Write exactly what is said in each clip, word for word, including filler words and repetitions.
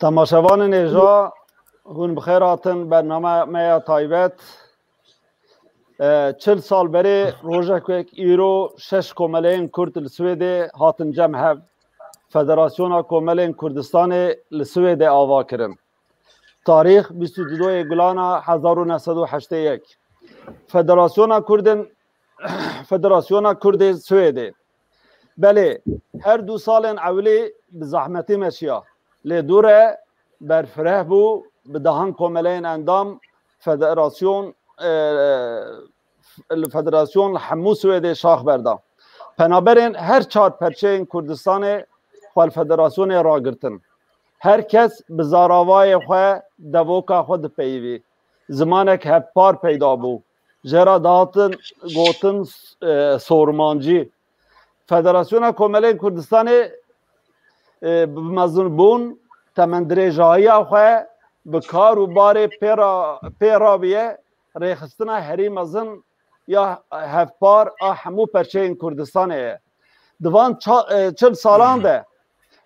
Temaşevanên hêja, hûn bi xêr hatin bernameya me ya taybet. E, çil sal berê rojek wek îro şeş komeleyên Kurd li Swêdê hatin cem hev. Federasyona Komelên Kurdistanê li Swêdê ava kirin. Tarîx bîst û du yê Gulana hezar û neh sed û heştê yek. Federasyona Kurdên Federasyona Kurdê Swêdê. Belê, her du salên ewilî bi zehmetî meşiya. Lê dû re berfireh bû, bi dehan komeleyên endam federasyon, e, li federasyon li hemû Swêdê şax berda. Penaberên her çar perçeyên Kurdistanê xwe li federasyonê ragirtin. Her kes bi zaravayê xwe devoka xwe dipeyivî. Zimanek hevpar peyda bû. Jê re dihatin gotin, e, sormancî. Federasyona Komelên Kurdistanê, e, bi mezinbûn, temendirêjahiya xwe bi kar û barê pê ra-, pê rabiye rêxistina herî mezin ya hevpar a hemû perçeyên Kurdistanê ye. Di van ça-, e, çil salan de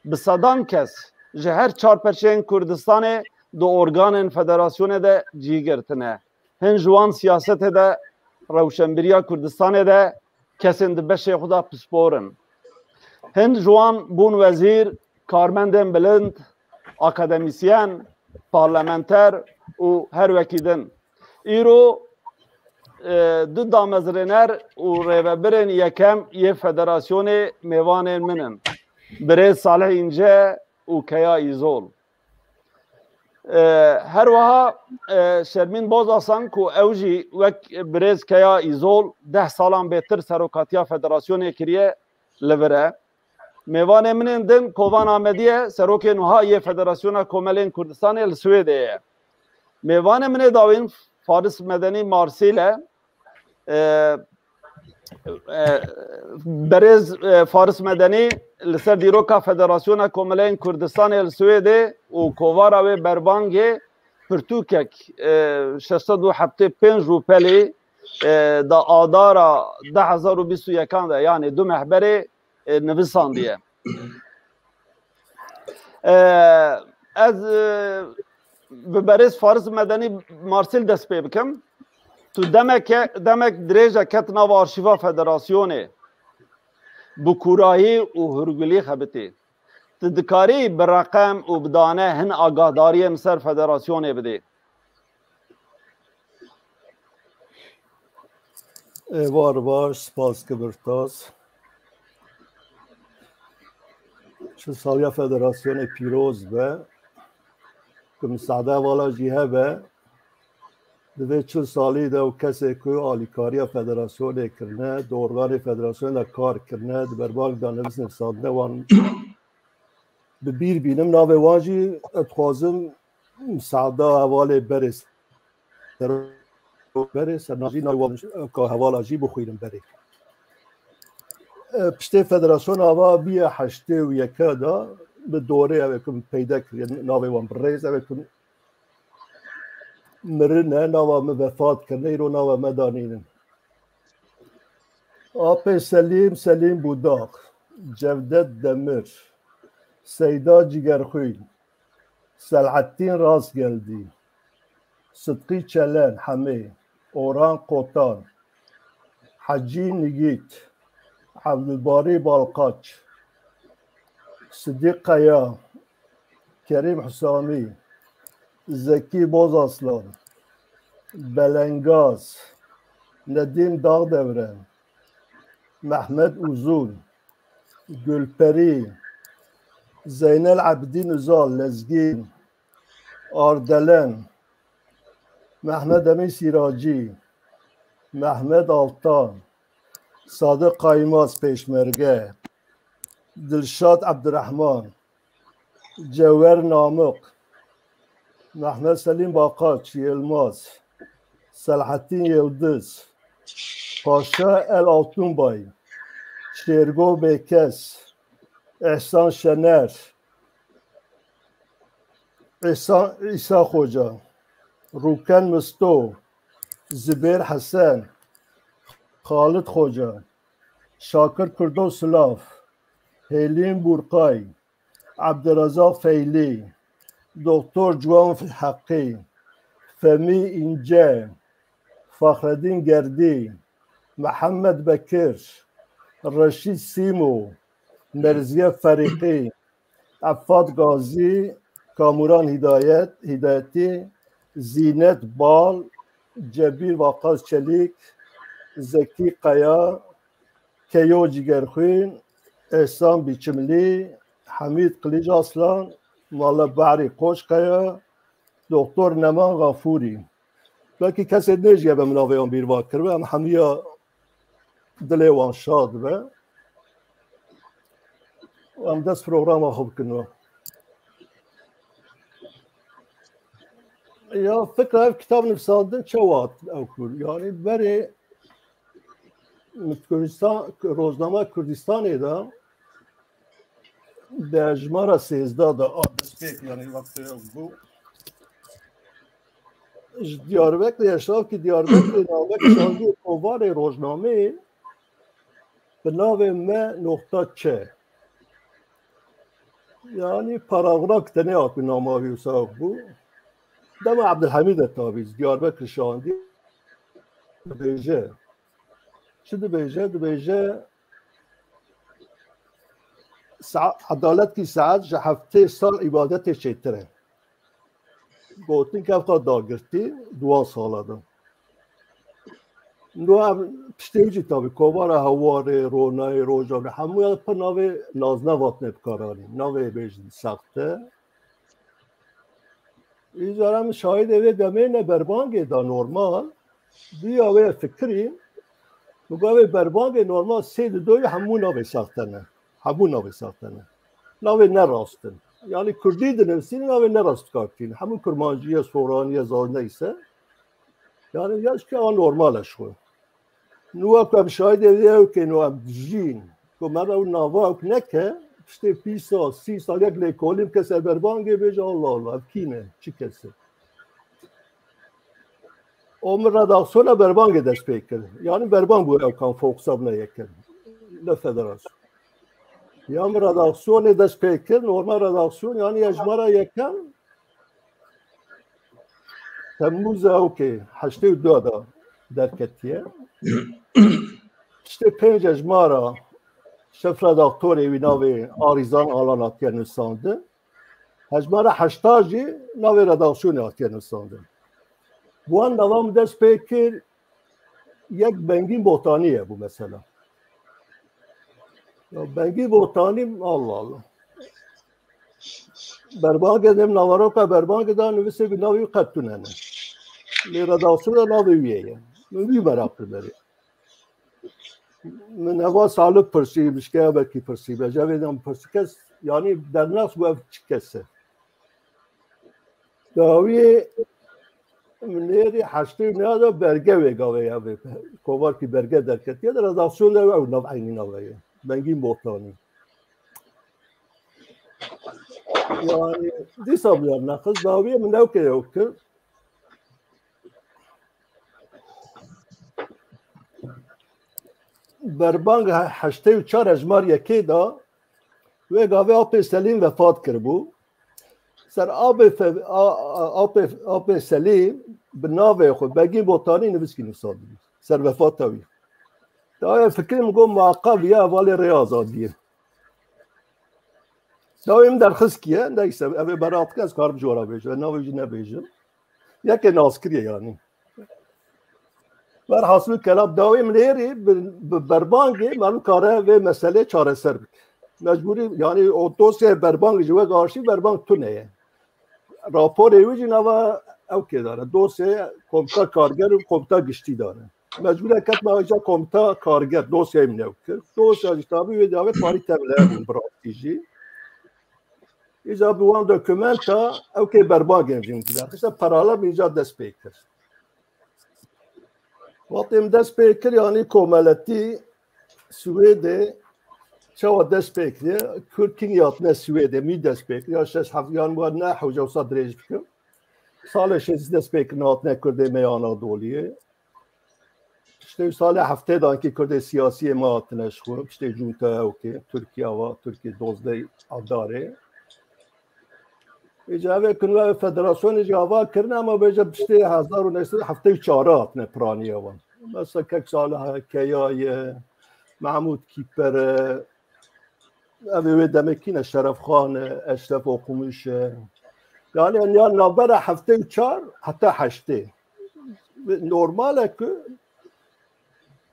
bi sedan kes ji her çar perçeyên Kurdistanê di organên federasyonê de cî girtine. Hin ji wan siyasetê de, rewşenbîriya Kurdistanê de kesên di beşê xwe de pispor in. Hin ji wan bûn wezîr, karmendên bilind, akademîsyen, parlamenter û her wekî din. Îro, e, du damezrêner û rêvebirên yekem yê federasyonê mêvanên min in. Birêz Salih Înce û Keya Îzol. E, her wiha, e, Şermîn Bozasan ku ew jî wek birêz Keya Îzol deh salan bêtir serokatiya federasyonê kiriye, li vir e. Mêvanê min ên din Kovan Amedî ye, serokê nuha yê Federasyona Komelên Kurdistanê li Swêdê ye. Mêvanê min ê dawîn Faris Medenî Marsîl e. E, e, Berêz, e, Faris Medenî li ser dîroka Federasyona Komeleyên Kurdistanê li Swêdê û kovara wê berbangê pirtûkek, e, şeş sed û heftê pênc rûpelî, e, da Adara du hezar û bîst û yekan de, yanî du meh berê, e, nivisandiye. E, ez, e, bi berêz Faris Medenî Marsîl dest pê bikim. Tu demeke, demek dirêj e ket nava arşîva federasyonê. Bi kûrayî û hûrgulî xebitî. Tu dikarî bi reqem û bi dane hin agahdariyê min ser federasyonê bidî? Êvar baş, spas Kibirtaz. Çil saliya federasyonê pîroz be. Ku misade hevala jî hebe, di vê çil salî de û kesê ku alîkariya federasyonê kirine, di organê federasyonê de kar kirine, di berbang de nivîs nivîsandine wan bi bîr bînim. Navê wan jî ez dixwazim misada hevalê berê berê ser navî navê wan ka hevala jî bixwînim berê. E, piştê federasyona ava bîye heştê û yeke de bi dorê ev ê ku min peyde kiriye, navê wan bi rêz ev ê ku mirine, nava min vefat kirine, îro nava me danînin. Apê Selîm, Selîm Budak, Cevdet Demir, Seyda Cigerxwîn, Selahattîn Rastgeldî, Sidqî Çelen Hemê, Orhan Kotan, Hecî Nigît, Evdilbarî Balqaç, Sidîq Kaya, Kerîm Husamî, Zekî Bozaslan, Belengaz, Nedîm Dagdevren, Mehmet Uzun, Gulperî, Zeynel Ebdîn Uzal, Lezgîn, Ardelen, Mehmet Emîn Sîracî, Mehmet Altan, Sadiq Kaymaz, Pêşmerge, Dilşad Ebdirehman, Cewer Namik, Mehmet Selîm Bakaç, Yilmaz, Selahattîn Yildiz, Paşa El Altunbay, Şêrgo Bêkes, Ehsan Şener, Îsa, Îsa Xoca, Rûken Misto, Zibêr Hesen, Xalid Xoca, Şakir Kurdo Silav, Hêlîn Burqay, Ebdirazaq Feylî, Doktor Ciwan Heqî, Femî Înce, Fexredîn Gerdî, Mihemed Bekir, Reşîd Sîmo, Merziye Ferîqî, Effat Gazî, Kamuran Hîdayet, Hîdayetî, Zînet Bal, Cebîr Vakaz Çelîk, Zekî Kaya, Keyo Cigerxwîn, Ehsan Biçimlî, Hemîd Qilic Aslan, Mala Behrî Qoçkaya, Doktor Neman Gafûrî. Belkî kesê nêjiye be min navê wan bîr va kiribe, em hemiya dilê wan şad be. Em dest programa xwe bikin we. Ya fikra ev kitab nivîsandin çawa hat ew kur? Yanî berê Kurdistan, Roznama Kurdistanê de di hejmara sêzdeh de a destpêk, yanî wextê ew bû. Ji Diyarbekirê, eşrafkî Diyarbekirê navek şandî kovarê rojnameyê bi navê Me nokta ç. Yanî paragraf tenê hatibû nama wî wisa bû. Dema Ebdulhemîd e tabî, ji Diyarbekir şandî. Dibêje. Çi dibêje? Dibêje, "Sa-, edaletkî saet ji heftê sal îbadetê çêtir e." Gotin kevka dagirtî di wan sala de. Nû ev tiştê wî jî tabî kovara hewarê, ronayê, rojane hemû ya pir navê naznev hatine bikaranîn. Navê bêjin sexte. Îcar em şahidê vê demê ne berbangê da normal. Duya wê fikirî, bi gavê berbangê normal sê di doyê hemû navê saxte ne. Hemû navê saxte ne. Navê ne rast in. Yanî kurdî dinivîsînin navê ne rast dikar tînin. Hemû kurmancî ye, soranî ye, zaz neyse. Yanî ya ji ke a normal e ji xwe. Nû wek em şahidê vê ew kê nû em dijîn. Ku me ew nava ew neke, piştê pî sal, sî sal yek lêkolîn bike ser berbangê bêje, Allah Allah, ev kî ne, çi kes e? O min redaksiyona berbangê dest pê kir. Yanî berbang bû ew kan fokusa bine yekem. Ne federasyon. Ya min redaksiyonê dest pê kir, normal redaksiyon, yanî hejmara yekem, Temmûza ew kê heştê û du de derketiye. Piştê pênc hejmara şef redaktorê wî navê Arîzan Alan hatiye nivîsandin. Hejmara heşta jî navê redaksiyonê hatiye nivîsandin. Bi wan nava min dest pê kir, yek Bengîn Botanî ye bû mesela. Ya Bengîn Botanî, Allah Allah. Berbagê dem naveroka berbagê da nivîsê bi navê wî qet tune ne. Lê redaksiyona navê wî ye. Min wî meraq kir berê. Min heva salib pirsî, bişkeya belkî pirsî be. Cevê dem pirsî kes, yanî dernas bû ev çi kes e. Dawiyê min nêrî heştê û neh de berge wê gavê ya vê. Kovarkî berge derketiye de redaksiyonê ew nav eynî navê ye. Bengîn Botanî. Yani dîsa bûyar neqis dawiyê min ew kê ew kir. Berbang he-, heştê û çar hejmar yekê de wê gavê Apê Selîm vefat kiribû. Ser Apê Fe-, A-, A-, Apê, Apê Selîm bi navê xwe Begîn Botanî nivîskî nivîsandibû. Ser vefata wî. Dawê fikirê min got muheqqa viya hevalê Rêya Azadiyê. Dawê min derxistiye, neyse, ev ê berat ke ez karim ji we re bêjim, navê jî nebêjim. Yekê naskiriye yanî. Werhasil kelam dawê min êrî bi, bi berbangê me nikare vê meselê çareser bike. Mecbûrî, yanî o dosyayê berbangê ji we gaştî berbang tune ye. Raporê wî jî nava ew kê dane. Dosyayê komîta karger û komîta giştî dane. Mecbûre ketme aja komîta karger, dosyayê min ew kir. Dosya jî tabî wê dawê parî tevle bûn bi rastî jî. Îca bi wan dokumenta ew kê berbagên jî min dida. Xiste paralel îca dest pê kir. Wextê min dest pê kir, yanî komeletî Swêdê çawa dest pê kiriye? Kurd kîn hatine Swêdê, mî dest pê kir? Ya şeş heft yan wa ne hewce wisa dirêj bikim. Salê şêst dest pê kirin hatine Kurdê me ya Anadoliyê. Piştê salê heftê dankî Kurdê siyasiyê me hatine ji xwe, piştê cûnta ew kê, Tirkiye va, Tirkiye dozdeh Adarê. Êca ev ê ku nû ev federasyonê jî ava kirine, ama bêje piştê hezar û neh sed û heftê û çar hatine piraniya wan. Mesela Kek Salih e, Keya ye, Mehmûd Kîper e, ev ê wê demekî ne, Şeref Xan e, Eşref Okumûş e. Yani, yani navbera heftê û çar heta heştê. Normal e ku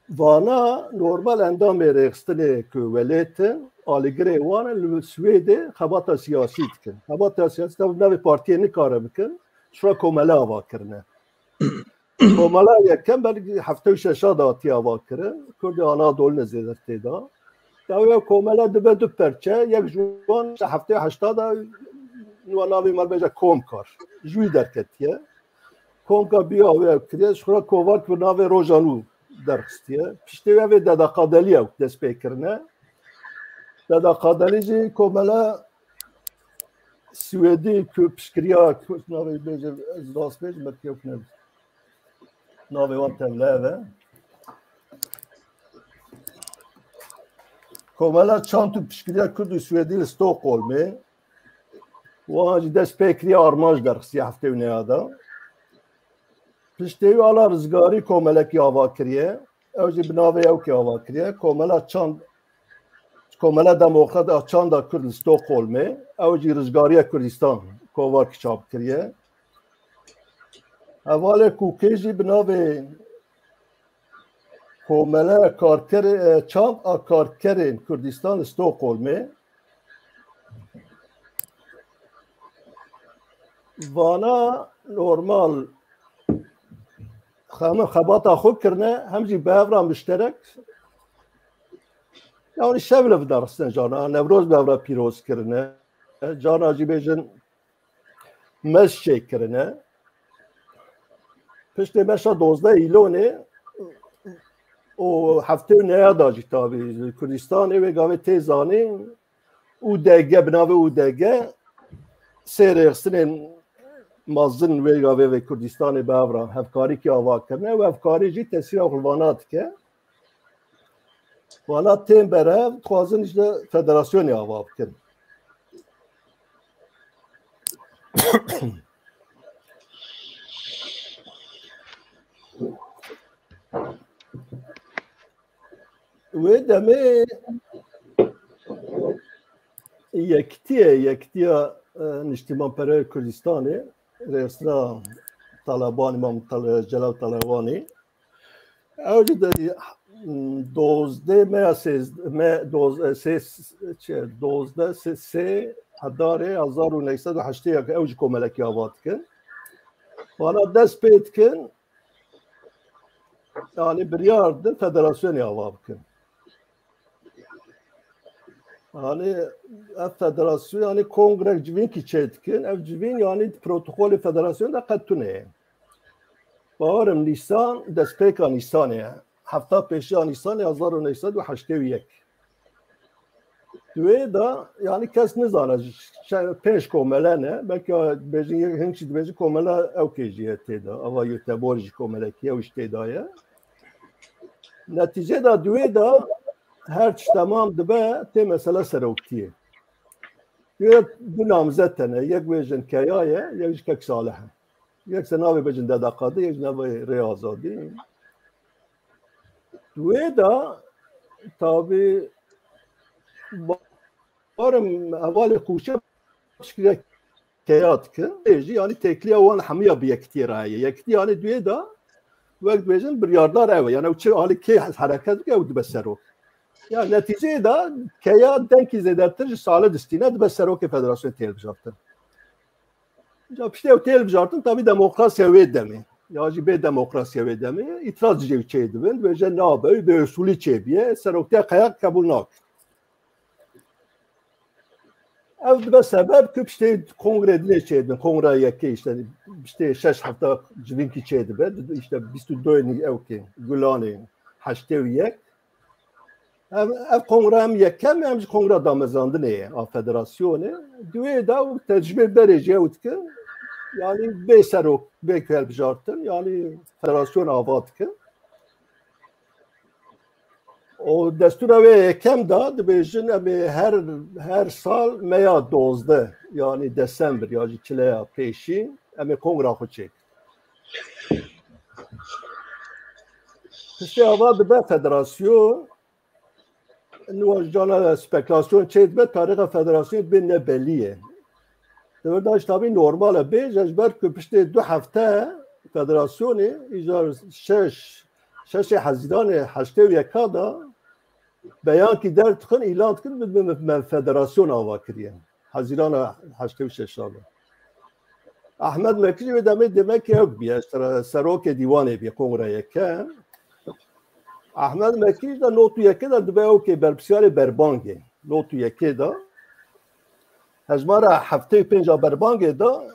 vana normal endamê rêxistinê ku welêt in, alîgirê wan in, li Swêdê xebata siyasî dikin. Xebata siyasî tabi navê partiyê nikare bikin, şura komele ava kirine. Komela yekem belkî heftê û şeşa de hatiye ava kirin. Kurdê Anadolû ne zêdetir tê de. Ya wê komele dibe du perçe, yek ji wan işte heftê û heşta de nû navê me bêje Komkar. Ji wî derketiye. Komka biya wê kiriye, ji xwe re Kovak bi navê Roja Nû derxistiye. Piştê wê vê Deda Qadelî ew dest pê kirine. Deda Qadelî jî komela Swêdî ku piştgiriya, ku navê bêje, ez rast bêjim, belkî ew ne. Navê wan tevle ev e. Komela çand û piştgiriya Kurd û Swêdî li Stockholmê. Wan jî dest pê kiriye, armanc derxistiye heftê û neha de. Piştê wî Ala Rizgarî komelekî ava kiriye. Ew jî bi navê ew kê ava kiriye. Komela çand, Komela Demokrat a Çanda Kurd li Stockholmê. Ew jî Rizgariya Kurdistan kovak çap kiriye. Hevalê Kûkê jî bi navê Komela Karkerê, e, Çand a Karkerên Kurdistan li Stockholmê. Vana normal hem xebata xwe kirine, hem jî bi hev re muşterek. Yani şev li vir derxistin cana, Newroz bi hev re pîroz kirine. Cana jî bêjin mez çêkirine. Piştê meşa dozdeh Îlonê û heftê û neha da jî tabî li Kurdistanê wê gavê tê zanîn, U D G, bi navê U D G sê rêxistinên mezin wê gavê vê Kurdistanê bi hev re hevkarîkî ava kirine û hevkarî jî tesîra xwe li vana dike. Vana tên berhev, dixwazin ji federasyonê ava bikin. Wê demê Yekitiye, Yekitiya, e, Niştimanperwer Kurdistanê, rêsna Talebanî, Mam Tale-, Celal Talebanî. Ew jî de, m, dozdeh meya sêz-, me, doz-, e, sê, çi, dozdeh, sê, sê Hedarê hezar û neh sed û heştê yek ew jî komelekî ava dikin. Vana dest pê dikin, yani biryar din federasyonê ava bikin. Yani ev federasyon, yani kongrek civînkî çê dikin. Ev civîn yani protokolê federasyonê de qet tune ye. Bawerim Nîsan, destpêka Nîsanê ye. Hefta pêşiya Nîsanê hezar û neh sed û heştê û yek. Di wê de, yani kes nizane, çe-, pênc komele ne, belkî dibêjin, yek hin jî dibêjin komele ew kê jî ye tê de, ava Göteborg jî komelekî ew jî tê de ye. Netîcê de di wê de her çi temam dibe, tê mesele seroktiyê. Di wê de du namzet hene, yek bêjin Keya ye, yek jî Kek Salih e. Yek se navê bêjin Deda Qadî, yek jî navê Rê Azadî. Di wê de tabî barim hevalê Kûçe piştgiriya Keya dikin. Ê jî yani têkiliya wan hemiya bi yekitiyê re heye. Yekitî yani di wê de wek dibêjin biryardar ew e. Yani ew çi alî kê hereket bike ew dibe serok. Ya netîceyê de Keya dengkî zêdetir ji Salih distîne dibe serokê federasyonê tê hilbijartin. Ca piştê ew tê hilbijartin, tabî demokrasiya wê demê, ya jî bê demokrasiya wê demê, îtiraz ji ew çê dibin, dibêje nabe, ew bê usulî çêbiye, seroktiya Keya qebûl nake. Ev dibe sebeb ku piştê kongre dinê çêdibin, kongreya yekê işte piştê şeş hefta civînkî çêdibe, işte bîst û du ew kê Gulanê heştê û yek. Ev, ev kongre hem yekem hem jî kongre damezrandinê ye a federasyonê. Di wê de û tecrübê berê jî ew dikin, yani bê serok, bê ku hilbijartin, yani federasyon ava dikin. O destûra wê yekem da dibêjin, em ê her, her sal meya dozdeh, yanî Desember ya jî çileya pêşî, em ê kongra xwe çêkin. Piştê ava dibe federasyon, niha ji cana spekulasyon çê dibe, tarîxa federasyonê dibe ne belî ye. Di vir de jî tabî normal e bêje, ji ber ku piştê du hefte federasyonê îcar şeş, şeşê Hezîranê heştê û yeka da beyankî derdixin, îlan dikin, bi, bi, me federasyon ava kiriye. Hezîrana heştê û şeş de. Ahmed Mekî jî wê demê demek ew bîye, sere-, serokê dîwanê bîye, kongra yeke. Ahmed Mekî jî de not û yekê de dibe ew kê berpirsiyarê berbangê. Not û yekê de hejmara heftê û pênc a berbangê de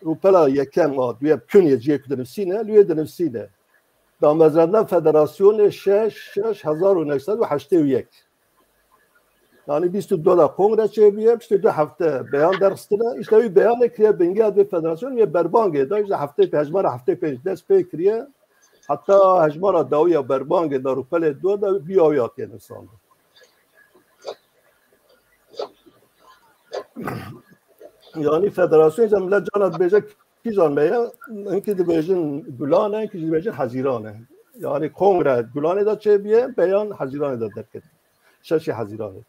rûpela yekem a, duyem, kunê ciyê ku dinivîsîne, li wê dinivîsîne. Damezrandina federasyonê şeş, şeş, hezar û neh sed û heştê û yek. Yanî bîst û du de kongre çêbûye, piştî du hefte beyan derxistine. Îşte wî beyanê kiriye bingeha vê federasyonê, wê berbangê da, îşte heftê pê-, hejmara heftê pênc dest pê kiriye. Heta hejmara dawî ya berbangê da rûpelê du de vî awî hatiye nivîsandin. Yanî federasyonê de millet cana dibêje kîjan me ye, hinkî dibêjin Gulan e, hinkî jî dibêjin Hezîran e. Yanî kongre Gulanê de çêbûye, beyan Hezîranê de derket. Şeşê Hezîranê.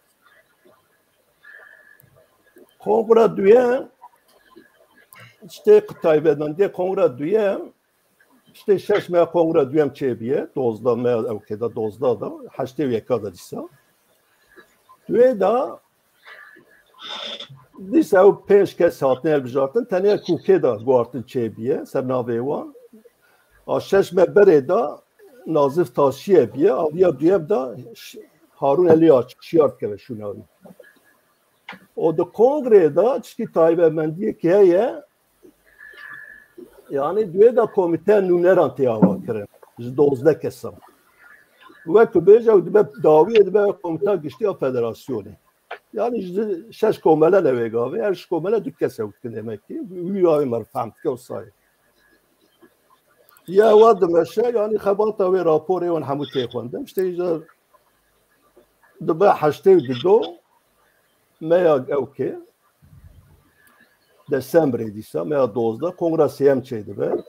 Kongra duye, işte taybetmendiyê kongra duye, işte şeş meya kongra duyem çêbûye, dozdeh meya ewkê de, dozdeh de, heştê û yeka de dîsa. Duye de dîsa ew pênc kes hatine hilbijartin, tenê kûkê de guhartin çêbûye, ser navê wan. A şeş me berê de Nazif Taşiye bûye, a viya duyem de Ş-, Harûn Elî Açik, Şiyar dikeve şûna wî. O di kongrê de çikî taybetmendiyekî heye, yanî duye de komîteya nûneran tê avakirin ji dozdeh kesan. Wek tu bêje, ew dibe dawiyê dibe komîteya giştî ya federasyonê. Yanî ji şeş komele ne wê gavê, her şeş komele du kes ew dikin demek ki. Wî gavê me fehm dike wisa ye. Ya wa dimeşe, yanî xebata wê raporê wan hemû tê xwendin. İşte îcar dibe heştê û du do meya ewkê. Desembrê dîsa, meya dozdeh, kongra sêyem çêdibe.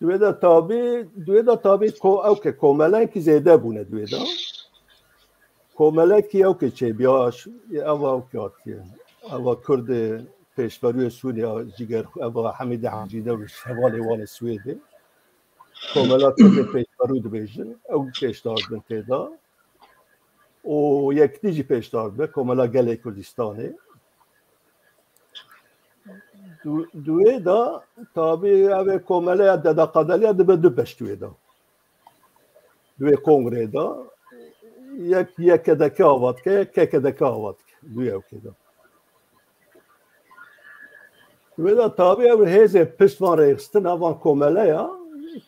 Duê de tabî, duê de tabî ko-, ewkê komelenkî zêde bûne duê de. Komelekî ewkê çêbiya, ş-, eva ewkê hatiye. Eva Kurdê pêşverûyê Sûriya, Cîger, eva Hemîdê Hecî de û hevalê wan ê Swêdê. Komela Kurdê pêşverû dibêjin, ew pêşdar bin tê de. û yekitî jî pêşdar dibe, Komela Gelê Kurdistanê. Du-, duê de tabî ev ê komeleya Deda Qadeliya dibe du beş duê de. Duê kongrê de yek Y K D K ava dike, yek K K D K ava dike. Duê ewkê de. Wê de tabî ew hêzên pişt van rêxistina van komeleya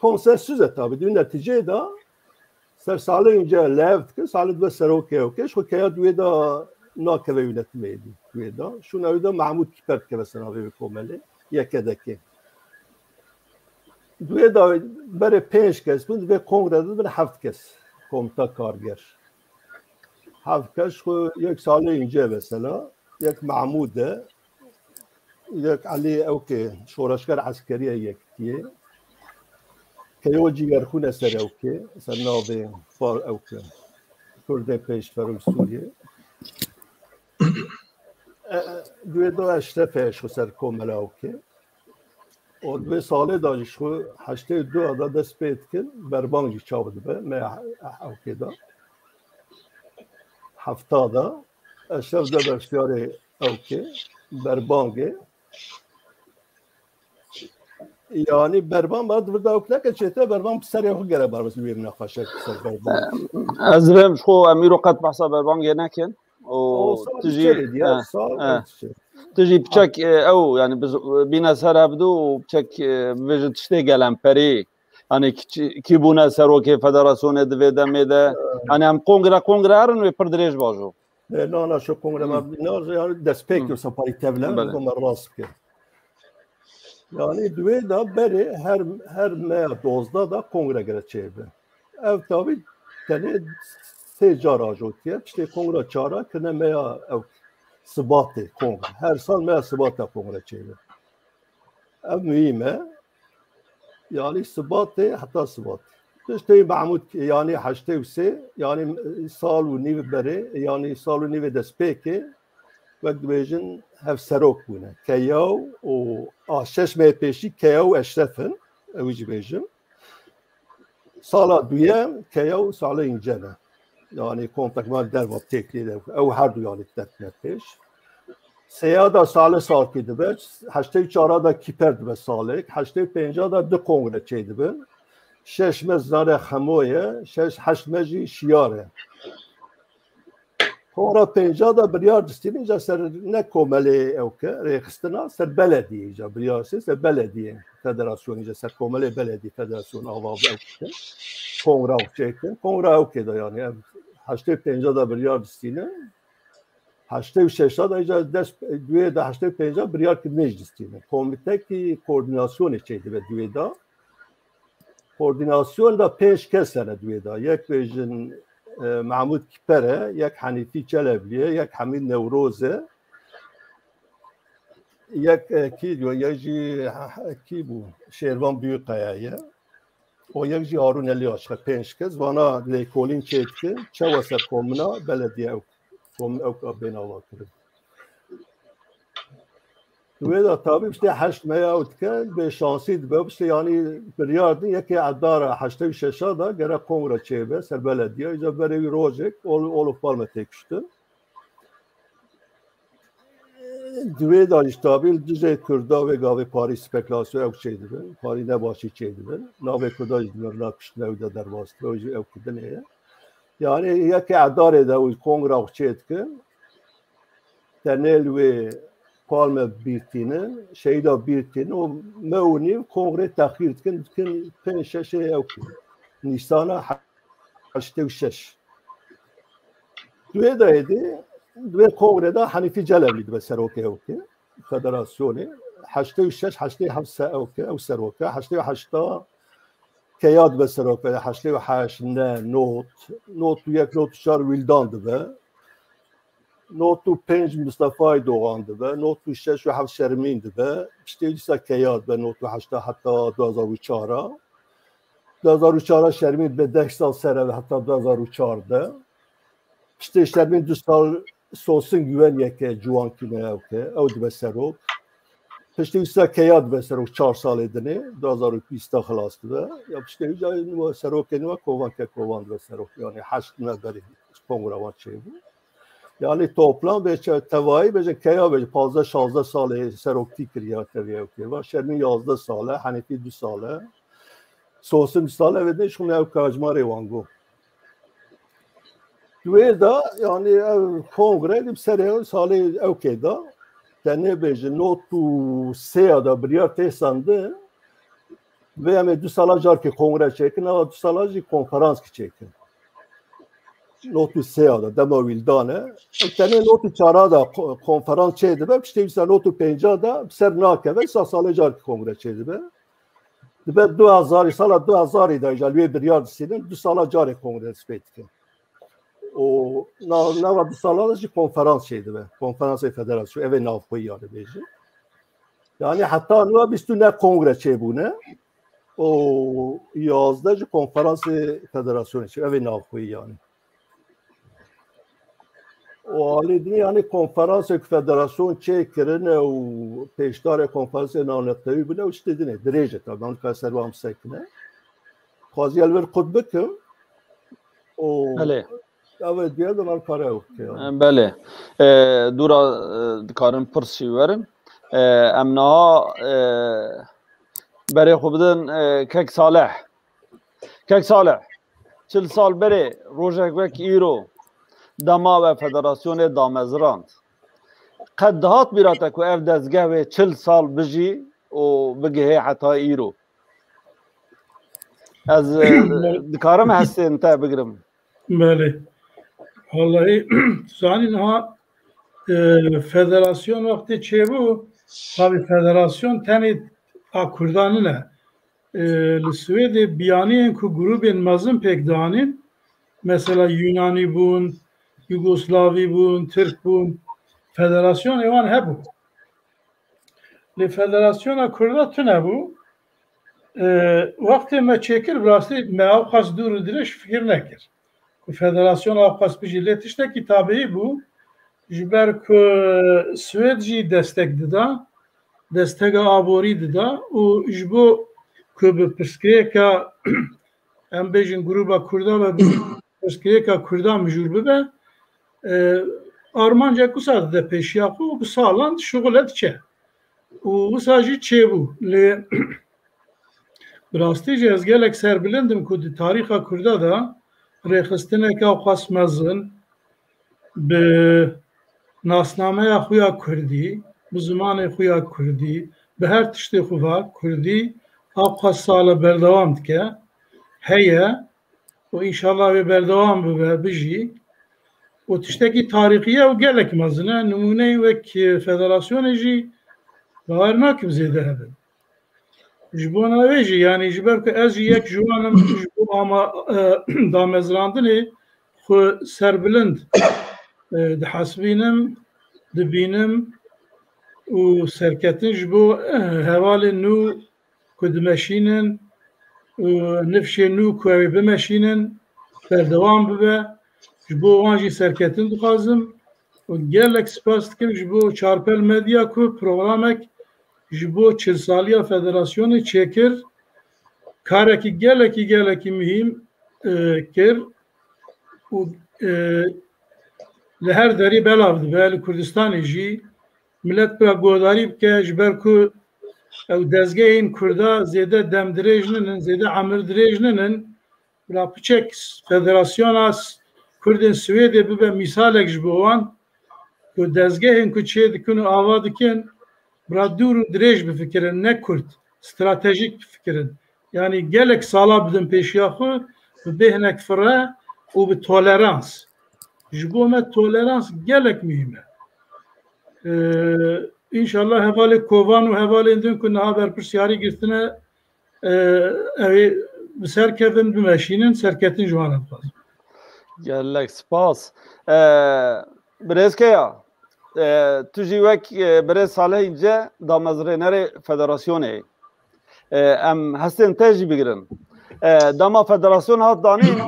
konsensûs e tabî. Di netîceyê de ser Salih Înce lev dike, Salih dibe serokê ewkê, ji xwe keya di wê de nakeve yönetimê dî, di wê de. Şûna wê de Mahmûd Kîper dikeve ser navê wê komelê, Y K D K. Di wê de berê pênc kes bûn, di vê kongre de dibin heft kes, komîta karger. Heft kes xwe yek Salih Înce mesela, yek Mahmûd e, yek Elî ewkê şoreşger eskerî ye yekitiyê. Keyo Cîgerxûn e ser ewkê, ser navê far ewkê. Kurdê pêşverû Sûriyê. E, e, Duê do Eşref e ji xwe ser komela ewkê. Û di vê salê de jî ji xwe heştê û du de dest pê dikin, berbang jî çav dibe, me ewkê de. Hefta de Eşref de berpirsiyarê ewkê, berbangê. Yanî berbang, me di vir de ewk neke çêtir, berbang bi serê xwe gere bar wê minaqeşe ser berbang. Ez rêm ji xwe em îro qet behsa berbangê nekin. û O sal tu jî, çêlê diye, he, sal he. Çê. Tu jî piçek, e, ew, yani biz, bîne ser hevdu û piçek, e, bêjin tiştê gelemperî. Yani kî, kî bûne serokê federasyonê di vê demê de. He. Yani em kongre, kongre herin wê pir dirêj bajo. E, na, na, şu kongre Hmm. me, na, yani destpêk Hmm. wisa parî tevle, Belê. Bû me rast bike. Yani duê de berê her, her meya dozdeh de kongre gere çêbe. Ev tabi Tenê sê car ajotiye. Piştê kongra çara kirine meya ew Sibatê kongre. Her sal meya Sibata kongre çêbe. Ev muhîm e. Yanî Sibatê heta Sibatê. Piştê Mahmûd, yanî heştê û sê, yanî sal û nîv berê, yanî sal û nîvê destpêkê, wek dibêjin hevserok bûne. Keyaw û a şeş mehê pêşî Keyaw û Eşref in, ew jî bêjim. Sala duyem Keyaw û Salê Înce ne. Yanî kontakman derva têkê de. Ew her du yanî dertine pêş. Sêya da Salê Salkî dibe, heştê û çara da Kîper dibe Salek, heştê û pênca da du kongre çêdibin. Şeş me Zare Xemo ye, şeş, heşt me jî Şiyar e. Kongra pênca da biryar distînin, îca ser ne komelê ew ke, rêxistina, ser belediyê îca biryar sê, ser belediyê federasyonê îca ser komelê belediyê federasyonê ava ew ke. Kongra ew çêkin, kongra ew ke da yanî, ev heştê pênca da biryar distînin. Heştê û şeşa da îca dest, duê da heştê û pênca biryar kirinê jî distînin. Komitekî koordînasyonê çêdibe duê da. Koordînasyon da pênc kes hene duê da. Yek bêjin, e, Mahmûd Kiper e, yek Henîfî Çelebli ye, yek Hemîd Newroz e. Yek, e, kî diyor, yek jî, e, kî bû? Şêrvan Büyükkaya ye. O yek jî Harûn Elî Aşiq e. Pênc kes. Vana lêkolîn çêdikin. Çawa ser komuna belediye ew, kom-, ew ka bên ava kirin. Wê de tabî işte heşt meya ew dike, bê şansî dibe, işte yanî biryar din yekê edara heştê û şeşa da gere kongre çêbe, ser belediye, îca berê wî rojek, ol, ol û pal me têkuştin. Di wê de jî tabî li dijê Kurda wê gavê parî spekulasyon ew çêdibin, parî nebaşî çêdibin. Navê Kurda jî di mirina kuştin ew de derbas dibe, ew jî ew kurdinê ye. Yanî yekê edarê de û kongra xwe çêdikin. Tenê li wê pal me bîr tînin, şehîda bîr tînin û me û nîv kongrê texîr dikin, dikin pênc şeşê ew ku Nîsana heştê û şeş. Di wê de êdî, di wê kongrê de Henîfî Celebî dibe serokê ew ke, federasyonê. Heştê û şeş, heştê heft se ew ke, ew serok e. Heştê û heşta Keya dibe serok e, heştê û heşt ne not, not û yek, not û çar Wîldan dibe. Not û pênc Mistefayê Dogan dibe, not û şeş û heft Şermîn dibe, piştê dîsa Keya dibe, not û heşta heta du hezar û çar a. Du hezar û çar a Şermîn dibe deh sal ser ev heta du hezar û çardeh. Piştê Şermîn du sal Sosin Güven yeke ciwan kî me ew ke, ew dibe serok. Piştê wisa Keya dibe serok çar salê dinê, du hezar û bîst de xilas dibe. Ya piştê wî carê nû serokê nû Kovan ke Kovan dibe serok. Yanî heşt me berê kongra wan çêbû. Yanî toplam bê çe-, tevayî bêje Keya bêje pazdeh şazdeh salê seroktî kiriya tevî ew kê. Va Şermîn yazdeh sal e, Henîfî du sal e. Sosin du sal e, vê de şûn ew kajmarê wan got. Di wê de, yanî ev kongre di serê salê ew kê de, te nêbêje not û sê ya de biryar tê sandin, vê em ê du sala carkê kongre çêkin, ava du sala jî konferanskî çêkin. Not û sê ya de, dema Wîldan e. Tenê not û çar a de ko-, konferans çêdibe, piştê wisa not û pênc a de bi ser nakeve, sa salê carkê kongre çêdibe. Dibe du hezarî, sala du hezarî de îca li wê biryar distînin, du sala carê kongre dest pê dikin. Û na-, nava du sala de jî konferans çêdibe. Konferansê federasyonê, ev ê navxweyî yanî bêjin. Yanî heta niha bîst û neh kongre çêbûne. Û yazdeh jî konferansê federasyonê çê, ev ê navxweyî yanî. Û alî dinê, yanî konferansê ku federasyon çêkirine û pêşdarê konferansê navnetewî bûne û tiştê dinê dirêj e, tabi, em dikare ser wan bisekine. Xwazî ez li vir qut bikim û Belê. Ev ê diye de me kare ew bike, yanî. Belê. E, dûra, e, dikarin pirs jî werin. E, em niha, e, berê xwe bidin, e, Kek Salih. Kek Salih, çil sal berê rojek wek îro dema we federasyonê damezirand. Qet dihat bîra te ku ev dezgeh wê çil sal bijî û bigihê heta îro? Ez, e, dikarim hestên te bigrim. Belê. Wallahî, zanî niha, e, federasyon wextê çêbû, tabi federasyon tenê a Kurdan nine. E, li Swêdê biyaniyên ku grûbên mezin pêk dianîn, mesela Yunanî bûn, Yugoslavî bûn, Tirk bûn. Federasyonê wan hebû. Lê Federasyona Kurda tune bû. E, Wextê me çêkir, bi rastî me ew qas dûr û dirêj fikir nekir ku federasyona ew qas bijî. Lê tiştekî tabîî bû, ji ber ku Swêd jî destek dida, destega aborî dida û ji bo ku bi pirsgirêka, em bêjin, grûba Kurda ve bi pirsgirêka Kurda mijûl bibe, e, armancek wisa dide pêşiya xwe û bi salan dişuxule diçe. Û wisa jî çêbû. Lê bi rastî jî ez gelek serbilind im ku di tarîxa Kurda de rêxistineke ew qas mezin bi nasnameya xwe ya Kurdî, bi zimanê xwe ya Kurdî, bi her tiştê xwe va Kurdî ew qas sal e berdewam dike, heye û înşallah wê berdewam bibe, bijî. Û tiştekî tarîxî ye û gelek mezin e. Nimûneyên wek federasyonê jî bawer nakim zêde hebin. Ji bona wê jî, yanî ji ber ku ez jî yek ji wan im, ji bo ama, e, damezrandinê xwe serbilind, e, dihesibînim, dibînim û serketin ji bo, e, hevalên nû ku dimeşînin û nifşên nû ku ew ê bimeşînin, berdewam bibe. Ji bo wan jî serketin dixwazim û gelek spas dikim ji bo Çarpel Medya ku programek ji bo çil saliya federasyonê çêkir. Karekî gelekî, gelekî muhîm, e, kir û, e, li her derî belav dibe, li Kurdistanê jî. Milet bira guhdarî bike, ji ber ku ew dezgehên Kurda zêde dem dirêj ninin, zêde emir dirêj ninin. Bila piçek federasyona s-, Kurdên Swêdê bibe mîsalek ji bo wan, ku dezgehên ku çê dikin û ava dikin, bila dûr û dirêj bifikirin, ne kurt, stratejîk bifikirin. Yanî gelek sala bidin pêşiya xwe, bi bêhnek firre û bi tolerans. Ji bo me tolerans gelek muhîm e. Ee, înşallah hevalê Kovan û hevalên din ku niha berpirsyarî girtine, e, ew ê bi ser kevin, bimeşînin, serketin ji wan re dixwazim. Gelek spas. E, Birêz Keya, e, tu jî wek, e, Birêz Salih Înce damezrênerê federasyonê yî. E, em hestên te jî bigirin. E, dema federasyon hat danîn,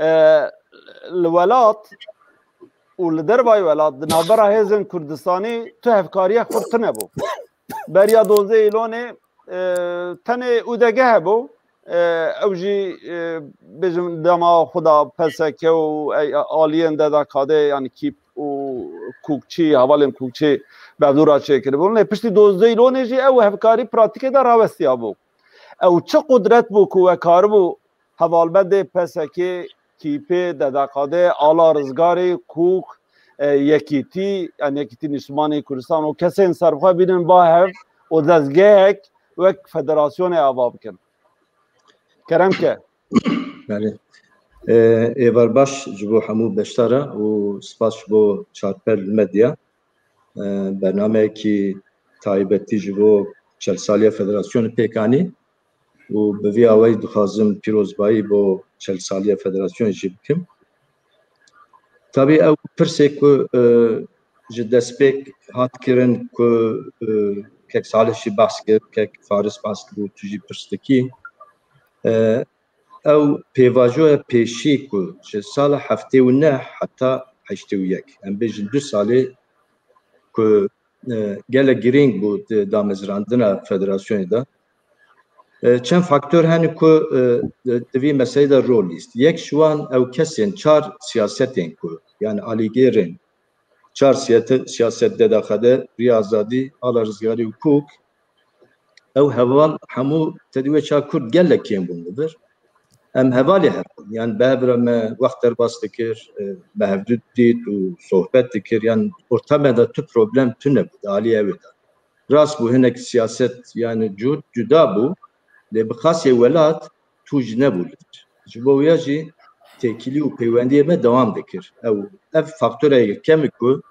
e, li welat û li dervayî welat, di navbera hêzên Kurdistanî tu hevkariyek xurt tune bû. Beriya dozdeh Îlonê, e, tenê û D G hebû. E, ew jî, e, bêjim dema xwe da P S K û, e, aliyên D D K D, yanî Kîp û Kûkçî, hevalên Kûkçî bevdûra çêkiribûn. Lê piştî dozdeh Îlonê jî ew hevkarî pratîkê de rawestiyabû. Ew çi qudret bû ku we karibû hevalbendê P S K, Kîpê, D D K D, Ala Rizgarê, Kûk, e, Yekîtî, yanî Yekîtî Niştimanê Kurdistan û kesên serbixwe bînin ba hev û dezgehek wek federasyonê ava bikin. Kerem ke. Belê. E, êvar baş ji bo hemû beşdara û spas ji bo Çarpel Medya. E, bernameyekî taybetî ji bo çel saliya federasyonê pêk anî û bi vî awayî dixwazim pîrozbayî bo çel saliya federasyonê jî bikim. Tabî ew pirsê ku, e, ji destpêk hat kirin ku, e, kek Salih jî behs kir, kek Faris behs kir û tu jî pirs dikî. E, ew pêvajoya pêşî ku ji sala heftê û neh heta heştê û yek, em bêjin du salê ku, e, gelek girîng bû di damezrandina federasyonê de. E, çend faktor hene ku, e, di, di vî meselê de rol lîst. Yek ji wan ew kesên çar siyasetên ku, yani alîgêrên çar siyate-, siyaset D D K D, Riya Azadî, Ala Rizgarî û Kûk, ew heval hemû tedî wê çar Kurd gelek kêm bûn li vir. Em hevalê hev bûn. Yani bi hev re me wext derbas dikir, e, me hevdû dît û sohbet dikir. Yani orta me de tu problem tune bû, di alî ew ê de. Rast bû, hinek siyaset yani cud, cuda bû. Lê bi qasê welat tûj nebû li vir. Ji bo wîya jî têkilî û peywendiyê me dewam dikir. Ew, ev faktora yekem e ku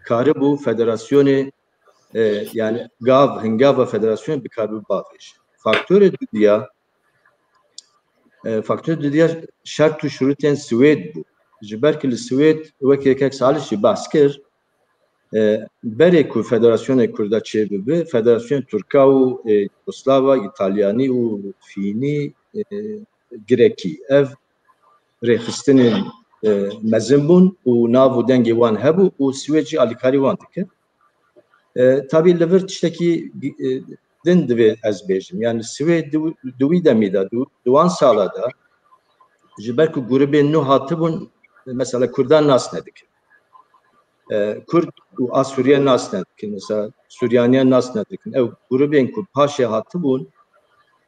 karibû federasyonê, e, yani gav, hingava federasyonê bikaribû bavêje. Faktorê dudiya, e, faktör dudiya şert û şurûtên Swêd bû. Ji ber ku li Swêd wek yekek Salih jî behs kir, e, berê ku Federasyonê Kurda çêbibe, Federasyonên Turka û, e, Yugoslava, Îtalyanî û Fînî, e, Girekî. Ev rêxistinên, e, mezin bûn û nav û dengê wan hebû û Swêd jî alîkarî wan dikir. E, tabî li vir tiştekî, e, din divê ez bêjim. Yani Swêd di, di wî demî de, di, di wan sala de ji ber ku grûbên nû hatibûn, mesela Kurdan nas nedikin. E, Kurd û Asûriye nas nedikin, mesela Suryaniye nas nedikin. Ew grûbên ku paşê hatibûn,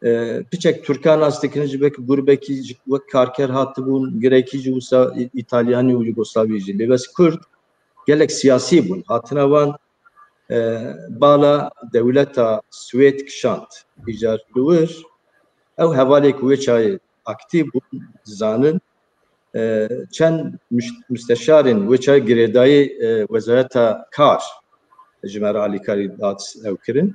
e, piçek Tirka nas dikin, ji ber ku grûbekî ji, wek karker hatibûn, girekî jî wisa Î-, Îtalyanî û Yugoslavî jî. Lê bes Kurd gelek siyasî bûn. Hatina wan, e, bala dewleta Swêd kişand. Îcar li wir ew hevalê ku wê çayê aktîf bûn, dizanin, e, çend müş-, müsteşarên wê çayê girêdayî, e, wezareta kar ji me re alîkarî hat ew kirin.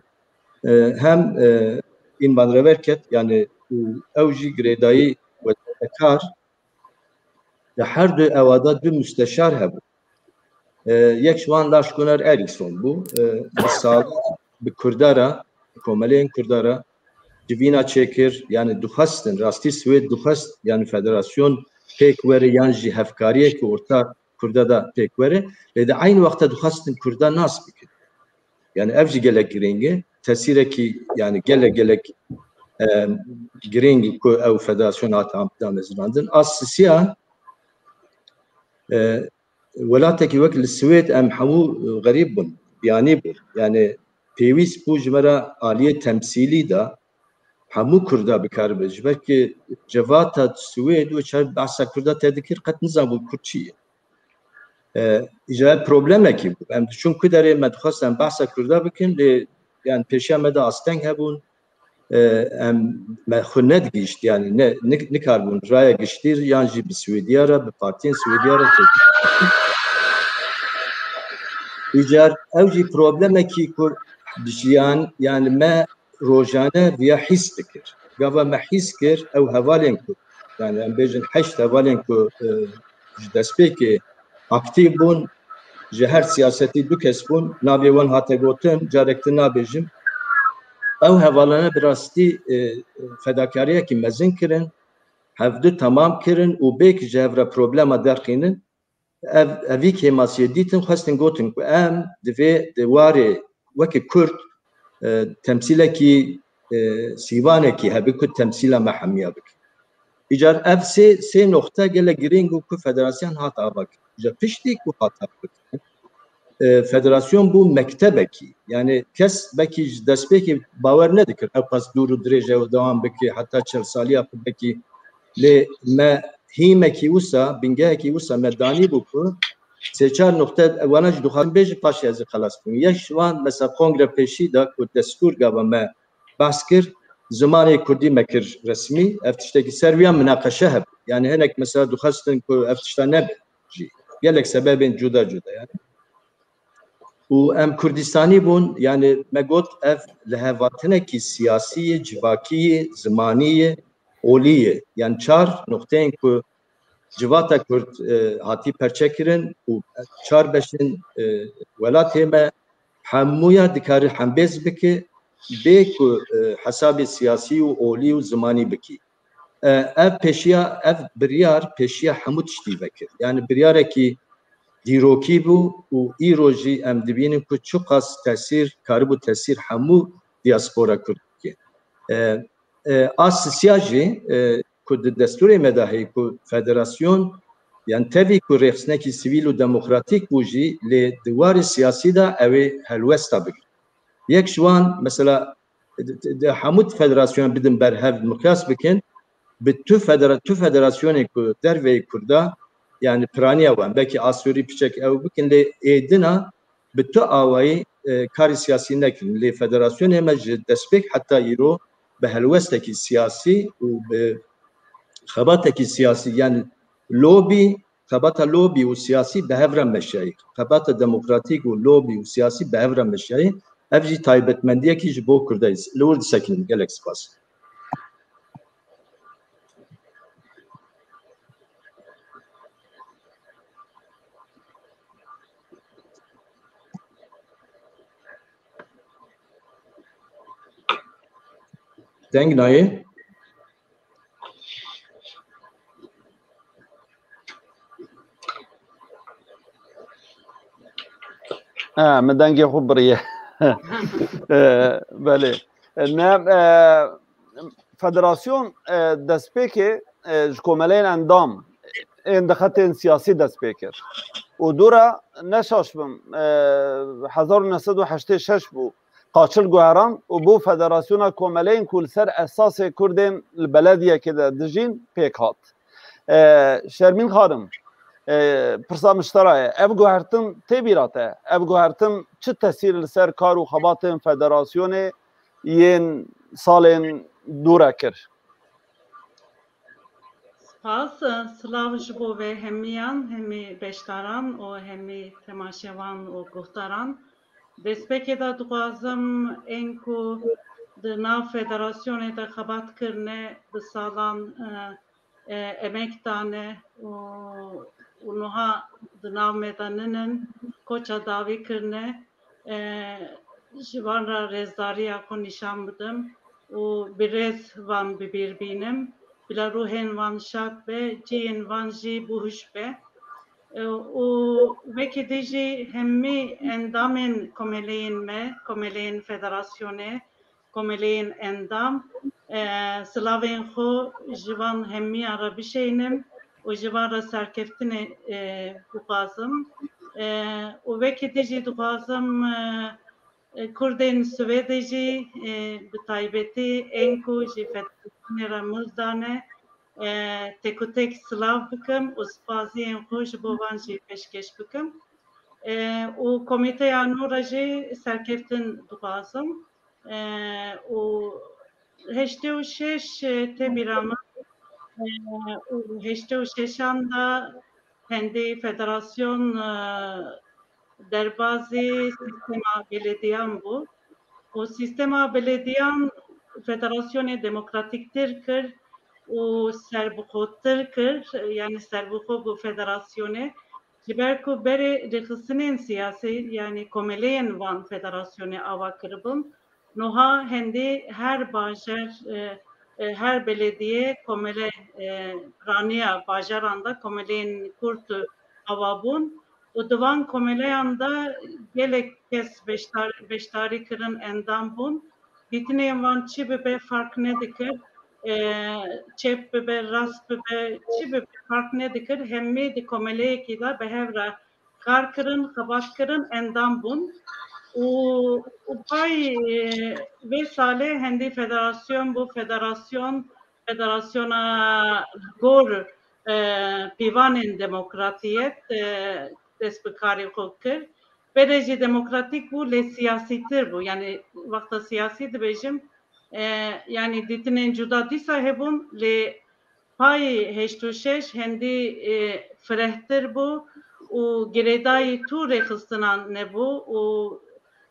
E, hem, e, Învanreverket, yani û ew jî girêdayî wezareta kar, di her du ewa de du müsteşar hebû. E, yek ji wan Lars Gunnar Eriksson bû. E, bi sala bi Kurda re, komeleyên Kurda re civîna çêkir, yani dixwestin, rastî Swêd dixwest, yani federasyon pêk were yan jî hevkariyeke orta Kurda de pêk were. Lê di eyn wexta dixwestin Kurda nas bikin. Yani ev jî gelek girîng e. Tesîrekî, yani gelek gelek, e, girîng ku ew federasyon hat am-, damezrandin. A sisiya, e, welatekî wek li Swêd em hemû, e, xerîb bûn, biyanî bûn. Yani pêwîst bû ji me re aliyê temsîlî de hemû Kurda bikaribe. Ji ber ku civata Swêd û çar behsa Kurda te dikir, qet nizanbû Kurd çi ye. E, îcar problemekî bû. Em diçûn ku derê me dixwest em behsa Kurda bikin, lê yani pêşiya me de asteng hebûn. E, em me xwe nedigihîşt, yani ne, nik-, nikarbûn raya giştî yan jî bi Swêdiya re, bi partiyên Swêdiya re têkil. Îcar ew jî problemekî ku jiyan, yani me rojane viya hîs dikir. Gava me hîs kir, ew hevalên ku, yani em bêjin heşt hevalên ku, e, ji destpêkê aktîf bûn, ji her siyasetî du kes bûn, navê wan hate gotin, carek din nabêjim. Ew hevalane bi rastî, e, fedakariyekî mezin kirin, hevdu temam kirin û bêk ji hev re problema derxînin. Ev, evî kêmasiyê dîtin, xwestin gotin ku em divê di warê wekî Kurd, e, temsîlekî, e, sîvanekî hebe ku temsîla me hemiya bike. Îcar ev sê, sê noxte gelek girîng û ku federasyon hat ava kirin. Ji piştî ku hat ava kirin, e, federasyon bû mektebekî. Yani kes belkî ji destpêkê bawer nedikir ew qas dûr û dirêj ew dewam bike heta çel saliya xwe belkî. Lê me hîmekî wisa, bingehekî wisa me danî bû ku sê çar noxte wana jî dixwazim bêjim, paşê ez ê xelas bim. Yek ji wan mesela kongre pêşî de ku destûr gava me behs kir, zimanê kurdî me kir resmî, ev tiştekî ser wiya minaqeşe hebû. Yani hinek mesela dixwestin ku ev tişta nebe jî. Gelek sebebên cuda cuda yani. Û em Kurdistanî bûn, yani me got ev lihevhatinekî siyasî ye, civakî ye, zimanî ye, olî ye. Yani çar noqteyên ku civata Kurd, e, hatî perçe kirin û çar beşên, e, welatê me hemûya dikare hembêz bike, bê ku, e, hesabê siyasî û olî û zimanî bikî. E, ev pêşiya, ev biryar pêşiya hemû tiştî vekir. Yani biryarekî dîrokî bû û îro jî em dibînin ku çiqas tesîr, karibû tesîr hemû diaspora Kurd bike. E, e, a sisiya jî, e, ku di destûrê me de heye ku federasyon, yani tevî ku rêxistinekî sivîl û demokratîk bû jî, lê di warê siyasî de ew ê helwesta bigrin. Yek ji wan, mesela, di, di hemû federasyon bidin ber hev miqyas bikin, bi tu federa-, tu federasyonê ku derveyê Kurda, yani piraniya wan, belkî Asûrî piçek ew bikin, lê êdina bi tu awayî, e, karê siyasî nekirin. Lê federasyonê me ji destpêk heta îro bi helwestekî siyasî û bi xebatekî siyasî, yani lobî, xebata lobî û siyasî bi hev re meşiyayî. Xebata demokratîk û lobî û siyasî bi hev re meşiyayî. Ev jî taybetmendiyekî ji bo Kurda ye. Li wir disekinin. Gelek spas. Deng nayê? Ha, min dengê xwe biriye. E, belê. Ne, e, federasyon, e, destpêkê, e, ji komeleyên endam ên di xetên siyasî dest pê kir. Û dû re ne şaş bim, e, hezar û neh sed û heştê şeş bû, qaçil guheran û bû federasyona komeleyên ku li ser esasê Kurdên li belediyekê de dijîn pêk hat. E, Şermîn Xanim, e, pirsa min ji te re ye. Ev guhertin tê bîra te? Ev guhertin çi tesîr li ser kar û xebatên federasyonê yên salên dû re kir? Spas, silav ji bo vê hemiyan, hemî beşdaran û hemî temaşevan û guhdaran. Destpêkê de dixwazim ên ku di nav federasyonê de xebat kirine, bi salan, e, e, emek dane û, û niha di nav me de ninin, koça dawî kirine, e, ji van re rêzdariya xwe nîşan bidim û bi rêz van bi bîr bînim. Bila ruhên van şad be, cihên van jî bihuş be. E, û wekî dî jî hemî endamên komeleyên me, komeleyên federasyonê, komeleyên endam, e, silavên xwe ji van hemiyan re bişeynim û ji van re serkeftinê, e, bixwazim. E, û wekî dî jî dixwazim, e, e, Kurdên Swêdê jî, e, bi taybetî ên ku ji federasyonê re mil dane, e, tek û tek silav bikim û spasiyên xwe ji bo van jî pêşkêş bikim. E, û komîteya nû re jî serkeftin dixwazim. E, û heştê û şeş, e, tê bîra min, e, û heştê û şeşan de hendî federasyon, e, derbazî sîstema belediyan bû. Û sîstema belediyan federasyonê demokratîktir kir û serbixwetir kir, yanî serbixwe bû federasyonê. Ji ber ku berê rêxistinên siyasî, yanî komeleyên van federasyonê ava kiribûn, niha hendî her bajar, e, e, her belediyê komele, e, piraniya bajaran de komeleyên kurt ava bûn û di van komeleyan de gelek kes beşdar-, beşdarî kirin, endam bûn. Dîtinên wan çi bibe fark nedikir, e, çep bibe, rast bibe, çi bibe fark nedikir, hemî di komeleyekî de bi hev re kar kirin, xebat kirin, endam bûn. Û, û pay, e, vê salê hendî federasyon bû, federasyon, federasyona gor, e, pîvanên demokratiyet, e, dest bi karê xwe kir. Berê jî demokratîk bû, lê siyasîtir bû. Yanî wexta siyasî dibêjim, e, yanî dîtinên cuda dîsa hebûn, lê payî heşt û şeş hendî, e, firehtir bû û girêdayî tu rêxistinan nebû û,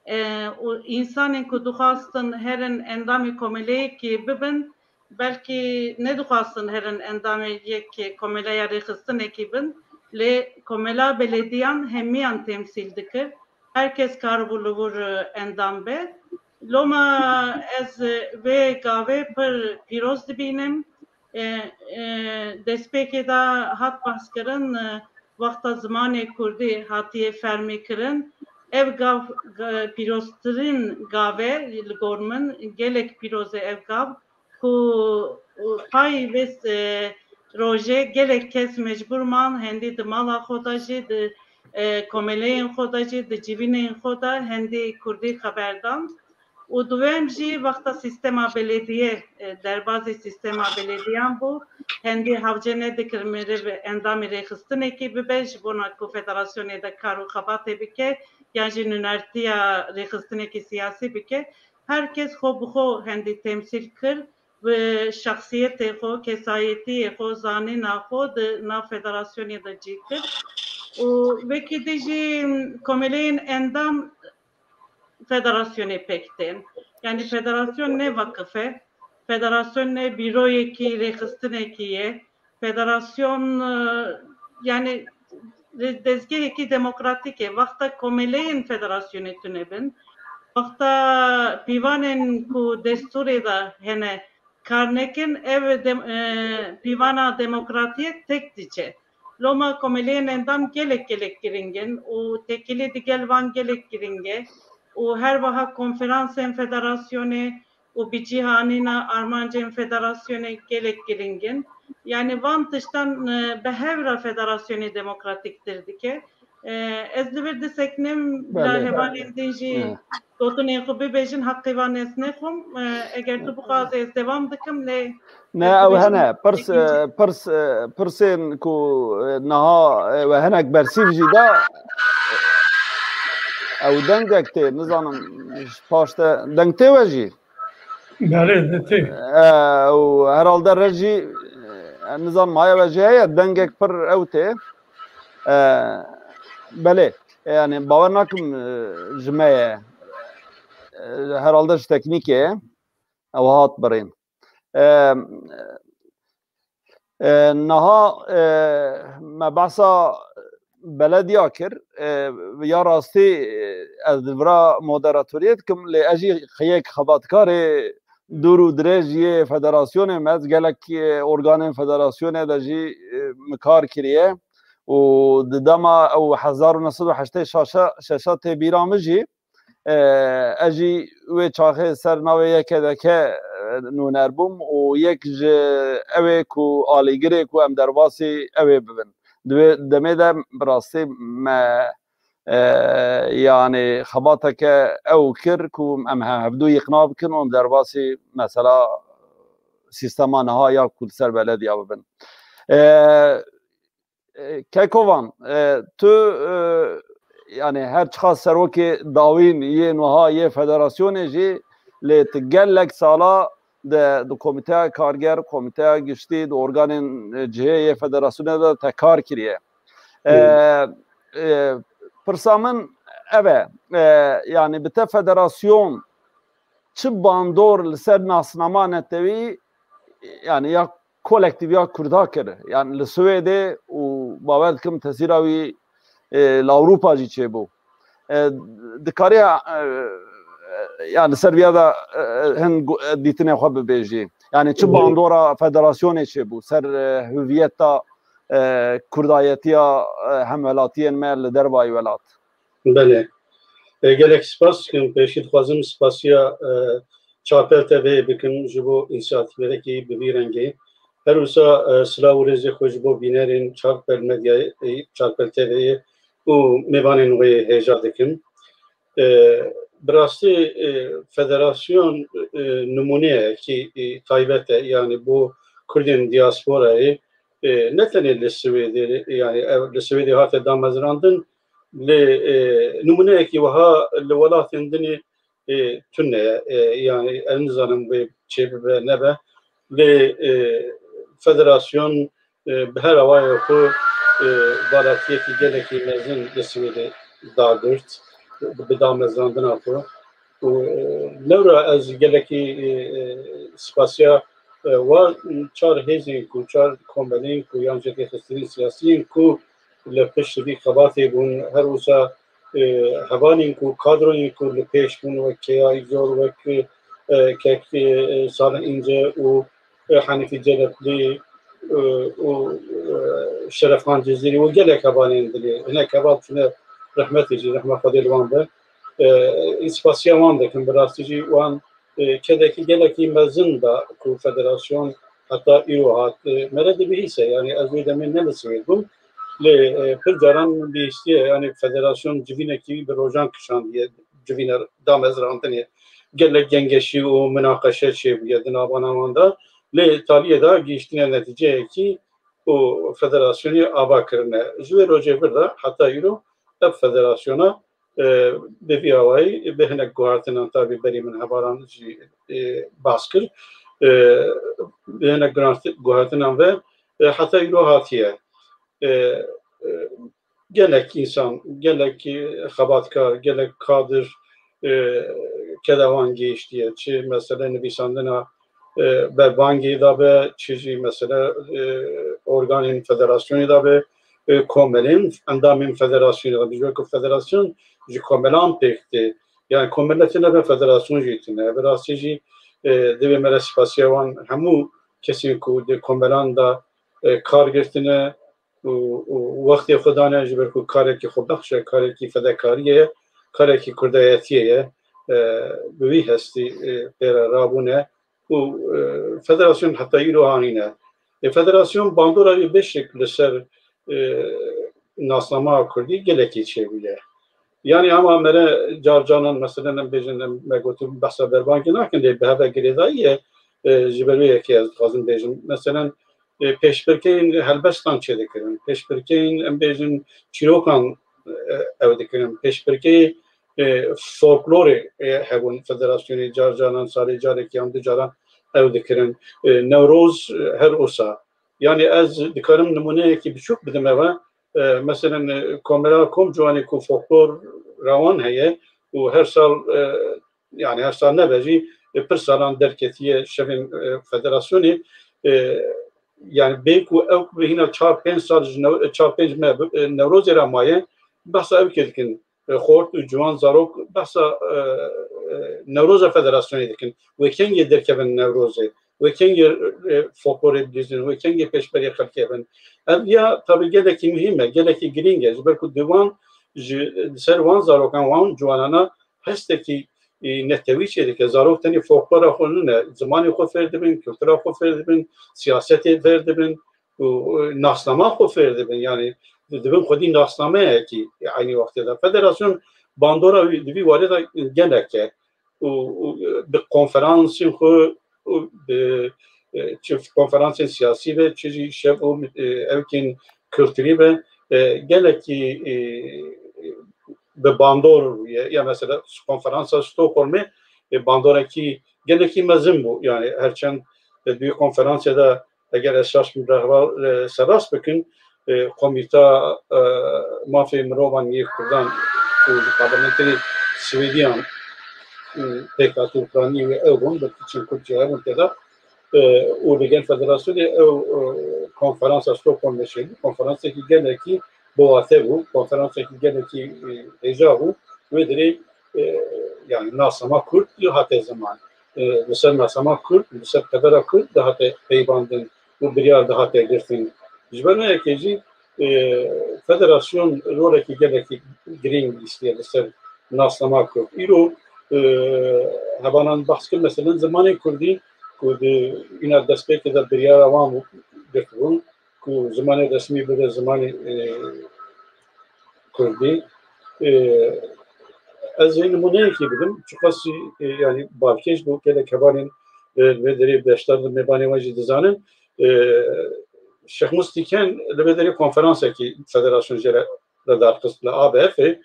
e, û însanên ku dixwastin herin endamê komeleyekê bibin, belkî nedixwastin herin endamê yek komeleya rêxistinekî bin, lê komela belediyan hemiyan temsîl dikir. Her kes karibû li wir, e, endam be. Loma ez, e, vê gavê pir pîroz dibînim. E, e, destpêkê de hat behs kirin, e, wexta zimanê kurdî hatiye fermî kirin. Ev gav, ga-, pîroztirîn gav e li gor min. Gelek pîroz e ev gav. Ku, e, pay vê, e, rojê gelek kes mecbûr man hendî di mala xwe de jî, di, e, komeleyên xwe de jî, di civînên xwe de hendî kurdî xeber dan. Û duwem jî wexta sîstema belediyê, e, derbazî sîstema belediyan bû, hendî hewce nedikir meriv endamê rêxistinekî bibe, ji bona ku federasyonê de kar û xebatê bike, yan jî nûnertiya rêxistinekî siyasî bike. Her kes xwe bi xwe hendî temsîl kir, bi şexsiyetê xwe, kesayetiyê xwe, zanîna xwe di nav federasyonê de cî kir. Û wekî dî jî komeleyên endam federasyonê pêk tên. Yanî federasyon ne vakif e, federasyon ne bîroyekî rêxistinekî ye. Federasyon, e, yanî de-, dezgehekî demokratîk e. Wexta komeleyên federasyonê tune bin, wexta pîvanên ku destûrê de hene kar nekin, ev dem, e, pîvana demokratiyê tek diçe. Loma komeleyên endam gelek gelek giring in û têkilî digel van gelek giring e û her wiha konferansên federasyonê û bi cî hanîna armancên federasyonê gelek giring in. Yanî van tiştan, e, bi hev re federasyonê demokratîktir dike. E, ez li vir diseknim, bila Belê. hevalên din jî Evet. gotinên xwe bibêjin, heqê van ez nexwim. E, eger tu bixwazî ez dewam dikim, lê Ne, ez ew dibêjim, hene. Pirs, yekinci. e, pirs, e, pirsên ku, e, niha, e, we hinek bersîv jî da, ew dengek tê, nizanim, ji paş te deng tê we jî? Belê, de tê. E, û herhalde re jî, e, nizanim, haya we jî heye, dengek pir ew tê. E, belê, e, yani bawer nakim, e, ji me ye. E, herhalde ji teknîkê ye. Ew hat birîn. E, e, niha, e, me behsa belediya kir. E, ya rastî, e, ez li vira moderatoriyê dikim, lê ez jî yek xebatkarê dûr û dirêj yê federasyonê me, ez gelek, e, organên federasyonê de jî, e, min kar kiriye û di dema ew hezar û neh sed û heştê şeşa tê bîra min jî, e, ez jî wê çaxê ser navê Y K D K, e, nûner bûm û yek ji ew ê ku alîgirê ku em derbasî ew ê bibin. Di wê demê de bi rastî me, e, yanî xebateke ew kir ku em he-, hevdû îqna bikin û em derbasî mesela sîstema niha ya ku li ser belediya bibin. E, E, Kekovan, e, tu, e, yani her çiqas serokê dawîn yê nuha yê federasyonê jî, lê tu gelek sala de di komîteya karger, komîteya giştî, di organên, e, cihê yê federasyonê de te kar kiriye. E, Hmm. e, pirsa min ev e, e, yani bi te federasyon çi bandor li ser nasnama netewî, yani ya kolektîviya Kurda kir. Yani li Swêdê û bawer dikim tesîra wî, e, li Ewropa jî çêbû. E, dikariya, e, yani ser viya de, e, hin gu-, e, dîtinê xwe bibêjî. Yani çi Hı hı. bandora federasyonê çêbû ser, e, hüviyeta, e, kurdayetiya, e, hemwelatiyên me li dervayî welat? Belê. E, gelek spas dikim. Pêşî dixwazim spasiya, e, Çarpel T V'yê bikim ji bo însiyatîfekî bi vî rengî. Her wisa, e, silav û rêzê xwe ji bo bînerên Çarpel Medyayê, e, Çarpel T V'yê û mêvanên wê hêja dikim. E, bi rastî, e, federasyon, e, nimûneyekî, e, taybet e, yani bo Kurdên diasporayê, e, ne tenê li Swêdê, yani ev li Swêdê hate damezrandin, lê, e, nimûneyekî wiha li welatên din ê, e, tune ye. E, yani ez nizanim wê çêbibe nebe. Lê, e, federasyon, e, bi her awayê xwe, e, valatiyekî gelekî mezin li Swêdê dagirt, bi damezrandina xwe. Û, e, lewra ez gelekî, e, e, spasiya, e, wa çar hêzên ku, çar komelên ku yan jêrgêxistinên siyasiyên ku li pişt vî xebatê bûn, her wisa, e, hevalên ku, kadroyên ku li pêş bûn, wek Keya Îzor, wek, e, kek, e, Salih Înce û, e, Hanîfî Celeplî, e, û, e, Şerefxan Cizîrî û gelek hevalên dilê. Hinek heval çûne rehmetê jî, rehma Xwedê li wan be. E, spasiya wan dikim, bi rastî jî wan, e, kedekî gelekî mezin da ku federasyon heta îro hat. E, mere dibihîse, yani ez wê demê ne li Swêd bûm. Lê, e, pir caran min bihîstiye, yani federasyon civînekî bi rojan kişandiye, civîne damezrandinê. Gelek gengeşî û minaqeşe çêbûye di navana wan de. Lê taliyê de gihîştine netîceyekî û federasyonê ava kirine. Ji wê rocê vir de heta îro ev federasyona, e, bi vî awayî bi hinek guhertinan, tabî berî min hevalan jî, e, bas kir, e, bi hinek guhert-, guhertinan ve, e, heta îro hatiye. E, e, gelek însan, gelek, e, xebatkar, gelek kadir, e, keda wan gihîştiye. Çi mesele nivîsandina, e, berbangê de be, çi jî mesele, e, organên federasyonê de be, e, komelên endamên federasyonê de be. Ji ber ku federasyon ji komelan pêk tê. Yani komele tune be, federasyon jî tune. Bi rastî jî e, divê me re spasiya wan hemû kesên ku di komeran de, e, kar girtine û, û wextê xwe dane ji ber ku karekî xwebexş e, karekî fedekariyê ye, karekî kurdayetiyê ye. E, bi wî hestî, e, pê re rabûne û, e, federasyon heta îro anîne. E, federasyon bandora wî beşek li ser, e, nasnama kurdî gelekî çêbûye. Yani ama mere car canan, meselen, em bêjin, em, me gotî behsa berbangê nakin, lê bi heve girêdayî ye, e, ji ber wê yekê ez dixwazim bêjim. Meselen, e, pêşbirkeyên helbestan çêdikirin, pêşbirkeyên, em bêjin, çîrokan, e, ew dikirin, pêşbirkeyê, e, folklorê, e, hebûn federasyonê car canan salê carekî yan du caran ew dikirin. E, Newroz, e, her wisa. Yani ez dikarim nimûneyekî biçûk bidim eve. E, meselen, e, Komela Komciwanê ku folklor rawan heye û her sal, e, yani her sal nebe jî, e, pir salan derketiye şevên, e, federasyonê. E, yani bê ku ew bi hîna çar pênc sal ji new-, çar pênc me, e, Newrozê re maye, behsa ew kê dikin. E, xort û ciwan zarok behsa, e, e, Newroza federasyonê dikin. Wê kengê derkevin Newrozê? Wê kengê, e, folklorê bidizin? Wê kengê pêşberê xelkê bin? Ev ya tabi gelekî muhîm e, gelekî girîng e. Ji ber ku di wan, ji, li ser wan zarokan, wan ciwanana hestekî, e, netewî çêdike. Zarok tenê folklora xwe nîne, zimanê xwe fêr dibin, kultura xwe fêr dibin, siyasetê fêr dibin û, e, nasnama xwe fêr dibin. Yani dibin xwedî nasnameyekî eynî wextê de. Federasyon bandora wî di vî warê de gelek e. Û, û, e, bi konferansên xwe û bi, e, çi konferansên siyasî be, çi jî şev û, e, ewkên kulturî be, e, gelekî, e, bi bandor ye. Ya mesela konferansa Stockholmê, e, bandorekî gelekî mezin bû. Yani her çend, e, di wî konferansê de, eger ez şaş bim, rehber, e, serast bikin, e, Komîta, e, Mafê Mirovan yê Kurdan û li Parlamenterê Swêdiyan, e, pêkhatî û planî wê ew bûn, belkî çend Kurd jî hebûn tê de. E, û li gel federasyonê ew, e, konferansa Stockholmê çêbû, konferansekî gelekî bi wate bû, konferansekî gelekî, e, hêja bû. Wê dirê, e, yani nasnama Kurd hate ziman. E, li ser nasnama Kurd, li ser tevera Kurd dihate peybandin û biryar dihate girtin. Ji ber wê yekê jî, e, federasyon rolekî gelekî girîng lîstiye li ser nasnama Kurd. Îro, e, hevanan behs kir, meselen zimanê Kurdî ku di îna destpêkê de biryara wan girtibûn, ku zimanê resmî bibe zimanê, e, Kurdî. E, ez ê nimûneyekî bidim. Çiqasî, e, yani balkêş bû, gelek hevalên, e, li vê derê beşdar di mêvanê we jî dizanin. E, Şêxmûs Tîken li vê derê konferansekî federasyon jê re li dar xist li A B F'ê.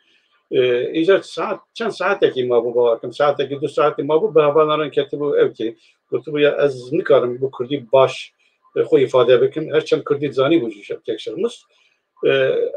E, îcar saet, çend saetekî mabû, bawer kim, saetekî, du saetî mabû, bi hevalan re ketibû ew kê. Gotibû, ya ez nikarim bi Kurdî baş, e, xwe îfade bikim. Her çend Kurdî dizanîbû jî Şe-, kek Şêxmûs. E,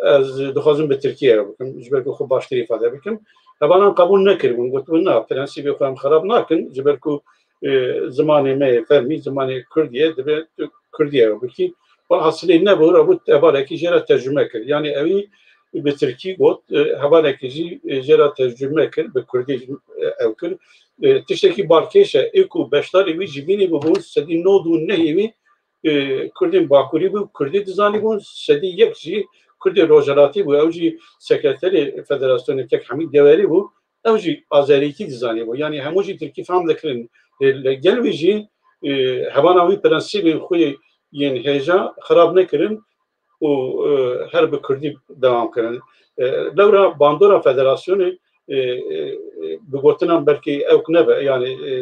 ez dixwazim bi Tirkî ew bikim, ji ber ku xwe baştir îfade bikim. Hevalan qebûl nekiribûn, gotibûn, na, prensîbê xwe em xerab nakin, ji ber ku, e, zimanê me yê fermî, zimanê Kurdî ye, divê tu Kurdî ew bikî. Welhasilê nebû, rabû hevalekî jê re tercume kir. Yani ewî bi Tirkî got, e, hevalekî jî, e, jê re tercume kir, bi Kurdî, e, ew kir. E, tiştekî balkêş e, ê ku beşdarê wî jî vînî bibûn, sedî nod û nehê wî, e, Kurdên Bakurî bû, Kurdî dizanîbûn, sedî yek jî Kurdê Rojhelatî bû, ew jî sekreterê federasyonê kek Hemîd Dewerî bû, ew jî Azerîkî dizanîbû. Yani hemû jî Tirkî fehm dikirin. E, li gel wî jî, e, hevana wî prensîbên xwe yên hêja xirab nekirin û, e, her bi Kurdî dewam kirin. E, lewra bandora federasyonê, e, e, bi gotinan belkî ewk nebe, yani, e,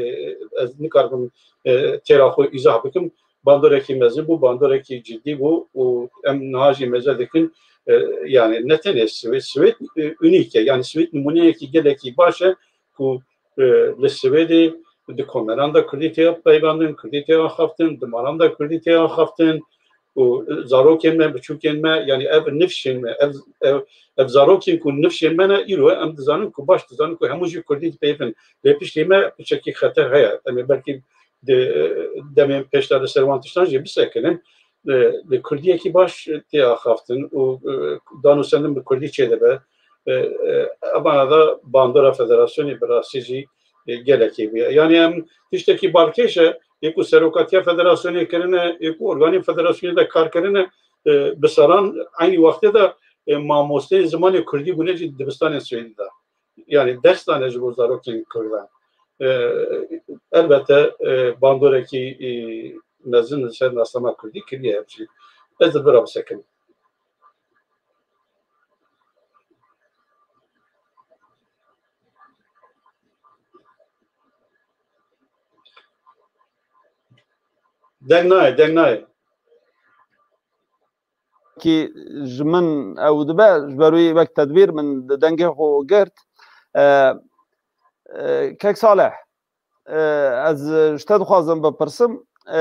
ez nikaribim, e, têra xwe îzah bikim. Bandorekî mezin bû, bandorekî cidî bû û em niha jî mêze dikin, e, yani ne tenê Swêd, Swêd, e, unîk e, yani Swêd nimûneyekî gelekî baş e ku, e, li Swêdê di komeran de Kurdî tê peybandin, Kurdî tê axaftin, di malan de Kurdî tê axaftin û zarokên me, biçûkên me, yani ev nifşên me, ev, ev, ev zarokên ku nifşên me ne, îro em dizanin ku, baş dizanin ku hemû jî Kurdî dipeyivin. Lê piştî me piçekî xeter heye. Em ê belkî di, demên pêş de li ser wan tiştan jî bisekinin. E, li Kurdiyekî baş tê axaftin û, e, danûsendin bi Kurdî çêdibe. E, e, evana da bandora federasyonê bi rastî jî e, gelekê bûye. Yanî em tiştekî balkêş e, yê ku serokatiya federasyonê kirine, yê ku organên federasyonê de kar kirine, e, bi seran eynî wextê de, e, mamosteyên zimanê kurdî bûne jî dibistanên Swêdî de. Yanî ders dane ji bo zarokên kurdan. E, elbette, e, bandorekî, e, mezin li ser nasnama kurdî kiriye hepsî. Ez li vir re bisekinim. Deng nayê, deng nayê. Kî ji min ew dibe, ji ber wî wek tedbîr min dengê xwe girt. E, e, Kek Salih, e, ez ji te dixwazim bipirsim, e,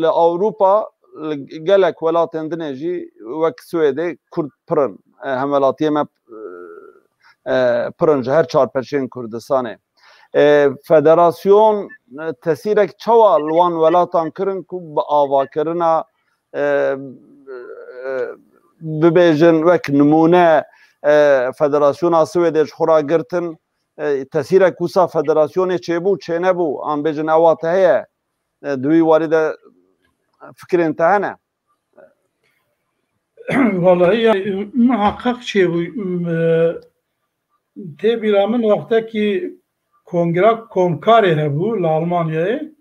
li Ewropa, li gelek welatên dinê jî wek Swêdê Kurd pir in. E, hemwelatiyê me, e, pir in ji her çar perçeyên Kurdistanê. E, federasyon, e, tesîrek çawa li wan welatan kirin ku bi avakirina, e, e, bibêjin wek nimûne, e, Federasyona Swêdê ji xwe re girtin, e, tesîrek wisa federasyonê çêbû, çênebû, an bêjin ewa te heye, e, di wî warî de fikrên te hene? Vallahi ya, muhakkak çêbû, e, tê bîra min wextekî kongra komkarê hebû li Almanyayê.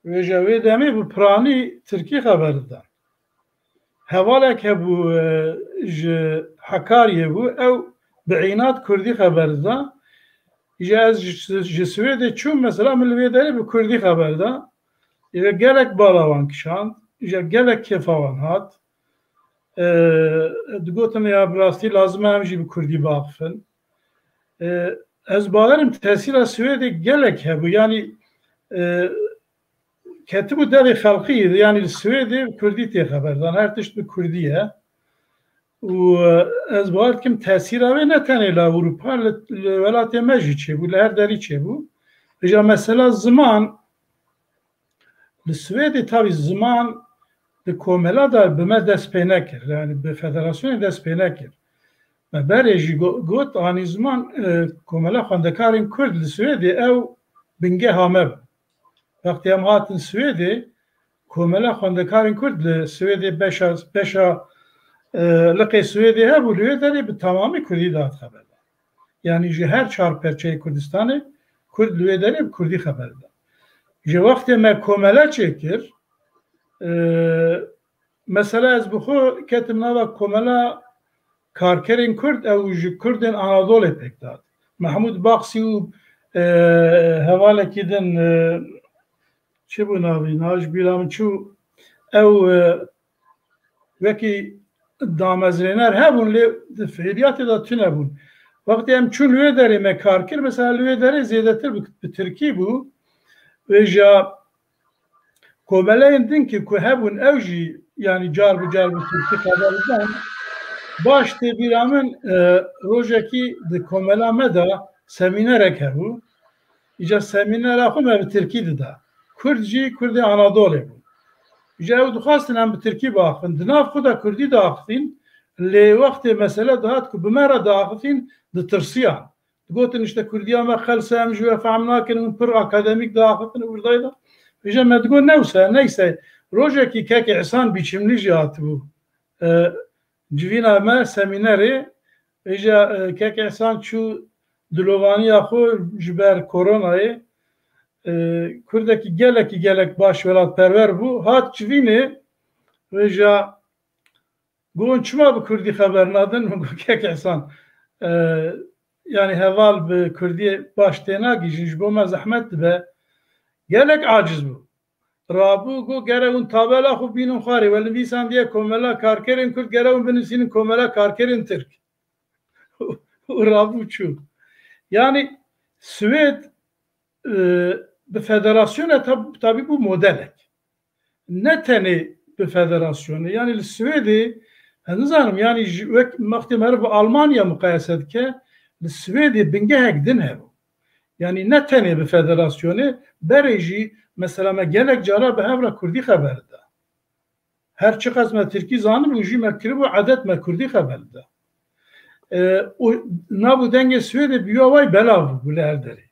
Vêja wê demê bi piranî tirkî xeber didan. Hevalek hebû, e, ji Hekariyê bû, ew bi înat kurdî xeber dida. Îja ez ji, ji Swêdê çûm, mesela min li wê derê bi kurdî xeber da. Îja gelek bala wan kişand, îja gelek kêfa wan hat. E, digotin ya bi rastî lazim e em jî bi kurdî biaxifin. E, ez bawerim tesîra Swêdê gelek hebû. Yanî, e, ketibû devê xelqî, yanî li Swêdê bi kurdî tê xeber dan. Her tişt bi kurdî ye. Û, e, ez bawer dikim tesîra wê ne tenê li Ewropa, li, li welatê me jî çêbû, li her derî çêbû. Îja mesela ziman, li Swêdê tabî ziman di komela de bi me dest pê nekir, yanî bi federasyonê dest pê nekir. Me berê jî go-, got, anî ziman, e, komela xwendekarên Kurd li Swêdê ew bingeha me bû. Wextê em hatin Swêdê, komela xwendekarên Kurd li Swêdê beşa, beşa, e, liqê Swêdê hebû, li wê derê bi temamî Kurdî dihat xeber. Yanî ji her çar perçeyê Kurdistanê Kurd li wê derê bi Kurdî xeber da. Ji wextê me komele çêkir, e, mesela ez bi xwe ketim nava komela karkerên Kurd, ew ji Kurdên Anadolê pêk dihat. Mehmûd Baxsî û, e, hevalekî din, e, çi bû navî? Niha ji bîra min çû. Ew, e, wekî damezrêner hebûn, lê di fiiliyatê de tune bûn. Wextê em çûn li wê derê me kar kir, mesela li wê derê zêdetir bi, bi tirkî bû. Vêja komeleyên din ki ku hebûn, ew jî, yanî car bi car bi tirkî xeber didan. Baş tê bîra min, e, rojekî di komela me de semînerek hebû. Îca semînera xwe me bi tirkî dida. Kurd jî Kurdê Anadolê bû. Ji ew dixwastin em bi tirkî biaxivin. Di nav xwe de kurdî diaxivîn, lê wextê mesele dihat ku bi me re diaxivîn, ditirsiyan. Digotin, işte, kurdiya me qels e, em ji we fehm nakin, hûn pir akademîk diaxivin û wirdayê de. Vêca me digot, ne wisa, neyse. Rojekî kekê Îhsan Bîçimlî jî hatibû. E, civîna me semînerê, vêca, e, kekê Îhsan çû dilovaniya xwe ji ber koronayê, e, kurdekî gelekî gelek baş welatperwer bû, hat civînê, vêca got, çima bi kurdî xeber nadin? Min got, kek Îhsan, e, yanî heval bi kurdî baş tênagihîjin, ji bo me zehmet dibe. Gelek aciz bû. Rabû, got, gere hûn tabela xwe bînin xwarê, we nivîsandiye komela karkerên kurd, gere hûn binivîsînin komela karkerên tirk. Û rabû çû. Yanî Swêd, e, bi federasyone tab-, tabî bû modelek. Ne tenê bi federasyonê. Yanî li Swêdê, ez nizanim, yanî ji wek wextê meriv bi Almanya muqayese dike, li Swêdê bingehek din hebû. Yanî ne tenê bi federasyonê, berê jî mesela me gelek cara bi hev re kurdî xeber dida. Her çiqas me tirkî zanibû jî me kiribû edet me kurdî xeber dida. E, û nabû dengê Swêdê bi wî awayî belav bû li her derê.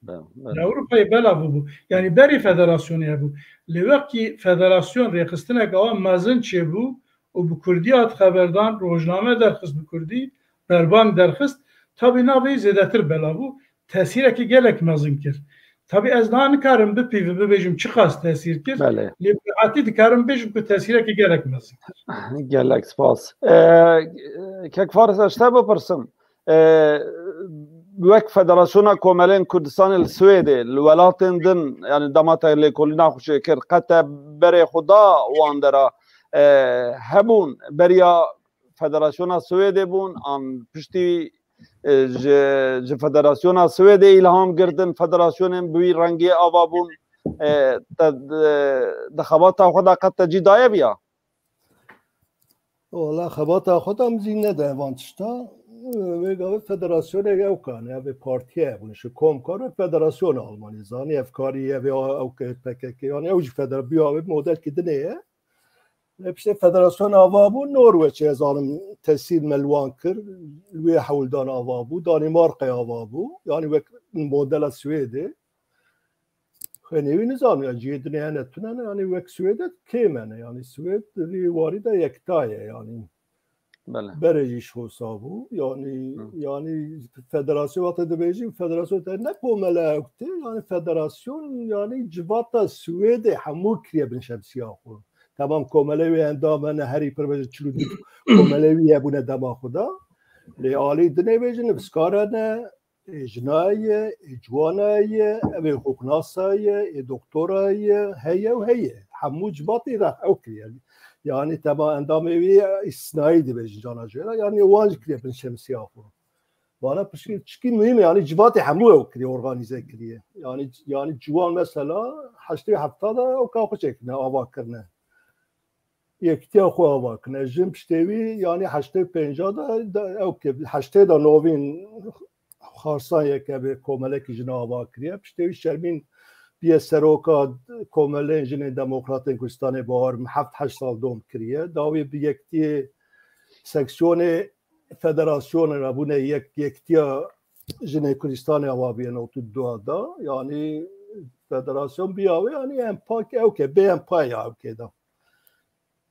Li Ewropayê belav bû. Yanî berê federasyonê hebû. Lê wekî federasyon rêxistineke awa mezin çêbû û bi kurdî hat xeberdan, rojname derxist bi kurdî, berbang derxist, tabî navê zêdetir belav bû. Tesîrekî gelek mezin kir. Tabî ez niha nikarim bipîvim bibêjim çiqas tesîr kir. Belê. Lê bi rehetî dikarim bibêjim ku tesîrekî gelek mezin kir. Gelek spas. Ee, Kek Faris, ez ji te bipirsim. Ee, wek Federasyona Komelên Kurdistanê li Swêdê, li welatên din, yani dema te lêkolîna xwe çêkir, qet te berê xwe da wan dera, ee, hebûn beriya Federasyona Swêdê bûn, an piştî, e, ji, ji Federasyona Swêdê îlham girtin, federasyonên bi wî rengiyê ava bûn, e, te, e, di xebata xwe de qet te cî daye viya? Wala xebata xwe de min cî nedaye van tişta. Wê gavê federasyonê ew kane, ev ê partiye bûn, ji kom kar wek federasyona Almanî zanî, ev karî, ev ê ew ke P K K, yani ew jî federa-, biya wê modelkî dinê ye. Lê piştê federasyon ava bû, Norweçê ez zanim tesîr me li wan kir, li wê hewldan ava bû, Danîmarkayê ava bû, yanî wek modela Swêdê. Xênê wî nizam ya cihê dinê hene tune ne, yanî wek Swêdê kêm hene, yanî Swêd di vî warî de yekta ye, yanî Belê. Berê jî ji xwe sa bû, yanî, Hı. yanî federasyon wextê dibêjî, federasyon te ne komele ew tê, yanî federasyon, yanî civata Swêdê hemû kiriye bin şemsiya xwe. Temam komelê wê endam hene, herî pir bêje çil û du komelê wî hebûne dema xwe de. Lê alî dinê bêjin, nivîskar hene, ê jina ye, ê ciwana ye, ev ê huknasa ye, ê doktora ye, heye û heye. Hemû civatê re ew kiriye. Yanî tema endamê wî îstisnayî dibêjin cana jê re. Yanî wan jî kiriye bin şemsiya xwe. Vana piştî çikî muhîm e, yanî civatê hemû ew kiriye, organîze kiriye. Yanî, yanî ciwan mesela heştê û hefta de ew ka xwe çêkirine, ava kirine. Yekîtiya xwe ava kirine. Jin piştê wî, yanî heştê û pênca de, de ew ke heştê de novîn xarsan yeke bi komelekî jin ava kiriye. Piştê wî Şermîn biye seroka komelên jinên demokratên Kurdistanê, bawer heft heşt sal dom kiriye. Dawî bi yekîtiyê seksiyonê federasyonê re bûne yek, yekîtiya jinên Kurdistanê ava biye newt û du da. Yanî federasyon biya wê, yanî empak ew ke, bê empa ya ew ke da.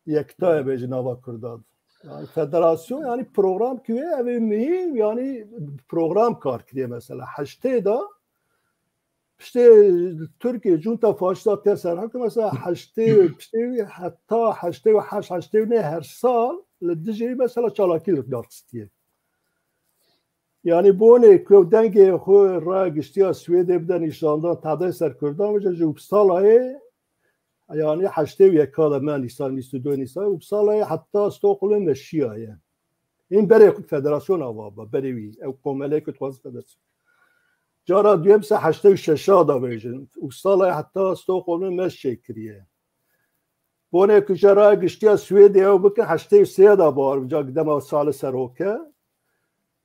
Yekta ye bêjin nava Kurdan. Yani federasyon, yani program ki wê, ev ê muhîm, yani program kar kiriye mesela. Heştê da piştê Türkiye junta faşista tê ser hak mesela heştê, piştê wî heta heştê û heşt, heştê û neh her sal li dijî mesela çalakî li dar xistiye. Yani bonê ku dengê xwe raya giştiya Swêdê bide nîşandan tadê ser Kurdan, vêca ji Uppsalayê, yani heştê û yeka de me nîsan, bîst û du nîsan, Uppsalayê heta Stockholmê me şiyaye. Hîn berê xwe federasyon ava ba, berê wî, ew komelê ku dixwazin federasyon. Cara duyem se heştê û şeş da bêjin. Uppsalayê heta Stockholmê me çêkiriye. Bonê ku jê raya giştiya Swêdê ew bikin, heştê û sê da bar, ca dema Salih Serok e.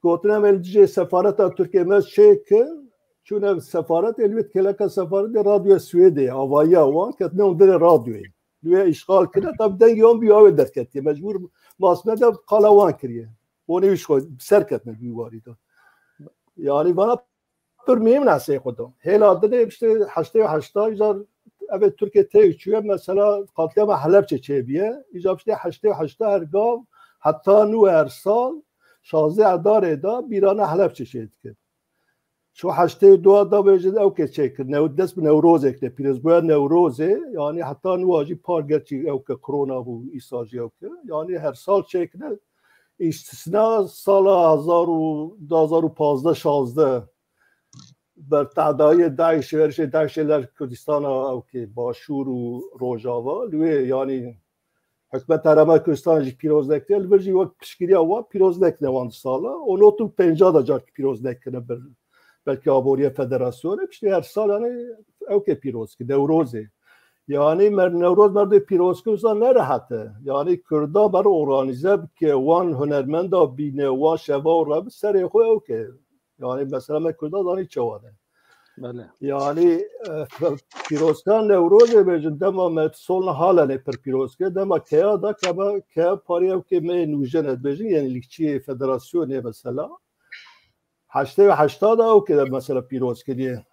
Gotin em ê li dijê sefareta Tirkiyê me çêkin, çûne sefaretê, li wê kêleka sefaretê radyoya Swêdê, avayiya wan ketine hûn dilê radyoyê. Li wê îşxal kirine, tabi dengê wan bi wê derketiye. Mecbûr masmede qala wan kiriye. Bonê wî ji xwe ser ketine bi wî warî de. Yani vana pir muhîm ne hesê xwe de. Hêla dinê işte heştê û heşta îcar ev ê Tirkiye tê çûye, mesela qatliyama Helebçe çêbiye. Îcar işte heştê û heşta her gav heta nû her sal şazdeh Edarê de bîrana Helebçe çê dike. Şu heştê û du da bêjin ew ke çêkir. New-, dest bi Newrozê kir. Pîrozbûya Newrozê, yani heta nû jî par gerçî ew ke korona bû, îsa jî ew ke. Yani her sal çêkine. Îstisna sala hezar û, du hezar û pazdeh şazdeh ber tehdayê DAIŞê, êrişê DAIŞê li Kurdistana ew ke Başûr û Rojava, li wê yani hikûmeta Herêma Kurdistan jî pîroz nekiriye, li vir jî wek piştgiriya wan pîroz nekirine wan du sala. Û nod û pênca da carkî pîroz nekirine bir, belkî aboriye federasyonê, piştî her sal yani ew ke pîroz ki, Newrozê. Yani mer-, Newroz merdê pîroz ki, wisa ne rehet e. Yani Kurda ber organize bike, wan hunermenda bîne, wan şeva û re bi serê xwe ew ke. Yani mesela me Kurda zanî çawa ne. Belê. Yani, e, pîrozka Newrozê bêjin, dema me solna halen ê pir pîroz kir, dema keya da, kema, keya parî ew ke me nûjen e dibêjin, yenilikçiyê federasyonê mesela. Heştê û heşta de ew ke mesela pîroz kiriye.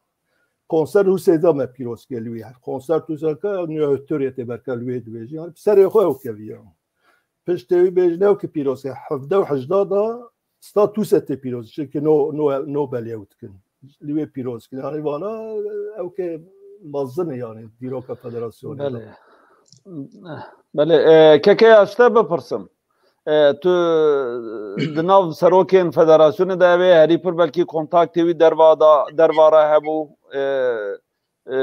Konser Husê de me pîroz kir li wî. Konser Husê ke nû tê berke li wê dibêjin. Yani serê xwe ew keviye. Piştê wî bêjin ew ke pîroz kir. Hevdeh û hejda de statûse tê pîroz. Çimkî no, no, Nobel ew dikin. Li wê pîroz dikin. Yani vana ew ke mezin e yani dîroka federasyonê de. Belê. Belê, e, keke ya ji te bipirsim. E, tu di nav serokên federasyonê de ev ê herî pir belkî kontaktê wî derva da, derva re hebû. E, e,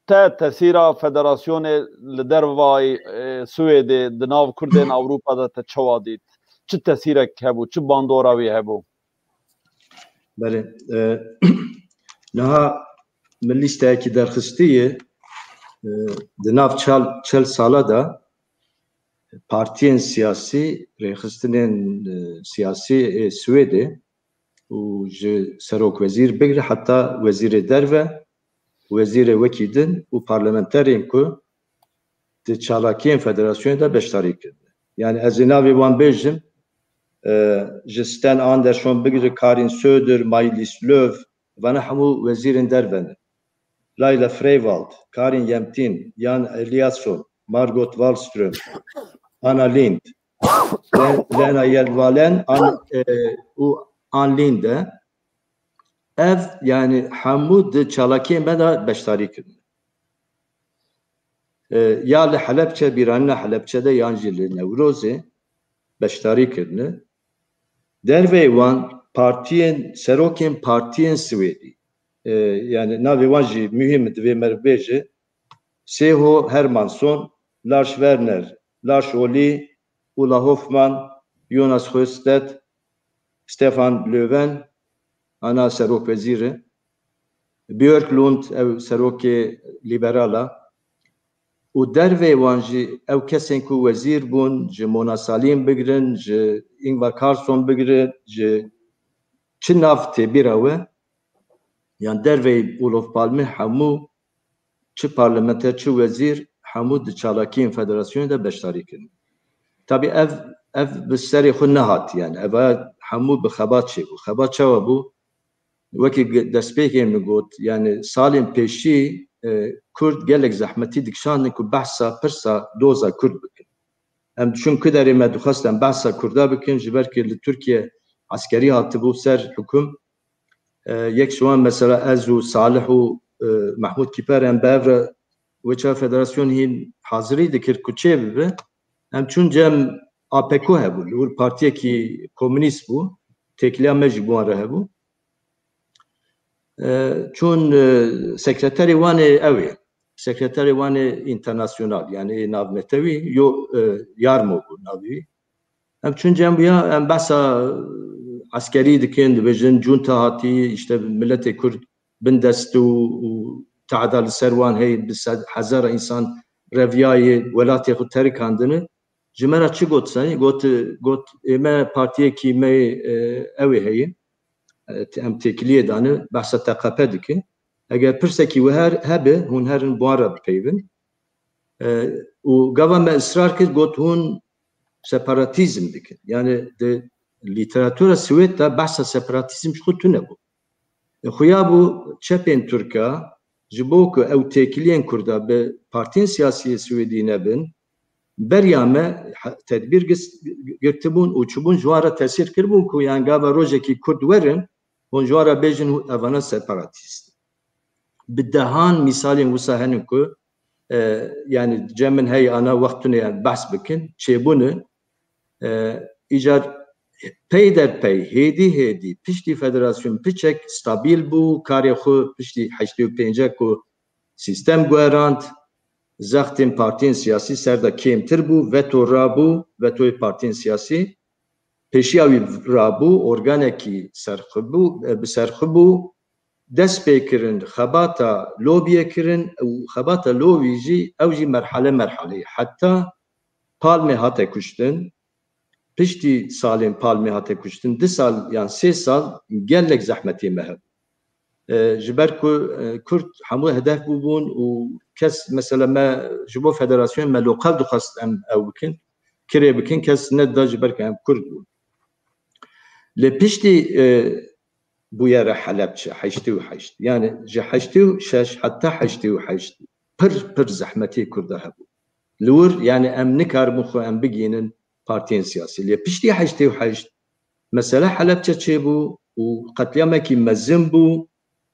te tesîra federasyonê li dervayî, e, Swêdê, di nav Kurdên Ewropa de te çawa dît? Çi tesîrek hebû? Çi bandora wî hebû? Belê. E, niha min lîsteyekî derxistî ye. E, di nav çal, çel sala de partiyên siyasî, rêxistinên, e, siyasî ê Swêdê û ji serokwezîr bigire heta wezîrê derve, wezîrê wekî din û parlamenterên ku di çalakiyên federasyonê de beşdarî kirine. Yani ez ê navê wan bêjim, e, ji Sten Andersson bigire Karin Söder, Maj-Lis Lööw, vana hemû wezîrên derve ne. Laila Freiwald, Karin Jämtin, Jan Eliasson, Margot Wallström, Anna Lindh, Le-, Lena Hjelm-Wallén, An-, e, û Ann Linde. Ev, yani hemû di çalakiyên me de beşdarî kirine. E, ya li Helebçe, bîranîna Helebçe de yan jî li Newrozê beşdarî kirine. Derveyî wan partiyên, serokên partiyên Swêdî, e, yani navê wan jî muhîm e, divê meriv bêje, Seho Hermansson, Lars Werner, Lars Ohly, Ulla Hoffmann, Jonas Sjöstedt, Stefan Löfven, ana serokwezîr e, Björklund, ew serokê liberal e, û derveyî wan jî ew kesên ku wezîr bûn, ji Mona Sahlin bigirin, ji Ingvar Carlsson bigirin, ji çi nav tê bîra we, yan derveyî Olof Palme hemû çi parlamenter, çi wezîr, hemû di çalakiyên federasyonê de beşdarî kirin. Tabî ev, ev bi serê xwe nehat, yani ev hemû bi xebat çêbû. Xebat çawa bû? Wekî ge-, destpêkê min got, yani salên pêşî, e, Kurd gelek zehmetî dikişandin ku behsa pirsa doza Kurd bikin. Em diçûn ku derê me dixwest em behsa Kurda bikin, ji ber ku li Tirkiye eskerî hatibû ser hukum. E, yek ji wan mesela ez û Salih û, e, Mehmûd Kîper em bi hev re wê çax federasyon hîn hazirî dikir ku çê bibe. Em çûn cem A P K hebû, li wir partiyekî komunîst bû, têkiliya me jî bi wan re hebû. E, çûn, e, sekreterê wan ê ew ê, sekreterê wan ê înternasyonal, yani ê navnetewî, yo, e, Yarmo bû navê wî. Em çûn cem ya, em behsa eskerî dikin, dibêjin, junta hatî, işte miletê Kurd bindest û, û tehda li ser wan heye, bi sed hezara însan reviyayê, welatê xwe terikandine. Ji me re çi got, senî? Got, got, ê me partiyekî me, e, ew ê heye. E, em têkiliyê dane, behsa T K P dike. Eger pirsekî we her hebe, hûn herin bi wan re bipeyvin. E, û gava me israr kir, got, hûn separatîzm dikin. Yani di lîteratura Swêd de behsa separatîzm ji xwe tune bû. E, xuya bû çepên Tirka, ji bo ku ew têkiliyên Kurda bi partiyên siyasî yê Swêdî nebin, beriya me he-, tedbîr gis-, girtibûn û çûbûn ji wan re tesîr kiribûn ku yan gava rojekî Kurd werin, hûn ji wan re bêjin hû-, evana separatîst. Bi dehan mîsalên wisa hene ku, e, yani cem min heye ana wext tune yan behs bikin, çêbûne, e, îcar pey der pey, hêdî hêdî, piştî federasyon piçek stabil bû, karê xwe piştî heştê û pênc ku sîstem guherand, zextên partiyên siyasî ser de kêmtir bû, veto rabû, vetoyê partiyên siyasî, pêşiya wî rabû, organekî serxwe bû, e, bi serxwe bû, dest pê kirin, xebata lobiyê kirin û xebata lobî jî, ew jî merhale merhale. Heta Palmê hate kuştin, piştî salên Palmê hate kuştin, du sal yan sê sal gelek zehmetê me hebû. E, ji ber ku, e, Kurd hemû hedef bûbûn û kes, mesela me ji bo federasyon me loqev dixwest em ew bikin, kirê bikin, kes nedida ji ber ku em Kurd bûn. Lê piştî e, bûyere Helebçe, heştê û heşt. Yani ji heştê û şeş heta heştê û heşt pir, pir zehmetê Kurda hebû. Li wir, yani em nikaribûn xwe em bigihînin partiyên siyasî. Lê piştî heştê û heşt mesele Helebçe çêbû û qetliyamekî mezin bû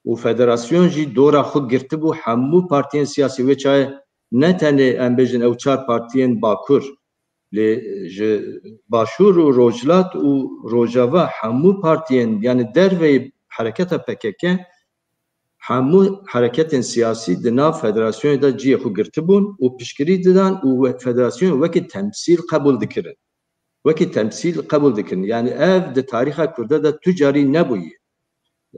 û federasyon jî dora xwe girtibû hemû partiyên siyasî. Wê çaye ne tenê em bêjin ew çar partiyên Bakur, lê ji Başûr û Rojhilat û Rojava hemû partiyên, yani derveyî hereketa P K K, hemû hereketên siyasî di nav federasyonê de cihê xwe girtibûn û piştgirî didan û we-, federasyon wekî temsîl qebûl dikirin. Wekî temsîl qebûl dikirin. Yani ev di tarîxa Kurda de tu carî nebûye.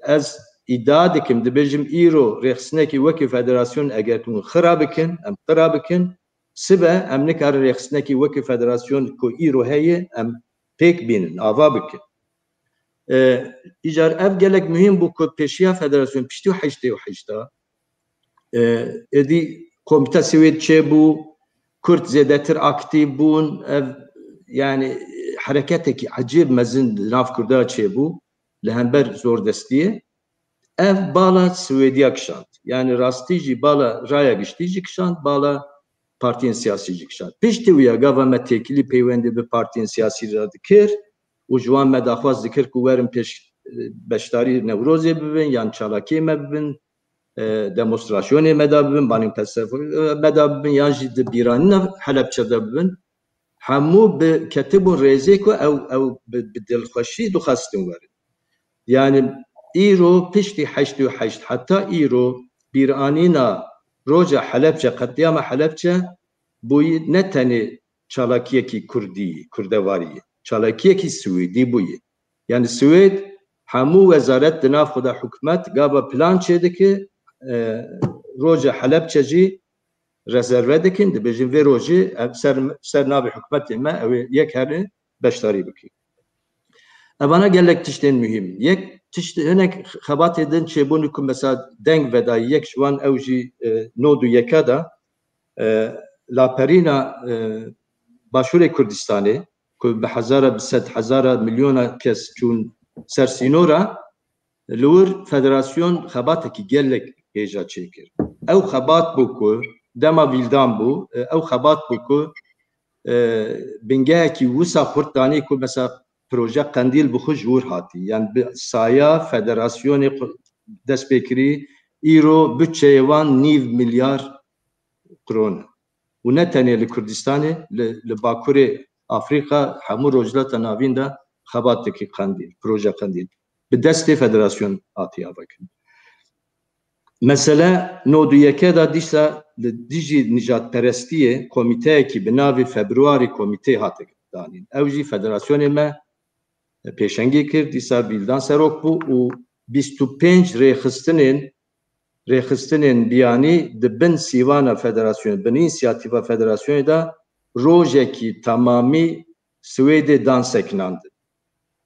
Ez îdia dikim, dibêjim îro rêxistinekî wekî federasyon eger hûn xira bikin, em xira bikin, sibe em nikarin rêxistinekî wekî federasyon ku îro heye, em pêk bînin, ava bikin. E, îcar ev gelek muhîm bû ku pêşiya federasyon piştî û heştê û heşt de, e, êdî Komîta Swêd çêbû, Kurd zêdetir aktîf bûn, ev, yani, hereketekî ecêb mezin di nav Kurda çêbû, li hember zordestiyê. Ev bala Swêdiya kişand. Yani rastî jî bala raya giştî jî kişand, bala partiyên siyasî jî kişand. Piştî wî ya gava me têkilî peywendê bi partiyên siyasî re dikir û ji wan me daxwaz dikir ku werin pêş, e, beşdarî Newrozê bibin yan çalakiyê me bibin, e, demonstrasyonê me de bibin, manîfestoyê me de bibin yan jî di bîranîna Helebçe de bibin. Hemû bi ketibûn rêzê ku ew, ew bi, bi dilxweşî dixwestin werin. Yani îro piştî heştê û heşt heta îro bîranîna roja Helebçe, qetliyama Helebçe bûyî ne tenê çalakiyekî Kurdî, Kurdewarî, çalakiyekî Swêdî bûyî. Yani Swêd hemû wezaret di nav xwe de hikûmet gava plan çêdike, e, roja Helebçe jî rezerve dikin, dibêjin vê rojê ev ser, ser navê hikûmetê me ew ê yek herin beşdarî bikin. Evana gelek tiştên muhîm. Yek tişt, hinek xebatê din çêbûn ku mesela deng vedayî, yek ji wan ew jî, e, nod û yeka de, e, laperîna, e, Başûrê Kurdistanê ku bi hezara, bi sed hezara, milyona kes çûn ser sînora, li wir federasyon xebatekî gelek hêja çêkir. Ew xebat bû ku dema Vîldan bû, e, ew xebat bû ku, e, bingehekî wisa xurt danî ku mesela proje Qendîl bi xwe ji wir hatî. Yani bi saya federasyonê xwe dest pê kirî, îro budçeyê wan nîv milyar kron e. Û ne tenê li Kurdistanê, li, li Bakurê Afrîka, hemû Rojhilata Navîn de xebat dikî Qendîl, proje Qendîl. Bi destê federasyon hatiye vekirin. Mesele nod û yeke de dîsa li dijî nijadperestiyê komîteyekî bi navê Februarî Komîtê hate danîn. Ew jî federasyonê me pêşengî kir, dîsa Vîldan serok bû û bîst û pênc rêxistinên, rêxistinên biyanî di bin sîvana federasyonê, bin însiyatîfa federasyonê de rojekî temamî Swêdê dan sekinandin.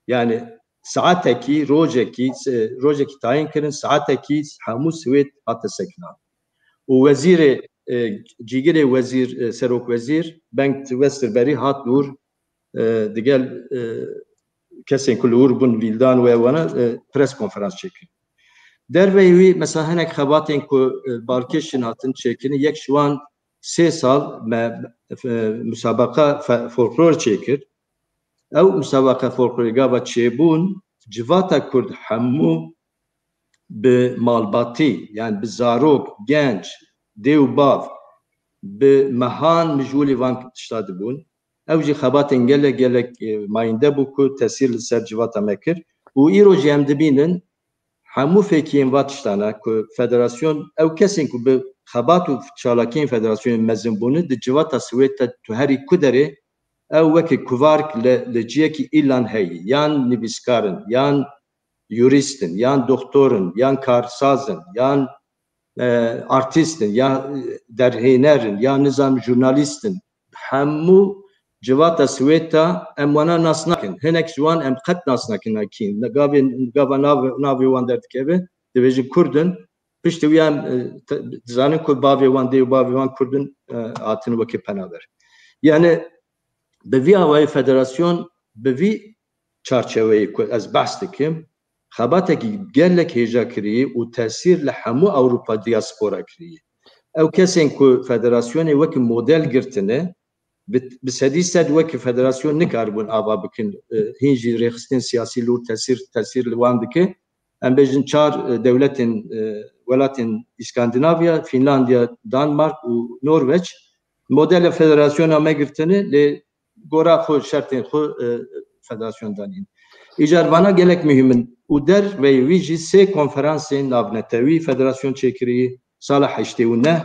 Yani saetekî, rojekî, e, rojekî tayin kirin, saetekî hemû Swêd hate sekinandin. Û wezîrê, e, cîgirê wezîr, e, serok wezîr Bengt Westerberg hat dûr, e, digel, e, kesên ku li wir bûn, Vîldan û ewana, e, pres konferans çêkirin. Derveyî wî, mesela hinek xebatên ku, e, balkêş jin hatin çêkirin, yek ji wan sê sal me, e, musabaqa fe-, folklor çêkir. Ew musabaqa folklorê gava çêbûn, civata Kurd hemû bi malbatî, yani bi zarok, genç, dê û bav, bi mehan mijûlî van tişta dibûn. Ew jî xebatên gelek, gelek, e, mayînde bû ku tesîr li ser civata me kir. Û îro jî em dibînin, hemû fêkiyên va tiştana ku federasyon, ew kesên ku bi xebat û çalakiyên federasyonê mezin bûne, di civata Swêd de tu herî ku derê, ew wekî kuvark li, li ciyekî îlan heyî, yan nivîskar in, yan yurîst in, yan doktor in, yan karsaz in, yan, e, artîst in, ya, e, derhêner in, ya nizam jurnalîst in. Hemû civata Swêd de em wana nas nakin. Hinek ji wan em qet nas nakin kî ne. Gavê, gava nav, navê wan derdikeve, dibêjin Kurd in. Piştî wî em, e, te-, dizanin ku bavê wan, dê û bavê wan Kurd in, e, hatin wekî penaber. Yani bi vî awayî federasyon bi vî çarçeweyê ku ez behs dikim, xebatekî gelek hêja kirî û tesîr li hemû Ewropa diaspora kirî. Ew kesên ku federasyonê wekî model girtine, bi, bi sedî sed wekî federasyon nikaribûn ava bikin, e, hîn jî rêxistin siyasî li wir tesîr, tesîr li wan dike. Em bêjin çar, e, dewletên, e, welatên Îskandinavya, Fînlandya, Danmark û Norveç modela federasyona me girtine, lê gora xwe, şertên xwe, e, federasyon danîn. Îcar vana gelek muhîm in û derveyî wî jî sê konferansên navnetewî federasyon çêkirî sala heştê û neh.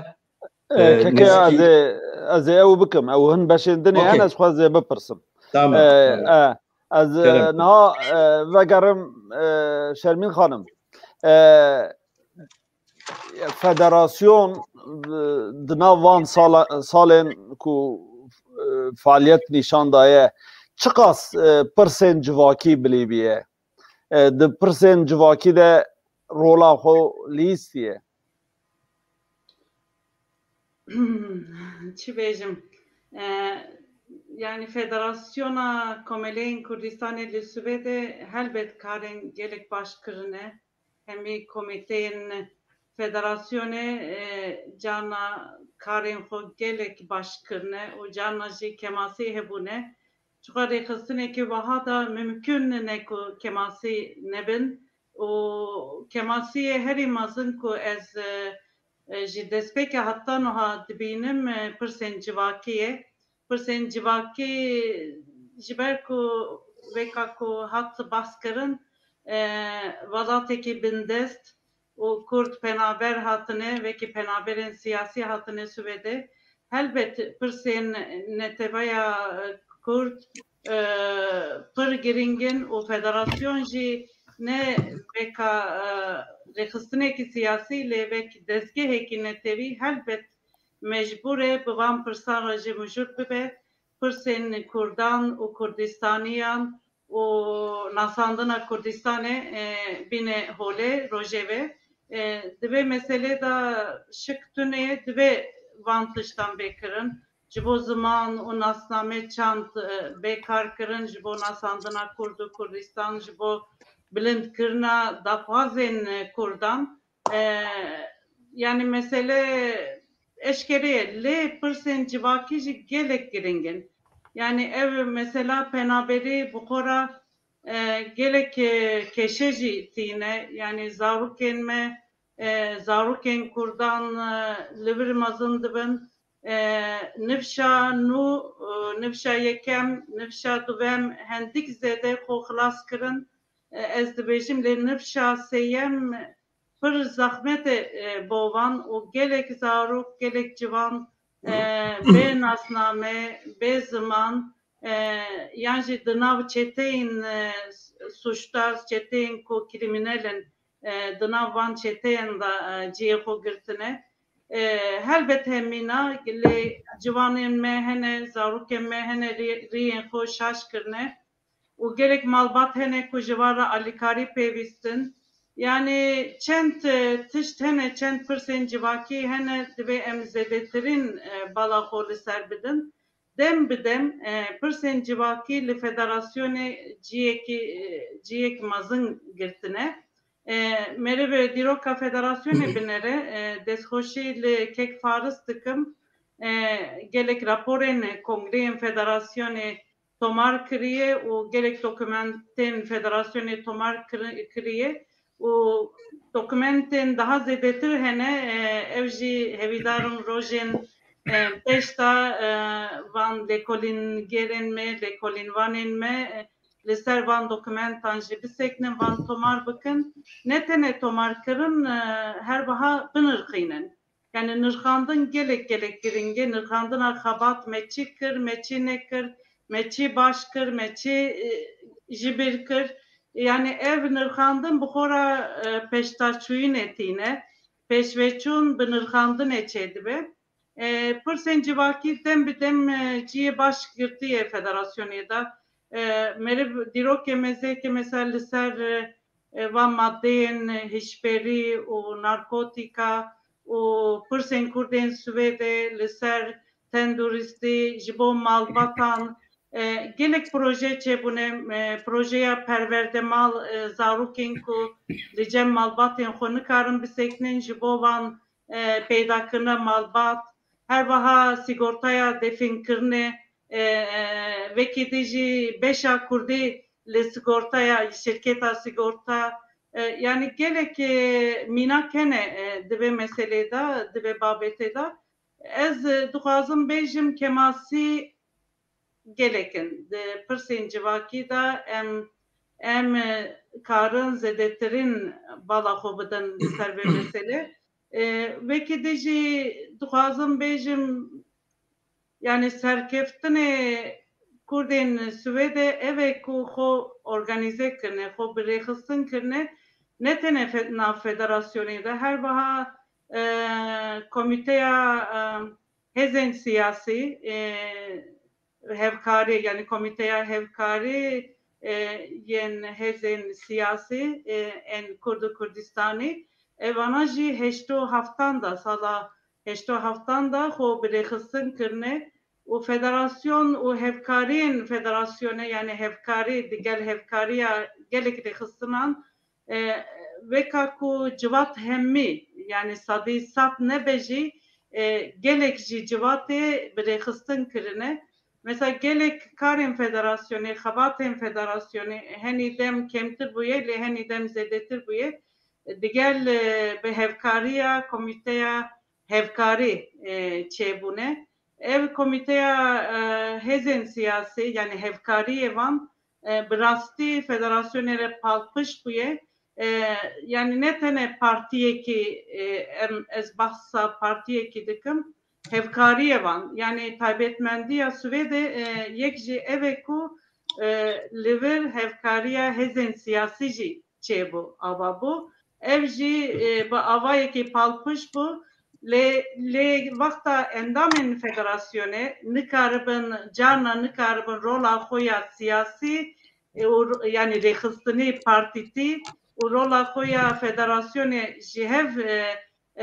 E, e, keke nêzîkî ez ê, ez ê ew bikim. Ew hin beşên dinê Okey. Hene, ez xwe ez ê bipirsim. Tamam, E, tamam. E, ez, e, Kerem. Niha, e, vegerim, e, Şermîn Xanim. E, federasyon, e, di nav van sala-, salên ku, e, faaliyet nîşan daye, çiqas, e, pirsên civakî bilî biye? E, di pirsên civakî de rola xwe lîstiye? Çi bêjim? E, yani Federasyona Komeleyên Kurdistanê li Swêdê helbet karên gelek baş kirine. Hemî komîteyên federasyonê, e, carna karên xwe gelek baş kirine û carna jî kemasî hebûne. Çiqa rêxistinekî wiha da mimkun nîne ku kemasî nebin û kemasiyê herî mezin ku ez, e, e, ji destpêkê heta niha dibînim, e, pirsên civakî ye. Pirsên civakî ji ber ku weka ku hat behs kirin, e, welatekî bindest û Kurd penaber hatine, wekî penaberên siyasî hatine Swêdê. Helbet pirsên neteweya Kurd, e, pir girîng in û federasyon jî ne weka, e, rêxistinekî siyasî, lê wek dezgehekî netewî helbet mecbûr e bi van pirsan re jî mijûl bibe. Pirsên Kurdan û Kurdistaniyan û nasandina Kurdistanê, e, bîne holê rojevê. E, di vê meselê de şik tune ye, divê van tiştan bê kirin. Ji bo ziman û nasname çand, e, bê kar kirin, ji bo nasandina Kurd û Kurdistan, ji bo bilindkirina daxwazên, e, Kurdan. E, yani mesele eşkere ye, lê pirsên civakî jî gelek giring in. Yani ev mesela penaberî bi xwe re, e, gelek, e, keşe jî tîne. Yani zarokên me, e, zarokên Kurdan, e, li vir mezin dibin. E, nifşa nû, e, nifşa yekem, nifşa duvem hendik zêde xwe xilas kirin. E, ez dibêjim, lê nifşa sêyem pir zehmet e, e, bo wan û gelek zarok, gelek ciwan, e, bê nasname, bê ziman, e, yan jî di nav çeteyên, e, suçtar, çeteyên ku krîmînel in, e, di nav van çeteyan de, e, cihê xwe girtine. E, helbet hemîna, lê ciwanên me hene, zarokên me hene, rî-, rîyên xwe şaş kirine. Û gelek malbat hene ku ji van re alîkarî pêwîst in. Yani çend, e, tişt hene, çend pirsên civakî hene, divê em zêdetirîn, e, bala xwe li ser bidin. Dem bi dem, e, pirsên civakî li federasyonê ciyekî, e, ciyek mezin girtine. E, meriv dîroka federasyonê binere, e, destxweşî li kek Faris dikim. E, gelek raporên kongreyên federasyonê tomar kiriye û gelek dokumentên federasyonê tomar kiri-, kiriye û dokumentên daha zêdetir hene, e, ev jî hevîdarim rojên, e, pêş de, e, van lêkolîngerên me, lêkolînvanên me, e, li ser van dokumentan jî bisekinin, van tomar bikin. Ne tenê tomar kirin, e, her wiha binirxînin. Yani nirxandin gelek gelek giring e. Nirxandina xebat me çi kir, me çi nekir, me çi baş kir, me çi, e, ji bîr kir. Yani ev nirxandin bi xwe re, e, pêşdaçûyînê tîne. Pêşveçûn bi nirxandinê çêdibe. E, pirsên civakî dem bi dem, e, cihê baş girtiye federasyonê de. E, meriv dîrokê me zêke mesela li ser, e, e, van madeyên hişberî û narkotîka û pirsên Kurdên Swêdê li ser tenduristî ji bo malbatan, E, gelek proje çêbûne, e, projeya perwerdemal, e, zarokên ku li cem malbatên xwe nikarin bisekinin, ji bo van, e, peydakirina malbat, her wiha sîgortaya defînkirinê, e, e, wekî dî jî beşa kurdî li sîgortaya, şirketa sîgorta, e, yanî gelek, e, mînak hene, e, di vê meselê de, di vê babetê de. Ez, e, dixwazim bêjim, kêmasî gelek in. Di pirsên civakî de em, em, e, karin zêdetirîn bala xwe bidin li ser vê meselê. E, wekî dî jî dixwazim bêjim, yanî serkeftinê Kurdên Swêdê ev e ku xwe organîze kirine, xwe bi rêxistin kirine, ne tenê fe-, nav federasyonê de, her wiha, e, komîteya, e, hêzên siyasî, e, hevkarî, yanî komîteya hevkarî, e, yên hêzên siyasî, e, ên Kurd û Kurdistanî, e, vana jî heştê û heftan de, sala heştê û heftan de xwe bi rêxistin kirine û federasyon û hevkariyên federasyonê, yanî hevkarî digel hevkariya gelek rêxistinan, e, weka ku civat hemî, yanî sedî sed nebe jî, e, gelek jî civatê bi rêxistin kirine. Mesela gelek karên federasyonê, xebatên federasyonê henî dem kêmtir bûye, lê henî dem zêdetir bûye. Digel, e, bi hevkariya komîteya hevkarî, e, çêbûne. Ev komîteya, e, hêzên siyasî, yanî hevkariyê van, e, bi rastî federasyonê re palpişt bûye. E, yanî ne tenê partiyekî, e, em, ez behsa partiyekî dikim, hevkariyê van. Yanî taybetmendiya Swêdê, e, yek jî ev e ku, e, li vir hevkariya hêzên siyasî jî çêbû, ava bû. Ev jî, e, bi avayekî palpişt bû. Lê, lê wexta endamên federasyonê nikaribin, carna nikaribin rola xwe ya siyasî, e, û, yanî rêxistinî partîtî û rola xwe ya federasyonê ji hev, e,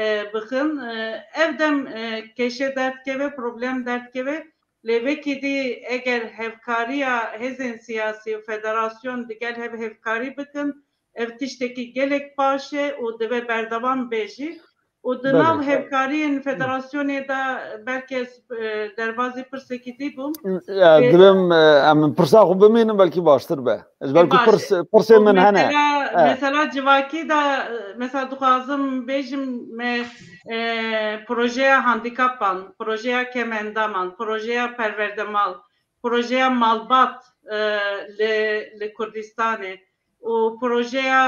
e, bixin. E, ev dem, e, kêşe derdikeve, problem derdikeve. Lê wekî dî eger hevkariya hêzên siyasî û federasyon digel hev hevkarî bikin, ev tiştekî gelek baş e û divê berdewam be jî. Û di Belê. nav hevkariyên federasyonê de belkî ez, e, derbazî pirsekî dî bûm. Ya, Ê, divêm, e, em pirsa xwe bimînin, belkî baştir be. Ez Ê, belkî baş. pirs-, pirsê Û min hene. mesela, E. mesela civakî de, e, mesela dixwazim bêjim me, e, projeya handîkapan, projeya kemendaman, projeya perwerdemal, projeya malbat, e, li, li Kurdistanê û projeya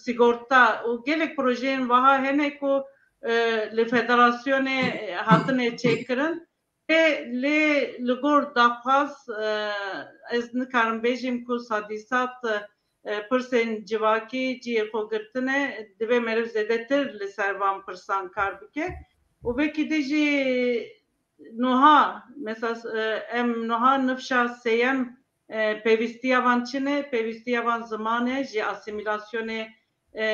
sîgorta û gelek projeyên wiha hene ku, e, li federasyonê hatine çêkirin. Lê, lê li gor daxwaz, e, ez nikarim bêjim ku sedî sed, e, pirsên civakî cihê xwe girtine, divê meriv zêdetir li ser van pirsan kar bike. Û vekî dî jî nuha, mesela, e, em nuha nifşa sêyem, e, pêwîstiya van çi ne? Pêwîstiya van ziman e, ji asîmîlasyonê, e,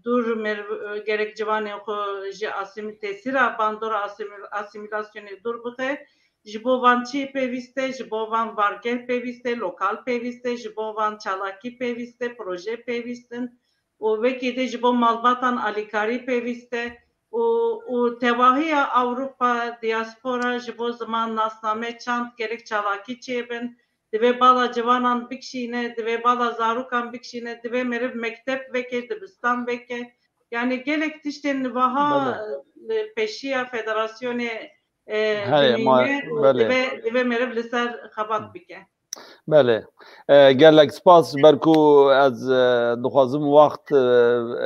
dûr meriv, e, gerek ciwanên xwe ji asîmî-, tesîra bandora asîmîl-, asîmîlasyonê dûr bixe. Ji bo van çi pêwîst e? Ji bo van bargeh pêwîst e, lokal pêwîst e, ji bo van çalakî pêwîst e, proje pêwîst in. Û wekî dî ji bo malbatan alîkarî pêwîst e û, û tevahiya Ewropa, diaspora ji bo ziman nasname çand gerek çalakî çêbin, divê bala ciwanan bikişîne, divê bala zarokan bikişîne, divê meriv mekteb veke, dibistan veke. Yanî gelek tiştên wiha, Belê. e, li pêşiya federasyonê, e, Heye, ma-, dimîne û belê. divê, divê meriv li ser xebat bike. Belê. E, gelek spas, ji ber ku ez, e, dixwazim wext, e,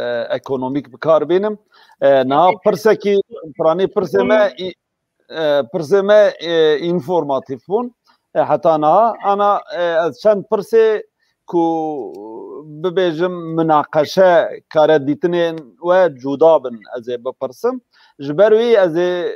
e, ekonomîk bi kar bînim. E, niha pirsekî, piranî pirsê me, î-, e, pirsê me, e, înformatîf bûn. E, heta niha, ana, e, ez çend pirsê ku bibêjim minaqeşe kare dîtinên we cuda bin, ez ê bipirsim. Ji ber wî ez ê, e,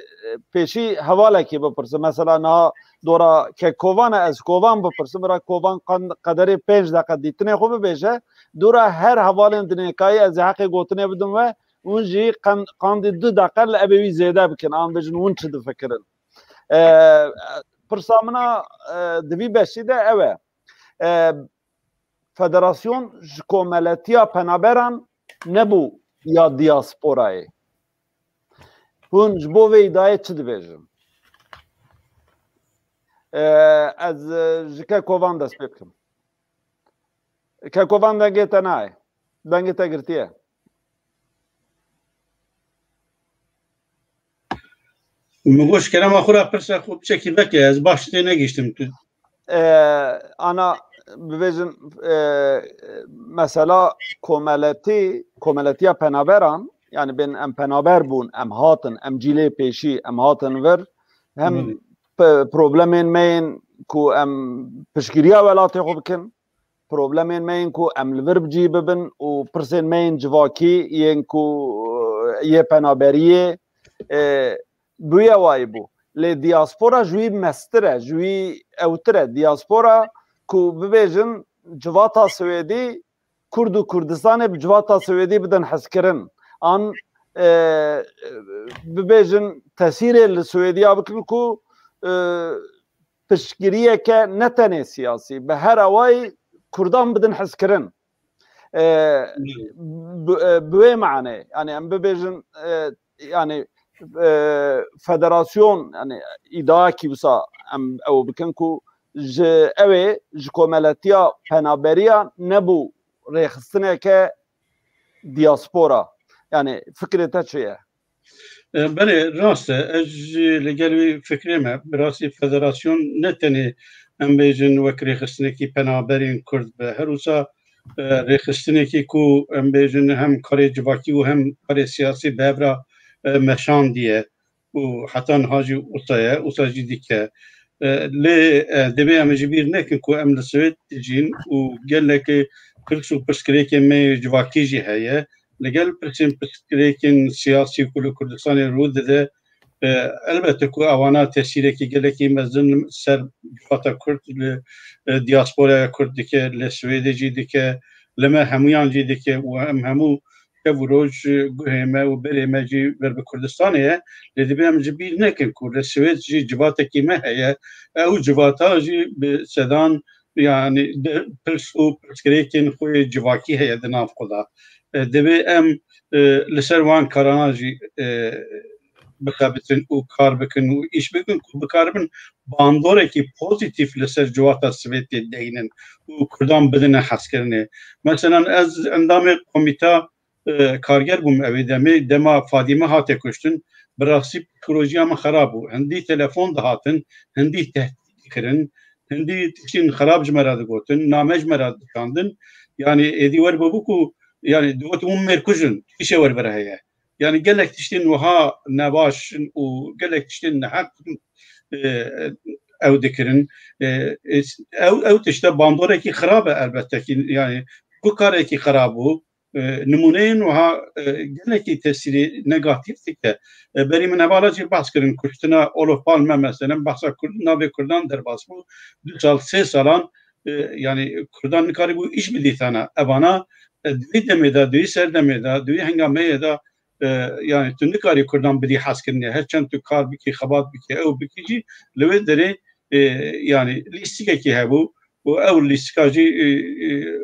pêşî hevalekî bipirsim. Mesela niha dora kek Kovan e, ez Kovan bipirsim, bira Kovan qan-, qederê pênc deqe dîtinê xwe bibêje, dora her hevalên dinêkayî ez ê heqê gotinê bidim we, hûn jî qen-, qandî du deqe li ebê wî zêde bikin, an bêjin hûn çi difikirin. E, pirsa min a, e, di vî beşî de ew e. E, federasyon ji komeletiya penaberan nebû ya diasporayê. Hûn ji bo vê îdayê çi dibêjin? E, ez, e, ji Kekovan dest pê bikim. Kekovan dengê te nayê. Dengê te girtiye. Min got, ji kerema xwe re pirsa xwe piçekî veke, ez baş tê negihiştim tu. E, ana bibêjin, e, mesela komeletî, komeletiya penaberan, yani bên em penaber bûn, em hatin, em cîlê pêşî, em hatin vir, hem pe-, problemên me yên ku em piştgiriya welatê xwe bikin, problemên me yên ku em li vir bi cî bibin û pirsên me yên civakî yên ku, e, yê penaberiyê, e, bûye wayî bû. Lê diaspora ji wî mestir e, ji wî ewtir e. Diaspora ku bibêjin civata Swêdî, Kurd û Kurdistanê bi civata Swêdî bidin hezkirin. An, e, bibêjin tesîrê li Swêdiya bikin ku, e, piştgiriyeke ne tenê siyasî, bi her awayî Kurdan bidin hezkirin. E, bi, e, bi wê manê, yani em bibêjin, e, yani, e, federasyon, yani îdiayekî wisa em ew bikin ku ji ew ê ji komeletiya penaberiya nebû rêxistineke diaspora. Yani fikrê te çi ye? E, belê, rast e. Ez jî li gel wî fikrê me. Bi rastî federasyon ne tenê em bêjin wek rêxistinekî penaberên Kurd be. Her wisa, e, rêxistinekî ku em bêjin hem karê civakî û hem karê siyasî bi hev re, e, meşandiye û heta niha jî wisa ye, wisa jî dike. E, lê, e, divê em ji bîr nekin ku em li Swêd dijîn û gelekî pirs û pirsgirêkên me yê civakî jî heye. Li gel pirsên pirsgirêkên siyasî ku li Kurdistanê rû dide, e, elbette ku ewana tesîrekî gelekî mezin ser civata Kurd, li, e, diasporaya Kurd dike, li Swêdê jî dike, li me hemûyan jî dike û em hemû şev û roj guhê me û berê me jî ber bi Kurdistanê ye. Lê divê em ji bîr nekin ku li Swêd jî civatekî me heye. Ew civata jî bi sedan, yani, de, pirs û pirsgirêkên xwe yê civakî heye di nav xwe de. E, divê em, e, li ser wan karana jî, e, bixebitin û kar bikin û îş bikin ku bikaribin bandorekî pozîtîf li ser civata Swêdê deynin û Kurdan bidine hezkirinê. Meselan, ez endamê komîta, e, karger bûm evê demê, dema Fadîme hate kuştin, bi rastî psîkolojiya min xerab bû. Hindî telefon dihatin, hindî tehdît dikirin, hindî tiştên xerab ji me re digotin, name ji me re dişandin. Yani êdî wer bûbû ku, yani digotin hûn mêrkuj in, tişê wer bira heye. Yani gelek tiştên wiha nebaş in û gelek tiştên neheq in, e, ew dikirin. E, e, ew, ew tişte bandorekî xirab e elbette ki. Yani ku karekî xirab bû, e, nimûneyên wiha, e, gelekî tesîrî negatîf dike. E, berî min hevala jî behs kirin, kuştina Olof Palme, meselen, behsa Kurd, navê Kurdan derbas bû. Du sal, sê salan, e, yani Kurdan nikarîbû îş bidîtana. Evana, e, di wî demê de, di wî serdemê de, di wî hengameyê de, e, yani tu nikarî Kurdan bidî hezkirinê. Her çend tu kar bikî, xebat bikî, ew bikî jî li wê derê, e, yani lîstikekî hebû û ew lîstika jî, e, e,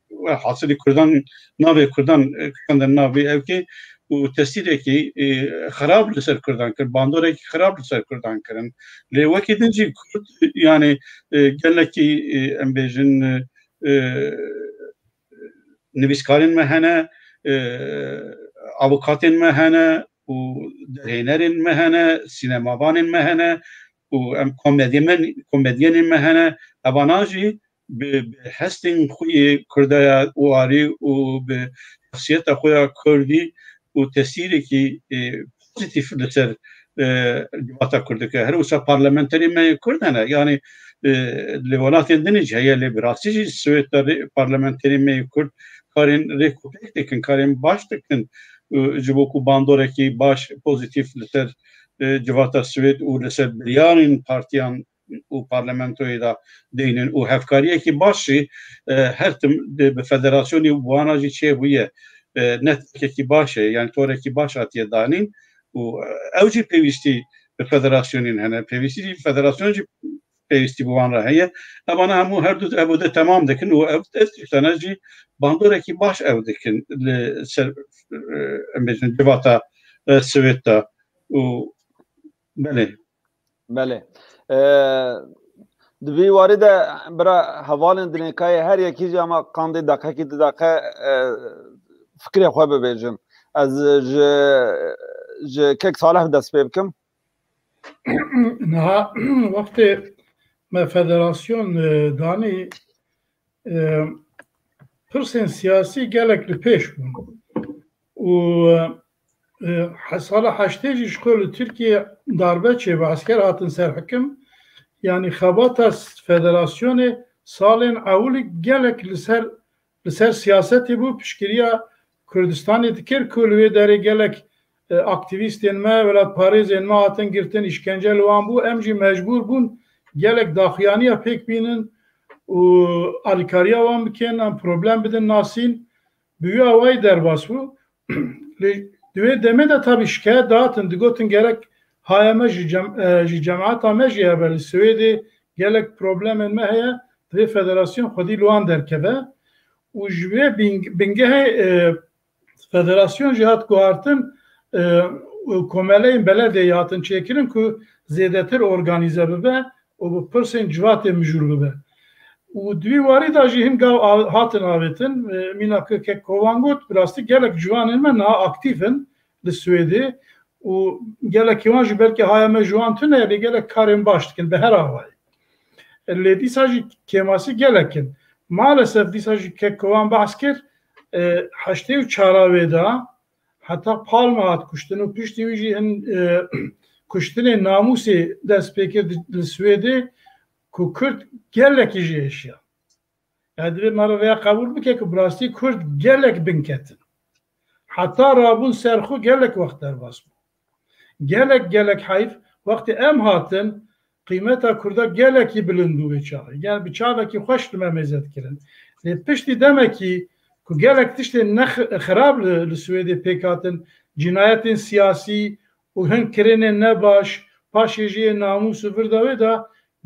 we hasilî Kurdan, navê Kurdan, e, kişandin navê ewkê û tesîrekî, e, xirab li ser Kurdan kir, bandorekî xirab li ser Kurdan kirin. Lê wekî din jî Kurd, yani, e, gelekî, e, em bêjin, e, e, nivîskarên me hene, e, avukatên me hene û derhênerên me hene, sînemavanên me hene û em komedyemen-, komedyenên me hene. Evana jî bi, bi hestên xwe yê Kurdaya warî û bi şexsiyeta xwe ya Kurdî û tesîrekî, e, pozîtîf li ser, e, civata Kurd dike. Her wisa parlamenterê me yê Kurd hene. Yani, e, li welatên din jî heye, lê bi rastî jî Swêd de rê-, parlamenterê me yê Kurd karên rêk û pêk dikin, karên baş dikin. E, ji bo ku bandorekî baş, pozîtîf li ser, e, civata Swêd û li ser biryarên partiyan û parlamentoyê de deynin û hevkariyekî baş jî, e, her tim de bi federasyonî wana jî çêbûye, e, networkekî baş e, yani torekî baş hatiye danîn û, e, ew jî pêwîstî bi federasyonên hene. Pêwîstî jî federasyon jî pêwîstî bi wan re heye. Evana hemû her du ev û di temam dikin û ev, ez tiştane jî bandorekî baş ew dikin li ser, e, em bêjin civata, e, Swêd de û belê. Belê. E, di vî warî de bira hevalên dinêkayê her yekî jî ama qandê deqekî du deqe, e, fikrê xwe bibêjin. Ez ji, ji kek Salih dest pê bikim. Niha wextê me federasyon, e, danî, e, pirsên siyasî gelek li pêş bûn. Û, e, he-, sala heştê jî ji xwe li Tirkiye darbe çêbû, esker hatin ser hikim. Yanî xebata s-, federasyonê salên ewilî gelek li ser, li ser siyasetê bû, piştgiriya Kurdistanê dikir ku li wê derê gelek, e, aktîvîstên me, welatparêzên me hatin girtin, îşkence li wan bû. Em jî mecbûr bûn gelek daxuyaniya pêk bînin û alîkariya wan bikin, em problem bidin nasîn. Bi wî awayî derbas bû. Lê di wê demê de tabî şikayet dihatin, digotin gerek haya me ji cem-, e, ji cemaeta me jî hebe, li Swêdê gelek problemên me heye, divê federasyon xwedî li wan derkeve. Û ji wê bing-, bingehê, e, federasyon jî hat guhartin, e, û komeleyên belediyê hatin çêkirin ku zêdetir organîze bibe û bi pirsên civatê mijûl bibe. Û di wî warî de jî hin gav a-, hatin avêtin. E, mîna ku kek Kovan got, bi rastî gelek ciwanên me niha aktîf in li Swêdê û gelekî wan jî belkî haya me ji wan tune ye, lê gelek karên baş dikin bi her awayî. Lê dîsa jî kêmasî gelek in. Maalesef dîsa jî kek Kovan behs kir, e, heştê û çar wê de heta Palme hat kuştin û piştî wî jî hin, e, kuştinên namûsê dest pê kir di, li Swêdê ku Kurd gelekî jî êşiya. Yani divê me re vêya qebûl bike ku bi rastî Kurd gelek binket in. Heta rabûn ser xwe gelek wext derbas bû. Gelek, gelek heyf, wextê em hatin, qîmeta Kurda gelekî bilind bû wê çaxê. Yani bi çavekî xweş li me mêze dikirin. Lê piştî demekî ku gelek tiştên ne xi-, xirab li, li Swêdê pêk hatin, cînayetên siyasî û hin kirinên nebaş, paşê jî yê namûs û vir de wê de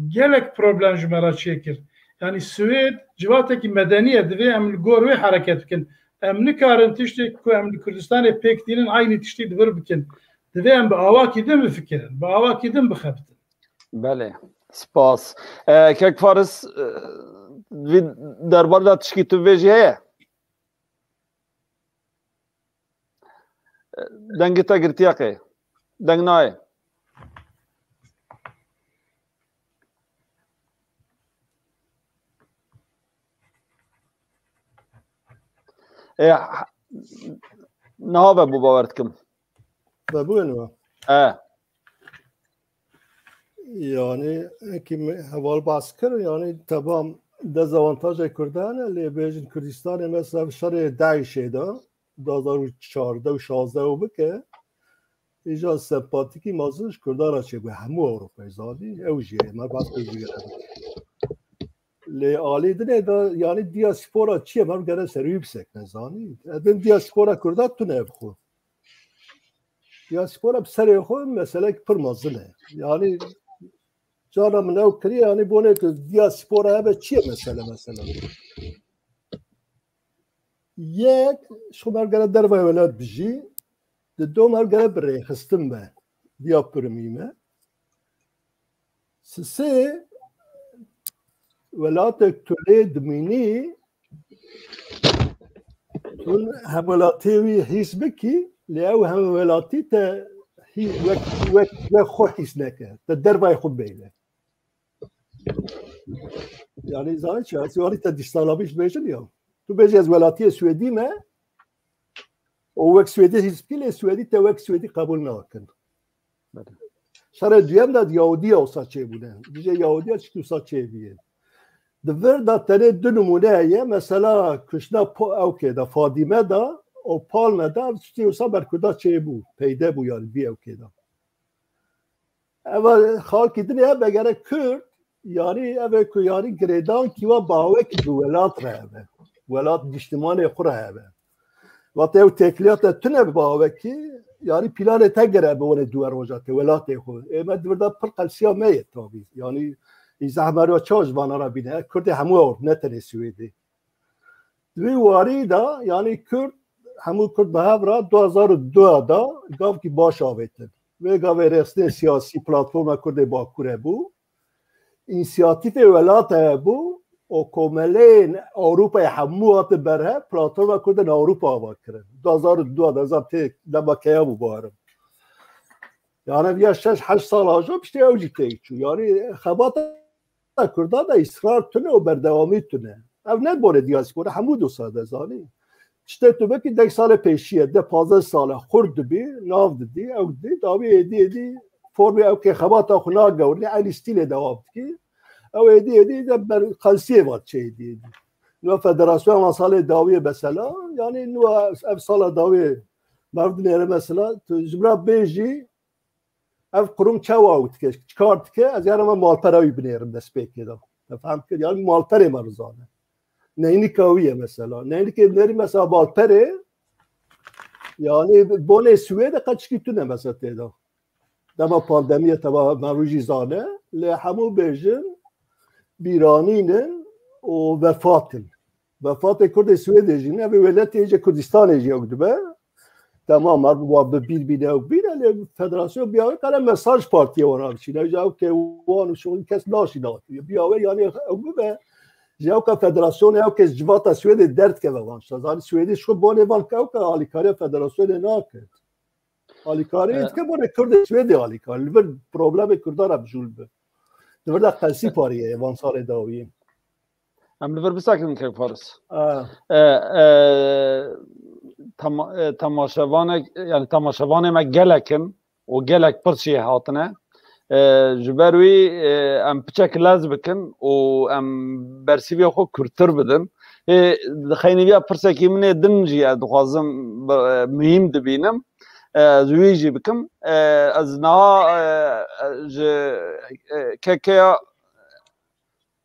gelek problem ji me re çêkir. Yani Swêd civatekî medenî ye, divê em li gor wê hereket bikin. Em nikarin tiştê ku em li Kurdistanê pêk tînin, eynî tiştî di vir bikin. Divê em bi awakî din bifikirin, bi awakî din bixebitin. Belê, spas. E, kek Faris, e, vî derbar de tişkî tu bêjî heye? Dengê te girtiye qey. Deng nayê. E, niha vebû bawer dikim. Vebû ne? E. Yani, ki me-, heval bas kir, yani, tebam dezavantajê Kurdan e, lê bêjin Kurdistanê mesela şerê DAIŞê de, du hazar û çardeh û şazdeh û bike, îja sempatîkî mezin ji Kurdan re çêbû, hemû Ewropayê zanî, ew jî ye, me bas kir jî ye. Lê alî dinê de, yani, diaspora çi ye, me gere ser wî bisekine zanî. Edin diaspora Kurda tune bi xwe. Diaspora bi serê xwe meselek pir mezin e. Yani, cara min ew kiriye, yani, bonê ku diaspora hebe çi ye mesele, mesela? Yek, ji xwe me gere dervayê welat bijî, di do me gere bi rêxistin be, diya pirimî me. Sisê, welatek tu lê dimînî, tu hemwelatiyê wî hîs bikî, lê ew hemwelatî te hî-, wek, wek, wek xwe hîs neke. Te dervayê xwe bêne. Yani, zanî çi? Ez wanî te dîstalamî ji bêjin ya. Tu bêjî ez welatiyê Swêdî me, û wek Swêdî hîs bikî, lê Swêdî te wek Swêdî qebûl nakin. Belê. Şerê duyem de Yahudiya wisa çêbûne. Dije Yahudiya çi wisa çêbûye. Di vir de tenê du nimûne heye. Mesela kuştina po-, ewkê de, Fadîme de û Palme de ev tiştê wisa ber Kurda çêbû. Peyde bû yani vî ewkê de. Eva xalkî dinê hebe gere Kurd, yani ev e ku yani girêdankî wa bawekî bi welat re hebe. Welat niştimanê xwe re hebe. Wate ew têkiliya te tune bi bawekî, yani planê te gere bi wene duwe roja te welatê xwe. Ê me di vir de pir qelsiya me ye tabî. Yani Îza Hemer çawa ji vana re bîne? Kurdê hemû ewr, ne tenê Swêdê. Di vî warî de, yanî Kurd, hemû Kurd bi hev re du hezar û du de gavkî baş avêtin. Vê gavê rêxistinê siyasî Platforma Kurdê Bakur hebû. Însiyatîfê welata hebû û komeleyên Ewropayê hemû hatin berhev, Platforma Kurdên Ewropa ava kirin. Du hezar û du de, ez tê dema keya bû barim. Yani ev ya şeş heşt sala jî piştî ew jî têk çû. Yani xebata Kurda de îsrar tune û berdewamî tune. Ev ne borê diaspora, hemû dosa de zanî. Tiştê tu vekî deh salê pêşiye, de pazdeh sale xurt dibî, nav didî, ew didî, dawî êdî êdî formê ew kê xebata xwe nagewrî, eynî stîlê dewam dikî. Ew êdî êdî de ber qelsiyê vat çê êdî êdî. Nû federasyon van salê dawiyê mesela, yani nû ev sala dawiyê merv dinêre mesela, tu ji bira bêjî, ev qurum çawa ew dike, çikar dike, ez yara me malpera wî binêrim destpêkê de. Te fehm kir? Yani malperê me rizane. Neynika wî ye mesela. Neynikê nerî mesela malperê, yani bonê Swêdê qet çikî tune mesela tê de. Dema pandemiyê teva me rû jî zane, lê hemû bêjin bîranîn in û vefatin. Vefatê Kurdê Swêdê jî ne, vê welatê jî Kurdistanê jî ew dibe. Temam, her wa bi bîr bîne ew bîne, lê federasyon biyawê kare mesaj partiyê wana biçîne. Ji ew ke wan û şûn kes naşîne. Biyawê yani ew bibe. Ji ew ke federasyonê ew kes civata Swêdê derdikeve van. Şazanî Swêdê şu bonê van ke ew ke alîkariya federasyonê naket. Alîkarî dike bonê Kurdê Swêdê alîkar. Li vir problemê Kurdan re bijûl bi. Di vir de qelsî pariyê van salê dawiyê. Em li vir bisekin kek Faris. E, e, tema-, e, temaşevanek, yani temaşevanê me gelek in û gelek pirsî hatine. E, ji ber wî, e, em piçek lez bikin û em bersîvê xwe kurtir bidin. Ê, di xeynîviya pirsekî min ê din jî ez dixwazim bi, e, muhîm dibînim. E, ez wî jî bikim. E, ez niha, e, e, ji, e, kekeya,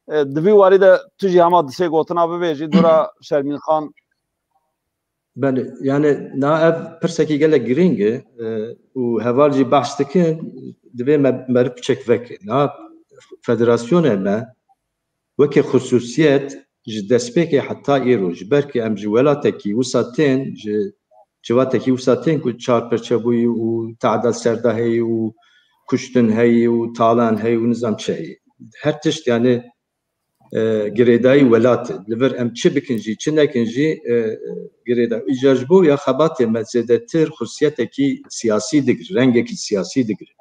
e, di vî warî de tu jî hema di sê gotina bibêjî, dora Şermîn Xan. Belê, yani na ev pirsekî gelek girîng e, e, û heval jî behs dikin, divê me meriv piçek veke. Na federasyonê me weke xusûsiyet ji destpêkê heta îro, ji ber ku em ji welatekî wisa tên, ji civatekî wisa tên ku çar perçe bûyî û tehdal serda heyî û kuştin heyî û talan heyî û nizam çi heyî. Her tişt yani, e, girêdayî welat e. Li vir em çi bikin jî, çi nekin jî, e, girêdayî. Îcar ji bo ya xebatê me zêdetir xusiyetekî siyasî digir, rengekî siyasî digir.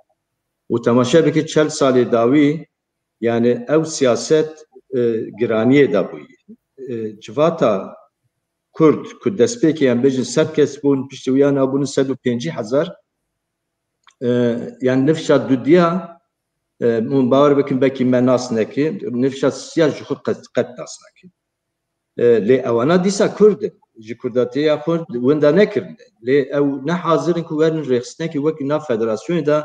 Û temaşe bike çel salê dawî, yani ew siyaset, e, giraniyê de bûyî. E, civata Kurd ku destpêkê em bêjin sed kes bûn, piştî wiya nabûn sed û pêncî hezar, e, yani nifşa dudiya, e, hûn bawer bikin, belkî me nas neke, nifşa siya ji xwe qet, qet nas neke. E, lê ewana dîsa Kurd in. Ji Kurdatiya xwe winda nekirine. Lê ew ne hazir in ku werin rêxistinekî wekî nav federasyonê de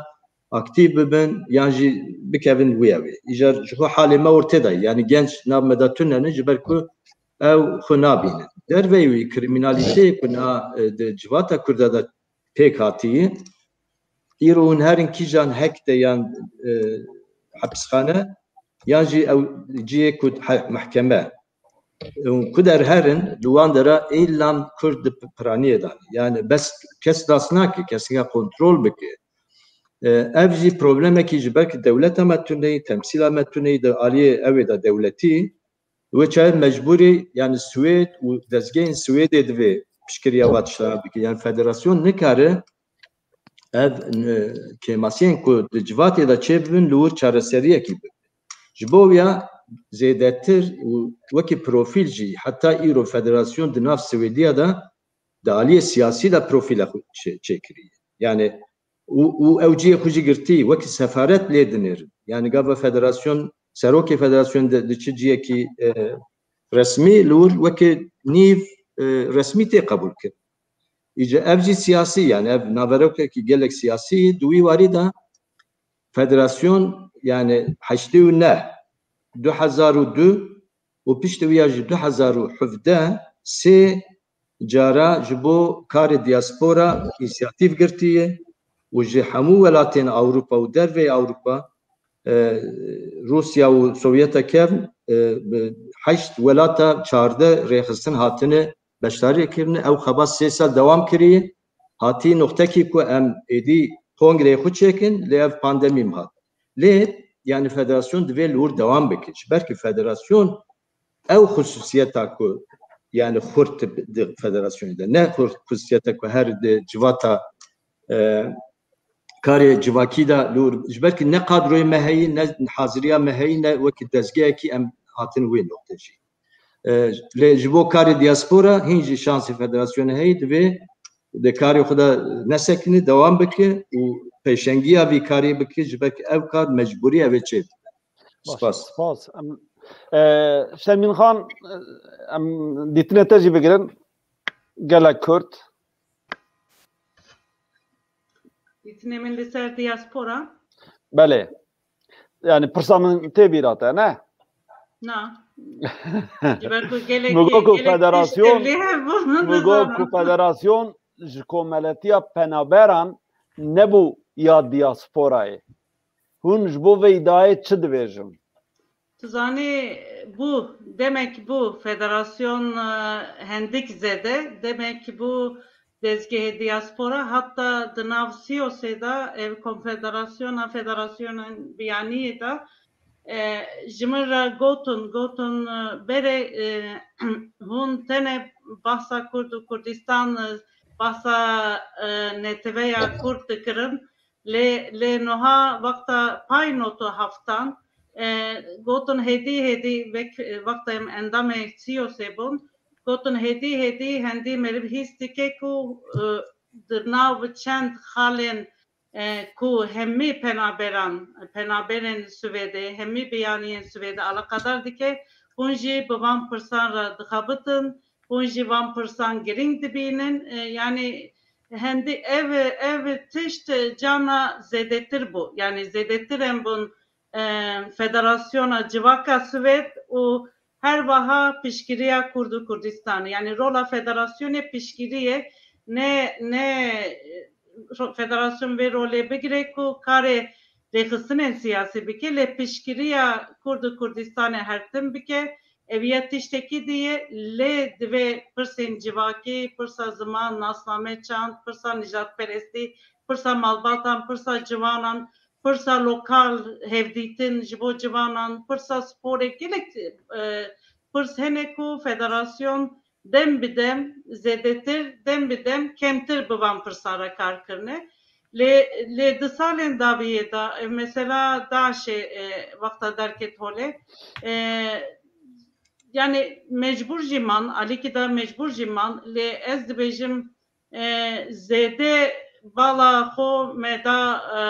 aktîf bibin yan jî bikevin wê ew ê. Îcar ji xwe halê me ortê de ye. Yani genç nav me de tune ne, ji ber ku ew xwe nabînin. Derveyî wî, krîmînalîteyê ku na, e, di civata Kurda de pêk hatiyî, îro hûn herin kîjan hek de yan, e, hepisxane, yan jî ew cihê ku he-, mehkeme. Hûn ku der herin, li wan dera îlam Kurd di p-, piraniyê de. Yani bes kes nas nake, kesîka kontrol bike. E, ev jî problemekî ji ber ku dewleta me tune ye, temsîla me tune ye, di aliyê ew ê de dewletî, wê çaye mecbûrî, yani Swêd û dezgehên Swêdê divê piştgiriya va tişta bike. Yani federasyon nikare ev, e, kêmasiyên ku di civatê de çêbibin li wir çareseriyekî bibe. Ji bo wiya zêdetir û wekî profîl jî heta îro federasyon di nav Swêdiya de di aliyê siyasî de profîla xwe çê-, çêkiriye. Yani û, û ew cihê xwe jî girtî, wekî sefaret lê dinêrin. Yani gava federasyon, serokê federasyon di, diçi cihekî, e, resmî, li wir wekî nîv, e, resmî tê qebûl kirin. Îca ev jî siyasî, yani ev naverokekî gelek siyasî, di wî warî de federasyon, yani heştê û neh, du hezar û du û piştî wî ya ji du hezar û hevdeh sê cara ji bo karê diaspora însiyatîf girtiye û ji hemû welatên Ewropa û derveyî Ewropa, e, Rûsya û Sovyeta kevn, e, bi heşt welata çardeh rêxistin hatine beşdarî kirine. Ew xebat sê sal dewam kiriye. Hatî noqtekî ku em êdî kongreyê xwe çêkin, lê ev pandemî hat. Lê, yani, federasyon divê li wir dewam bike. Ji ber ku federasyon ew xusûsiyeta ku, yani, xurt di federasyonê de, ne xur-, xusûsiyeta ku her di civata, e, karê civakî de li wir, ji ber ku ne kadroyê me heyî, ne haziriya me heyî, ne wekî dezgehekî em hatin wê noqtê jî. E, lê ji bo karê diaspora hîn jî şansê federasyonê heyî, divê di karê xwe de nesekine, dewam bike û pêşengiya vî karê bike, ji ber ku ev kar mecbûrî ev ê çê bike. Baş, spas. Spas. Em, e, Şermîn Xan, e, em dîtinê te jî bigirin. Gelek Kurd. Dîtinê min li ser diaspora. Belê. Yani pirsa min tê bîra te, ne? Na. Ji ber ku gelek, Min got ku gelek federasyon, tişt tevlî hebû, min got ku nizanim. Federasyon ji komeletiya penaberan nebû ya diasporayê. Hûn ji bo vê îdayê çi dibêjin? Tu zanî, bû, demek bû, federasyon, e, hendik zêde, demek bû dezgehê diaspora, hatta di nav Siyosê de ev konfederasyona federasyonan biyaniyê de, e, ji min re gotin, gotin, e, berê, e, hûn tenê bahsa Kurd û Kurdistan, e, bahsa, e, neteweya Kurd dikirin. Lê, lê niha wexta pay noto heftan, e, gotin hêdî, hêdî wek, e, wexta em endamê Siyosê bûn, gotin hêdî, hêdî hendî meriv hîs dike ku, e, di nav çend xalên, e, ku hemî penaberan, penaberên Swêdê, hemî biyaniyên Swêdê alaqadar dike, hûn jî bi van pirsan re dixebitin, hûn jî van pirsan girîng dibînin. E, yanî hendî ev, ev tişt cana zêdetir bû. Yanî zêdetir em bûn, e, Federasyona Civaka Swêd û her wiha piştgiriya Kurd û Kurdistanê. Yanî rola federasyonê piştgirî ye, ne, ne, e, ro-, federasyon vê rolê bigire ku karê rêxistinên siyasî bike, lê piştgiriya Kurd û Kurdistanê her tim bike. Ev ya tiştekî dî ye, lê divê pirsên civakî, pirsa ziman, nasname çand, pirsa nijadperestî, pirsa malbatan, pirsa ciwanan, pirsa lokal hevdîtin ji bo ciwanan, pirsa sporê, gelek, e, pirs hene ku federasyon dem bi dem zêdetir, dem bi dem kemtir bi van pirsan re kar kirine. Lê, lê di salên dawiyê de, e, mesela DAIŞê, e, wexta derket holê, e, yani mecbûr jî man, alîkî de mecbûr jî man, lê ez dibêjim, e, zêde bala xwe me da, e,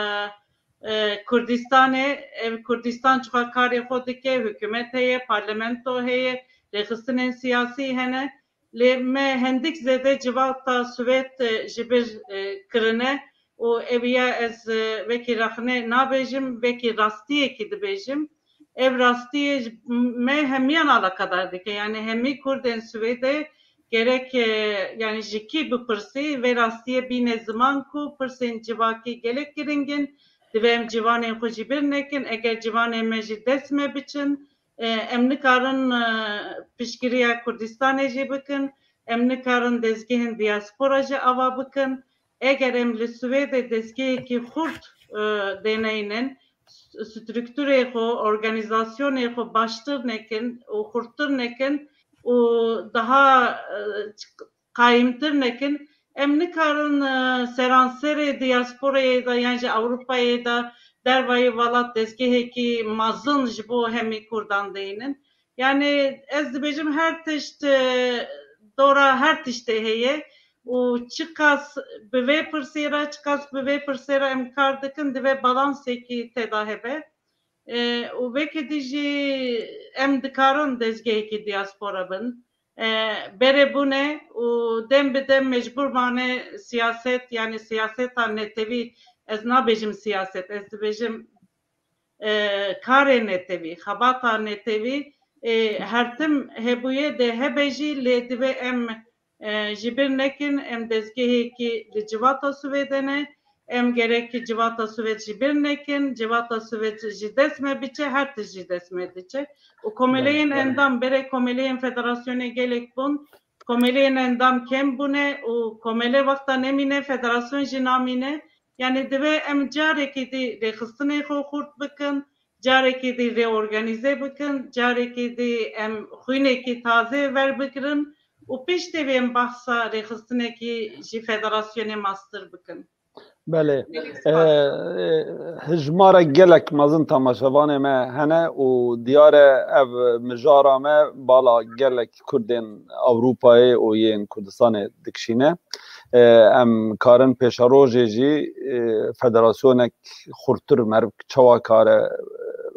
e, Kurdistanê, ev Kurdistan çiqa karê xwe dike, hikûmet heye, parlamento heye, rêxistinên siyasî hene. Lê me hendik zêde civata Swêd, e, ji bir, e, kirine û ev ya ez, e, wekî rexne nabêjim, wekî rastiyekî dibêjim. Ev rastiyê ji, me hemiyan alakadar dike. Yani hemî Kurdên Swêdê gerek, e, yani ji kî bipirsî, vê rastiyê bîne ziman ku pirsên civakî gelek giring in. Divê em ciwanên xwe ji bir nekin. Eger ciwanên me ji dest me biçin, e, em nikarin, e, piştgiriya Kurdistanê jî bikin, em nikarin dezgehên diaspora jî ava bikin. Eger em li Swêdê dezgehekî xurt, e, deneynin, st-, strukturê xwe, organîzasyonê xwe baştir nekin û xurttir nekin û daha, e, qayîmtir nekin, em nikarin, e, seranserê diasporayê de yan jî Ewropayê de dervayî welat dezgehekî mezin ji bo hemî Kurdan deynin. Yani ez dibêjim her tişt, e, dora her tiştê heye û çiqas bi vê pirsê re, çiqas bi vê pirsê re em kar dikin, divê balansekî tê de hebe. E, û veke dî jî em dikarin dezgehekî diaspora bin. E, berê bûne û dem bi dem mecbûr mane siyaset, yani siyaseta netewî, ez nabêjim siyaset, ez dibêjim, e, karê netewî, xebata netewî, e, her tim hebûye de hebe jî, lê divê em, e, ji bir nekin, em dezgehekî li civata Swêdê ne, Em gerek civata Swêd jî bir nekin, civata Swêd ji dest me biçe, her tişt ji dest me diçe. Û komeleyên endam, berê komeleyên federasyonê gelek bûn, komeleyên endam kêm bûne û komele wexta nemîne, federasyon jî namîne. Yani divê em carekî dî rêxistinê xwe xurt bikin, carekî dî reorganize bikin, carekî dî em xwînekî tazê verbigirin û piştê vê em behsa rêxistinekî ji federasyonê mastir bikin. Belê. Gelek spas. Hijmarek gelek mezin temaşevanê me hene û diyar e ev mijara me bala gelek Kurdên Ewropayê û yên Kurdistanê dikişîne. Em karin pêşerojê jî federasyonek xurtir meriv çawa kare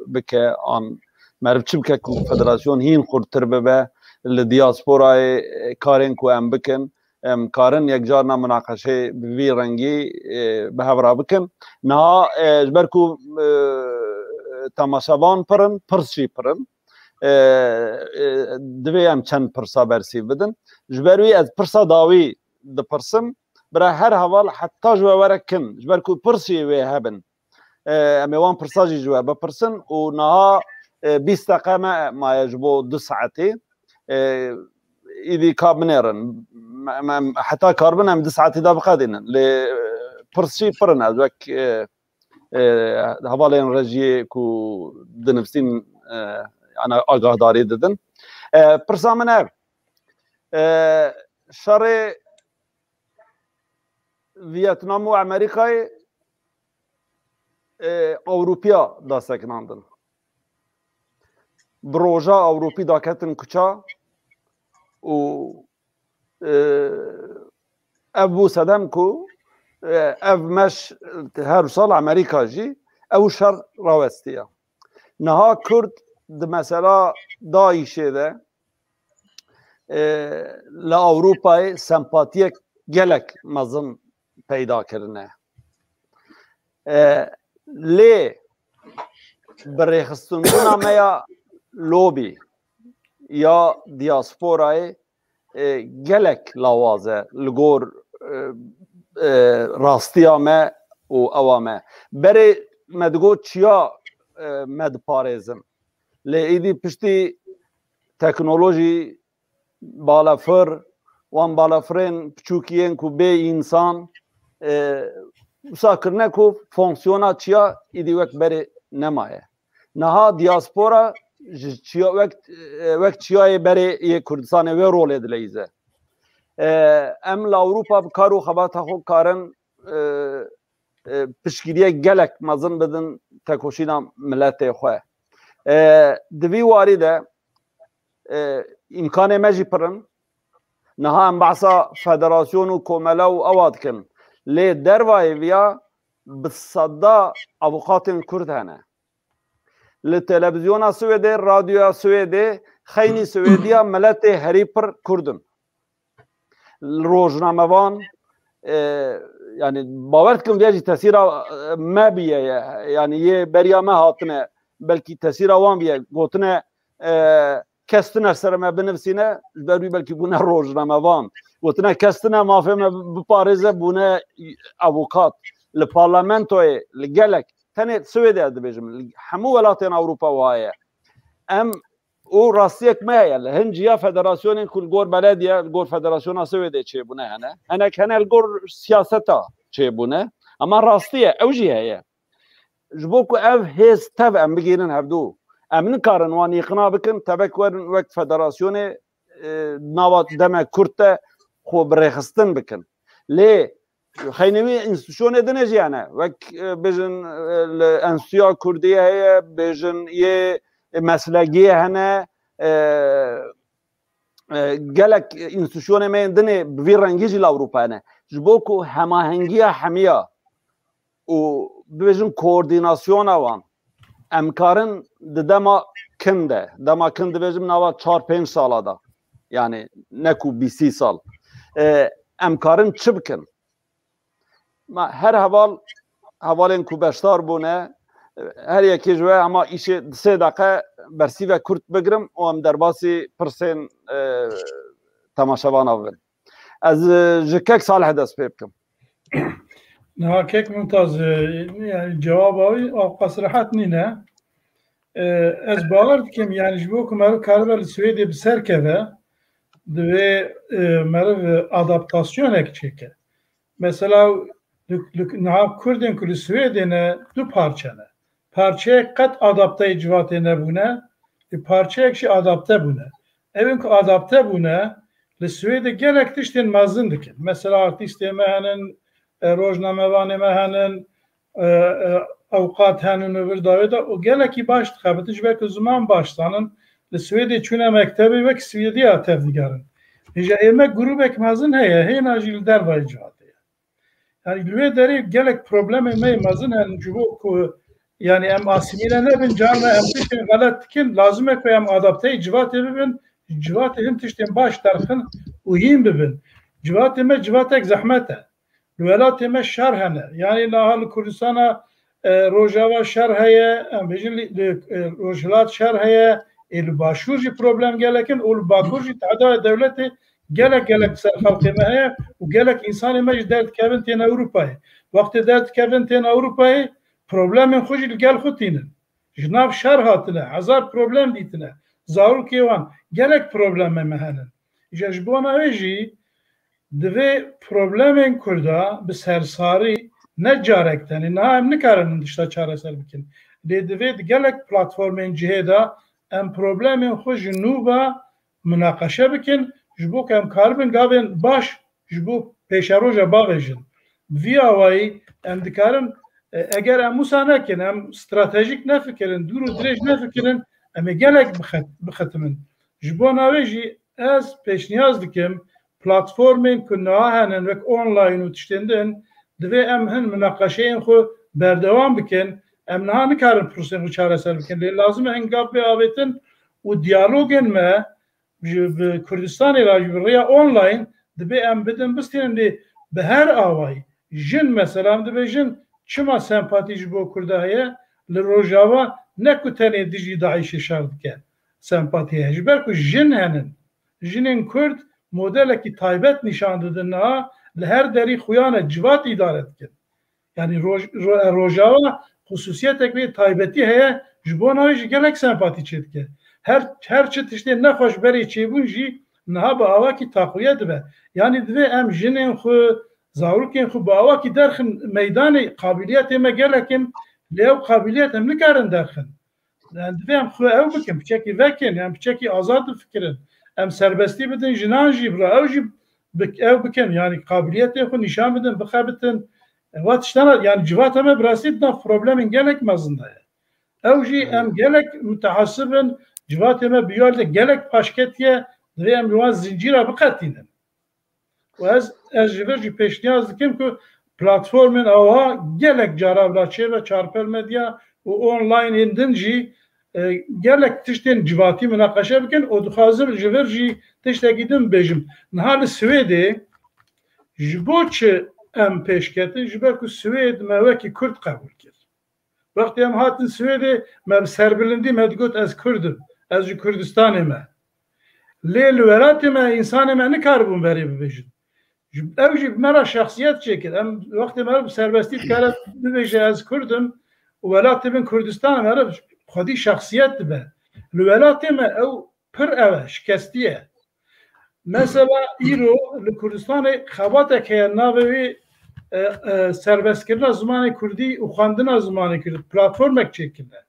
bike an meriv çi bike ku federasyon hîn xurtir bibe li diasporayê karên ku em bikin. Em karin yekcarna munaqeşê bi vî rengî bi hev re bikin. Niha ji ber ku temaşevan pir in, pirs jî pir in. Divê em çend pirsa bersîv bidin. Ji ber wî ez pirsa dawî dipirsim. Bira her heval heta ji we were kin. Ji ber ku pirs jî wê hebin. Em ê wan pirsa jî ji we bipirsin û niha bîst deqe me maye ji bo du saetê. Îdî ka binêrin. Em heta karbin em du saetî de biqedînin. Lê pirs jî pir in ez wek hevalên rejiyê ku dinivîsin ana agahdarî didin. Pirsa min ev. Şerê Vietnam û Amerîkayê Ewropiya da sekinandin. Bi roja Ewropî daketin kuça û ev bû sedem ku ev meş her sal Amerîka jî ew şer rawestiya. Niha Kurd di mesela DAIŞê de li Ewropayê sempatiyek gelek mezin peyda kirine. Lê bi rêxistinbûna me ya lobî ya diasporayê gelek lawaz e li gor rastiya me û ewa me. Berê me digot çiya me diparêzin. Lê êdî piştî teknolojî, balafir, wan balafirên piçûkî yên ku bê însan, e, wisa kirine ku fonksiyona çiya êdî wek berê nemaye. Niha diaspora ji çiya wek, e, wek çiyayê berê yê Kurdistanê wê rolê dileyîze. E, em li Ewropa bi kar û xebata xwe karin, e, e, piştgiriyek gelek mezin bidin tekoşîna miletê xwe. E, di vî warî de, e, îmkanê me jî pir in. Niha em behsa federasyon û komele û ewa dikin. Lê dervayê viya bi seda avukatên Kurd hene. Li televizyona Swêdê, radyoya Swêdê, xeynî Swêdiya miletê herî pir Kurd in. Rojnamevan, e, yani bawer dikim vê jî tesîra, e, me biye ye. Yani yê beriya me hatine, belkî tesîra wan biye. Gotine, e, kes tune ser me binivîsîne, ji ber wî belkî bûne rojnamevan. Gotine kes tune mafê me biparêze, bûne avukat. Li parlamentoyê, li gelek, tenê Swêdê ez dibêjim, li hemû welatên Ewropa wiha ye. Em û rastiyek me heye. Li hin ciya federasyonên ku li gor belediye, li gor federasyona Swêdê çêbûne hene. Hinek hene li gor siyaseta çêbûne. Ama rastî ye, ew jî heye. Ji bo ku ev hêz tev em bigihînin hevdû, em nikarin wan îqna bikin, tevek werin wek federasyonê, e, nava deme kurt de xwe bi rêxistin bikin. Lê xeynî wî înstitûsyonê din jî hene. Wek, e, bêjin, e, li Enstitûya Kurdî heye, bêjin yê meslegiyê hene, e, e, gelek înstitûsyonê me yên dinê bi vî rengî jî li Ewropa hene. Ji bo ku hemahengiya hemiya û bibêjin koordînasyona wan, em karin di dema kin de, dema kin dibêjim nava çar pênc sala de, yani ne ku bîst sal, e, em karin çi bikin? Ma her heval, hevalên ku beşdar bûne, her yekê ji we hema îşê di sê deqe bersîve kurt bigirim û em derbasî pirsên, e, temaşevana bibin. Ez, e, ji kek Salih dest pê bikim. Niha kek Mumtaz, e, yani cevaba wî ewqas rehet nîne. E, ez bawer dikim, yani ji bo ku meriv karibe li Swêdê bi ser keve, divê, e, meriv adaptasyonek çêke. Mesela li, li, niha Kurdên ku li Swêdê ne du parçe ne. Parçeyek qet adapteyê civatê nebûne, ê parçeyek jî adapte bûne. Ew ên ku adapte bûne, li Swêdê gelek tiştên mezin dikin. Mesela artîstê me henin, e, rojnamevanê me henin, e, e, ewqat henin û vir dawê de û gelekî baş dixebitin, ji ber ku ziman baş zanin, li Swêdê çûne mektebê wek Swêdiya tevdigerin. Hêja ê me grûbek mezin heye, hêna jî li dervayê civatê ye. Yani li wê derê gelek problemê me yê mezin henin ji bo ku, yani em asîmîle nebin, carna em tiştên xelet dikin, lazim e ku em adapteyê civatê bibin, civatê hin tiştên baş derxin û hîn bibin. Civatê me civatek zehmet e. Li welatê me şer hene. Yani niha li Kurdistana, e, Rojava şer heye, em bêjin li, li, e, Rojhilat şer heye, ê li Başûr jî problem gelek in û li Bakur jî tehda dewletê gelek gelek ser xelkê me heye û gelek însanê me jî derdikevin tên Ewropayê. Wextê derdikevin tên Ewropayê, problemên xwe jî li gel xwe tînin. Ji nav şer hatine, hezar problem dîtine. Zarokê wan, gelek problemê me henin. Îja ji bona wê jî divê problemên Kurda bi sersarî ne carek tenê. Niha em nikarin em tişta çareser bikin. Lê divê di gelek platformên cihê de em problemên xwe ji nû ve munaqeşe bikin, ji bo ku em karibin gavên baş ji bo pêşeroja bavêjin. Bi vî awayî em dikarin, e, eger em wisa nekin, em stratejîk nefikirin, dûr û dirêj nefikirin, em ê gelek bixet-, bixetimin. Ji bona wê jî ez pêşniyaz dikim, platformên ku niha henin wek online û tiştên din, divê em hin minaqeşeyên xwe berdewam bikin. Em niha nikarin pirsên xwe çareser bikin. Lê lazim e hin gav bê avêtin û diyalogên me ji, bi Kurdistanê re jî bi rêya online dibê em bidin bistînin, lê bi her awayî jin, mesela em dibêjin çima sempatî ji bo Kurda heye, li Rojava ne ku tenê dijî DAIŞê şer dike sempatî heye. Ji ber ku jin henin, jinên Kurd modelekî taybet nîşan didin niha, li her derî xuya ne, civat îdare dikin. Yani roj-, ro-, Rojava xusûsiyetek wê taybetî heye, ji bona wê jî gelek sempatî çêdike. Her, her çi tiştê nexweş berê çêbûn jî niha bi awakî taqwiye dibe. Yani divê em jinên xwe, zarokên xwe bi awakî derxin meydanê, qabiliyetê me gelek in, lê ew qabiliyet em nikarin derxin. Yani divê em xwe ew bikin, piçekî vekin, em piçekî azad bifikirin. Em serbestî bidin jinan jî, bira ew jî bik-, ew bikin. Yani qabiliyetê xwe nîşan bidin, bixebitin. Ewa tiştana, yani civata me bi rastî di nav problemên gelek mezin de ye. Ew jî Evet. em gelek mutehesib in, civatê me bi yal de gelek paşketiye, divê em li wan zincîra biqetînin. Û ez, ez ji vir jî pêşniyaz dikim ku platformên awa gelek cara bila çêbe, Çarpel Medya û onlineên din jî, e, gelek tiştên civatî minaqeşe bikin û dixwazim ji vir jî tiştekî din bibêjim. Niha li Swêdê ji bo çi em pêş ketin? Ji ber ku Swêd me wekî Kurd qebûl kir. Wextê em hatin Swêdê, me bi serbilindî me digot, "Ez Kurd im, ez ji Kurdistanê me." Lê li welatê me însanê me nikaribûn berê bibêjin. Ji, ew jî bi me re şexsiyet çêkir. Em wextê meriv bi serbestî dikare bibêje, "Ez Kurd im" û welatê min Kurdistan e, meriv xwedî şexsiyet dibe. Li welatê me ew pir ew e, şikestî ye. Mesela îro li Kurdistanê xebatek heye, navê wê, e, e, serbestkirina zimanê kurdî û xwendina zimanê kurdî. Platformek çêkirine.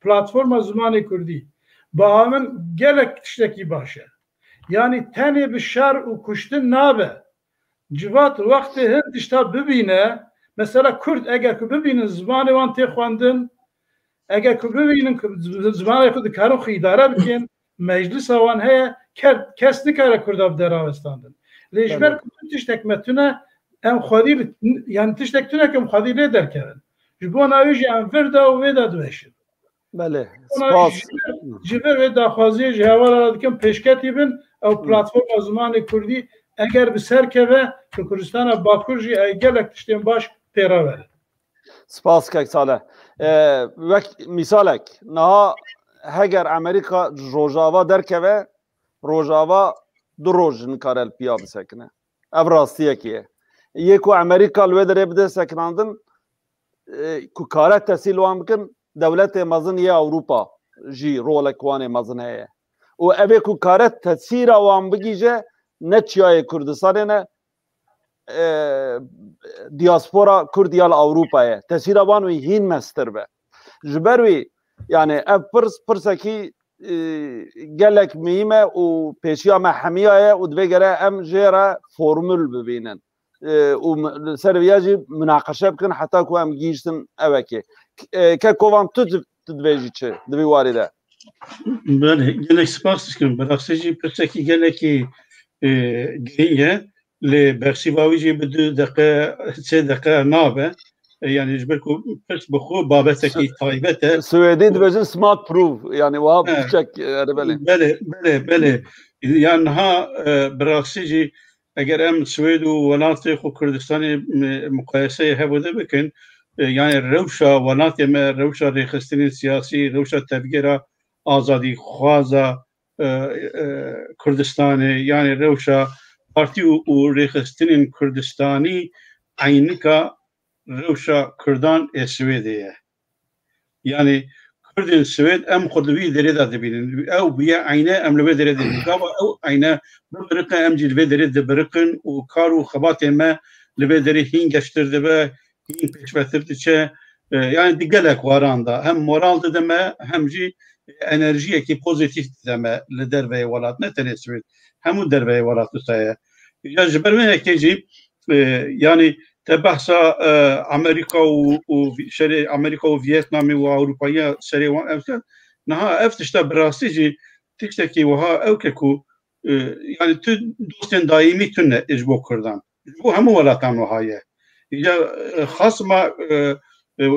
Platforma zimanê kurdî. Bi min gelek tiştekî baş e. Yanî tenê bi şer û kuştin nabe. Civat wextê hin tişta bibîne, mesela Kurd eger ku bibînin zimanê wan tê xwendin, eger ku bibînin ku z-, zimanê xwe dikarin xwe îdare bikin, meclisa wan heye, ke-, kes nikare Kurda bi dera westandin. Lê ji ber Belê. ku tu tiştek me tune, em xwedî li, yani tiştek tune ku em xwedî lê derkevin. Ji bona wê jî em vir de û vê de diweşin. Belê, Ona spas. ji, ji vir vê daxwaziyê ji hevala re dikim pêşketî bin, ew Hı. platforma zimanê kurdî eger bi ser keve, li Kurdistana Bakur jî ey gelek tiştên baş pê re verin. Spas kek Salih. Ee, wek mîsalek, niha heger Amerîka ji Rojava derkeve, Rojava du roj nikare li piya bisekine. Ev rastiyekê ye. Yê ku Amerîka li wê derê bide sekinandin, e, ku kare tesîl wan bikin, dewletê mezin yê Ewropa jî rolek wan ê mezin heye. Û ev ê ku kare tesîra wan bigihîje, ne çiyayê Kurdistanê ne, e, diaspora Kurd ya li Ewropa ye. Tesîra wan wî hîn mestir be. Ji ber wî, yani ev pirs, pirsekî, e, gelek muhîm e û pêşiya me hemiya ye û divê gere em jê re formul bibînin. E, û mi-, li ser vêya jî munaqeşe bikin heta ku em gihîştin evekê. K-, e, ke Kovan tu di-, tu dibêjî çi di vî warî de? Belê, gelek spas dikim. Bi rastî jî pirsekî gelekî, e, girîng e. Lê bersiva wî jî bi du deqe, sê deqe nabe. E, yani ji ber ku pirs bi xwe babetekî taybet e. Swêdî dibêjin smakprøve, yani wiha He. piçek, yani belê. Belê, belê, belê. Yani niha, e, bi rastî jî eger em Swêd û welatê xwe Kurdistanê mi-, muqayeseyê hev û de bikin, e, yani rewşa welatê me, rewşa rêxistinên siyasî, rewşa tevgera azadîxwaza, e, e, Kurdistanê, yani rewşa partî û, û rêxistinên Kurdistanî eynika rewşa Kurdan ê Swêdê ye. Yani Kurdên Swêd em xwe di vî derê de dibînin. Ew bûye eyne, em li vê derê dibînin. Gava ew eyne bibiriqe, em jî li vê derê dibiriqin û kar û xebatê me li vê derê hîn geştir dibe, hîn pêşvetir diçe. E, yani di gelek waran de hem moral dide me, hem jî enerjiyekî pozîtîf dide me li derveyê welat, ne tenê Swêd, hemû derveyê welat wisa ye. Ya ji ber vê yekê jî, e, yani te behsa, e, Amerîka û, û vî-, şerê Amerîka û Vietnamê û Ewropayiya serê wan ev kir. Niha ev tişta bi rastî jî tiştekî wiha ew ke ku, e, yani tu dostên daîmî tune ji bo Kurdan. Ji bo hemû welatan wiha ye. Ya, e, xasma, e, e,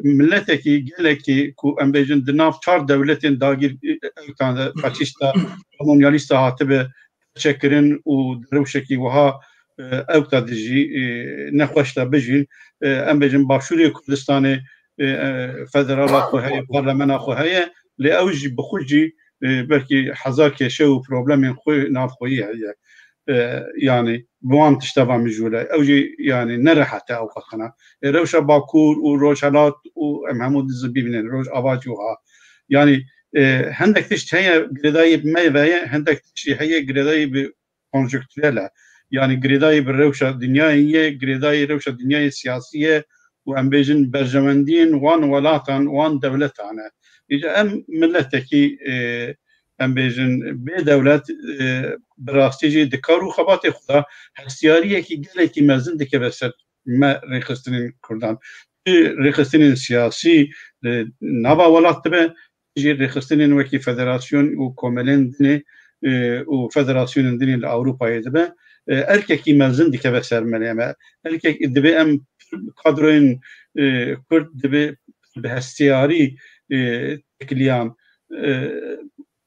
miletekî, gelekî ku em bêjin di nav çar dewletên dagîr, e, ewtan de, faşîsta, kolonyalîsta hatibe çekirin û di rewşekî wiha, e, ewta dijî, e, nexweş de bijîn. E, em bêjin Başûrê Kurdistanê, e, e, federala xwe heye, parlamena xwe heye, lê ew jî bi xwe jî, e, belkî hezar kêşe û problemên xwe navxweyî heye. E, yani bi wan tişta va mijûl e. Ew jî yani ne rehet e ewqas xina. E, rewşa Bakur û Rojhelat û em hemû dizî bibînin, Rojava jî wiha. Yani, e, hindek tişt heye, girêdayî bi me ve ye, hindek tişt jî heye, girêdayî bi konjonktürel e. Yani girêdayî bi rewşa dinyayê ye, girêdayî rewşa dinyayê siyasî ye û em bêjin berjewendiyên wan welatan, wan dewletan e. Îca em miletekî, e, em bêjin bê dewlet, e, bi rastî jî di kar û xebatê xwe de hestiyariyekî gelekî mezin dikeve ser me rêxistinên Kurdan. Çi rêxistinên siyasî, e, nava welat dibe, jî rêxistinên wekî federasyon û komelên dinê, e, û federasyonên dinê li Ewropayê dibe, e, erkekî mezin dikeve ser me, me. Erkek dibe em kadroyên, e, Kurd dibe bi hestiyarî, e, têkiliyan, e,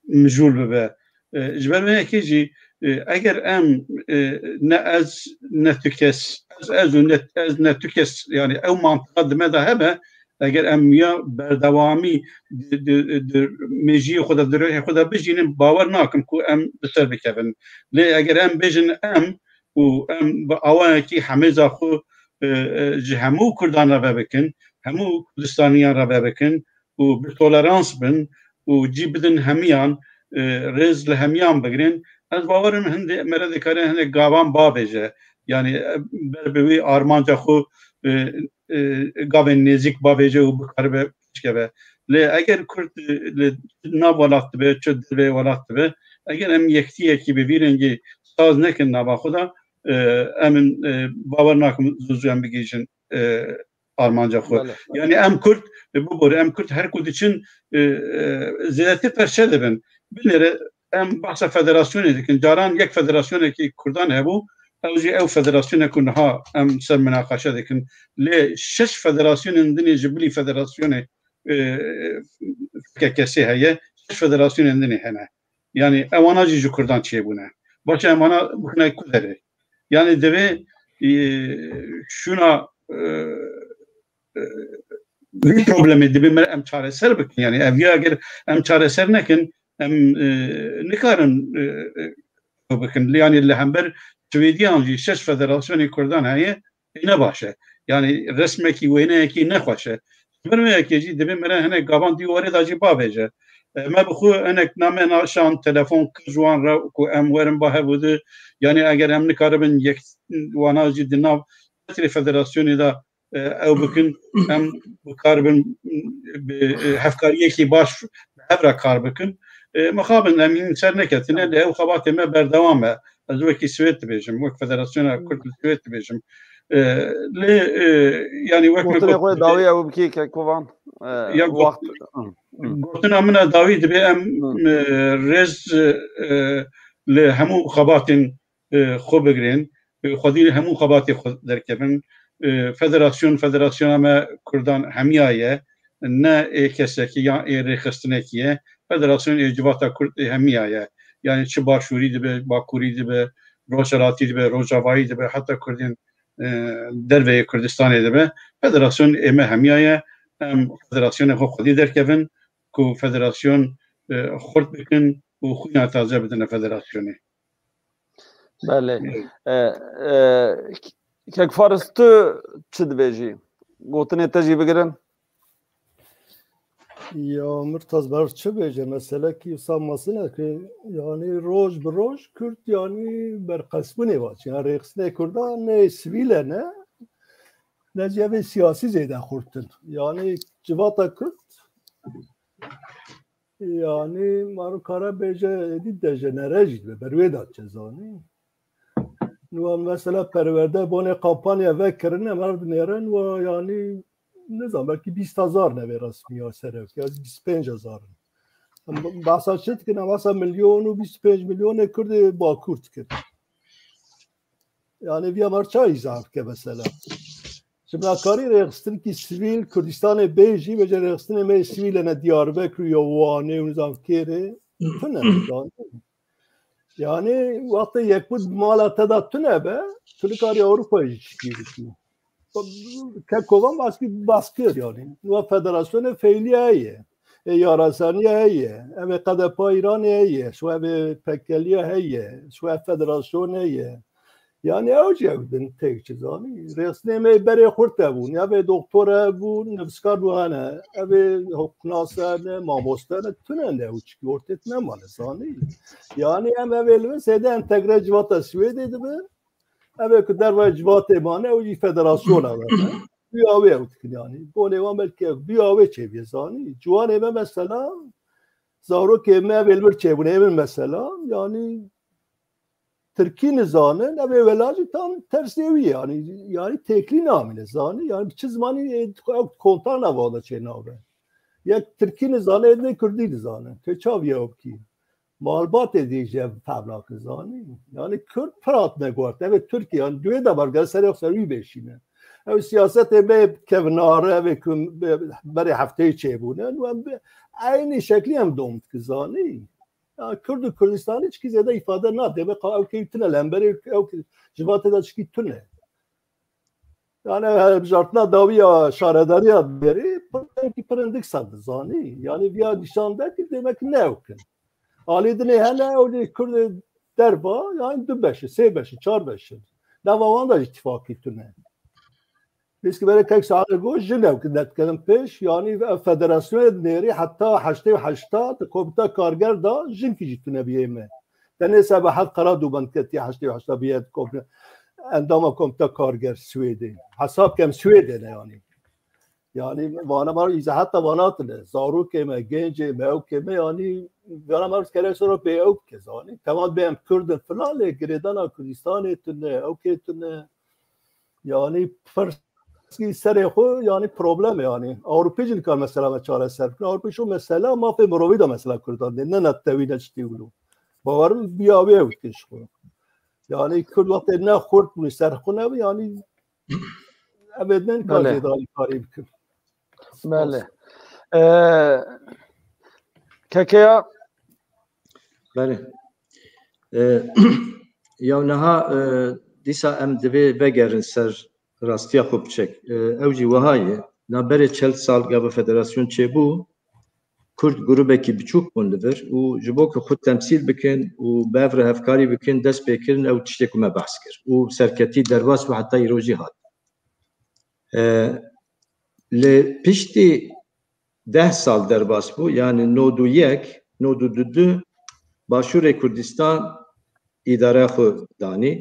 mijûl bibe. E, ji ber vê yekê jî, e, eger em, e, ne ez, ne tu kes, ez, ez û ne, ez, ne tu kes, yani ew mantiqa di me de hebe, eger em ya berdewamî di, di, di mêjiyê xwe de, di ruhê xwe de bijînin, bawer nakim ku em bi ser bikevin. Lê eger em bêjin em û em bi awayekî hemêza xwe, e, e, ji hemû Kurdan re vebikin, hemû Kurdistaniyan re vebikin û bi tolerans bin û cî bidin hemiyan, e, rêz li hemiyan bigrin. Ez bawer im hindê me re dikare hinek gavan bavêje. Yani, e, ber bi wî armanca xwe, e, e, gavên nêzîk bavêje û bikaribe pêşkeve. Lê eger Kurd, e, li nav welat dibe, çi derveyê welat dibe, eger em yektiyekî bi vî rengî saz nekin nava xwe de, e, em, e, bawer nakim zû zû em bigihîjin, e, armanca xwe. Belê. Yani em Kurd, e, bibore, em Kurd her ku diçin, e, e, zêdetir perçe dibin. Binêre em behsa federasyonê dikin. Caran yek federasyonekî Kurdan hebû, ew jî ew federasyone ku niha em ser minaqeşe dikin. Lê şeş federasyonên dinê ji bilî federasyonê, e, F K K S heye, şeş federasyonên dinê hene. Yani ewana jî ji Kurdan çêbûne. Baş e, ewana bixine ku derê? Yani divê, e, şûna, e, e, vî problemê divê me em çareser bikin. Yani ev ya eger em çareser nekin, em, e, nikarin, e, e, bikin. Yani li hember Swêdiyan jî şeş federasyonê Kurdan heye, ê ne baş e. Yanî resmekî wêneyekî nexweş e. Ji ber wê yekê jî divê mere hinek gavan di warê de jî bavêje. E, me bi xwe hinek name naşan, telefon kir ji wan re ku em werin ba hev û di. Yanî eger em nikaribin yek wana jî di nav çetrê federasyonê de, e, ew bikin, em bikaribin bi, e, hevkariyekî baş bi hev re kar bikin. E, mixabin em hîn ser neketine, lê ew xebatê me berdewam e. Ez wekî Swêd dibêjim, wek Federasyona Kurd li Swêd dibêjim. E, lê, e, yanî wek me Gotinê xwe got, dawî ew bikî ke kovan, e, ya got- wext. Hı, hı. Gotina min a dawî dibê em, Hı. e, rêz, e, li hemû xebatên, e, xwe bigirên, e, xwedî hemû xebatê xwe derkevin. E, federasyon, federasyona me Kurdan hemiya ye, ne ê kesekî ya ê rêxistinekî ye. Federasyon ê civata Kurd ê hemiya ye. Yani çi başûrî dibe, bakurî dibe, rojhelatî dibe, rojavayî dibe, heta Kurdên, e, derveyê Kurdistanê dibe. Federasyon ê me hemiya ye. Em federasyonê xwe xwedî derkevin ku federasyon, e, xurt bikin û xwîna taze bidine federasyonê. Belê. E, e, Kek Faris, tu çi dibêjî? Gotinê te jî bigirin. Ya Murtaz, ber çi bêje? Mesele ki wisa masine ki, yani roj bi roj Kürt yani berqesbûnê vaç. Yani rêxistinê Kurda ne sivîl e ne, ne jî evê siyasî zêde xurtin. Yani civata Kürt yani maro kare bêje êdî dejenere jî dibe, ber wê de çi zanî. Niha mesela perwerde bonê kampanya vekirine, meriv dinêrin û yani nizam belkî bîst hezar nebe resmî ya serok ya bîst pênc hezar in. Em behsa çi dikin? Em behsa milyon û bîst pênc milyonê Kurdê Bakur dikin. Yani viya mer çawa îzah bike mesela? Ji me karî rêxistinekî sivîl Kurdistanê bê jî, bêje rêxistinê me yê sivîl ene Diyarbekir û ya Wanê û nizam kêrê tune. Yani wextê yekbût mala te de tune be, tu nikarî Ewropayê jî çikî bikî. Ke kovan baskı, baskı yani. Wa federasyonê feyliye heye. E, yarasaniye heye. Em ê K D P Îranê heye. Şu em ê P K L'ye heye. Şu em federasyon heye. Yani ew jî ew din tek çi zanî. Rêxistinê me berê xurt hebûn. Ev ê doktor hebûn, nivîskar bû hene. Ev ê huknas hene, mamoste hene. Tune ne ew çikî ortê nemane zanî. Yani em ev ê li vir seyde entegre civata Swêdê dibe. Ev ê ku dervayê civatê mane, ew jî federasyona we ne. Biya wê ew dikin yani. Bonê wan belkî ew biya wê çêbîye zanî. Ciwanê me mesela, zarokê me ev ê li vir çêbûne, ê min mesela, yani Tirkî nizanin, ev ê wela jî tam tersê wî ye. Yani, yani têklî namîne zanî. Yani bi çi zimanî ê, ew kontar nava de çê nabe. Yek Tirkî nizane, ê din Kurdî nizane. Tê çav ye ew bikî? Malbatê dî jî ev fevnak zanî. Yani Kurd pir hatine guhert. Ev ê Tirkiye, yani duê de bergere serê xwe ser wî bêşîne. Ew siyasetê me kevnare, ev ê ku be-, berê hefteyê çêbûne. Û em bi eynî şeklî em dom dike zanî. Ya Kurd û Kurdistanî çikî zêde îfade nade. Be ka ew kê tune li hemberê ew kê civatê de çikî tune. Yani, e, bijartina dawî ya şaredariya berê, pir, pirindik ser dizanî. Yani, viya nîşan de ki demek ne ew kin. Alî dinê hene, ew lê Kurdê derva, yani du beşi, sê beşi, çar beşi. Nava wan da îttifakî tune. Pêskî berê kek saete got, jin ew ki netkirin pêş, yani ev federasyonê dinêrî heta heştê û heşt di komîta karger da jinkî jî tune biyê me. Tenê Sebahat Karadû bend ketiye heştê û heşt biye kom-, endama Komîta Karger Swêdê. Hesab kem Swêdê ne yani. Yani vana mar îza heta vana tine. Zarokê me, gencê me, ewkê me yani vana mar kere sora pê ew bike zanî. Temam bê em Kurd in filan lê girêdana Kurdistanê tune, ewkê tune. Yani pirsî serê xwe yani problem e yani. Ewropê jî nikar mesela me çareser bikin. Ewropê şu mesela mafê mirovî de mesela Kurdan de. Ne nettewî ne çi tê wilo. Bawerim biya wê ew dikin ji xwe. Yani Kurd wextê ne xurt bûn ser xwe ne yani ev ê ne nikar Belê. zêde alîkarî bikin. Belê. Ee, Kekeya Belê. Ee, ya niha, e, dîsa em divê vegerin ser rastiya xwe biçek. E, ew jî wiha ye. Na berê çel sal gava federasyon çêbû, Kurd grûbekî biçûk bûn li vir û ji bo ku xwe temsîl bikin û bi hev re hevkarî bikin, dest pê kirin, ew tiştê ku me behs kir. Û serketî derbas bû heta îro jî hat. E, Lê piştî deh sal derbas bû, yanî nod û yek, nod û du, Başûrê Kurdistan îdare xwe danî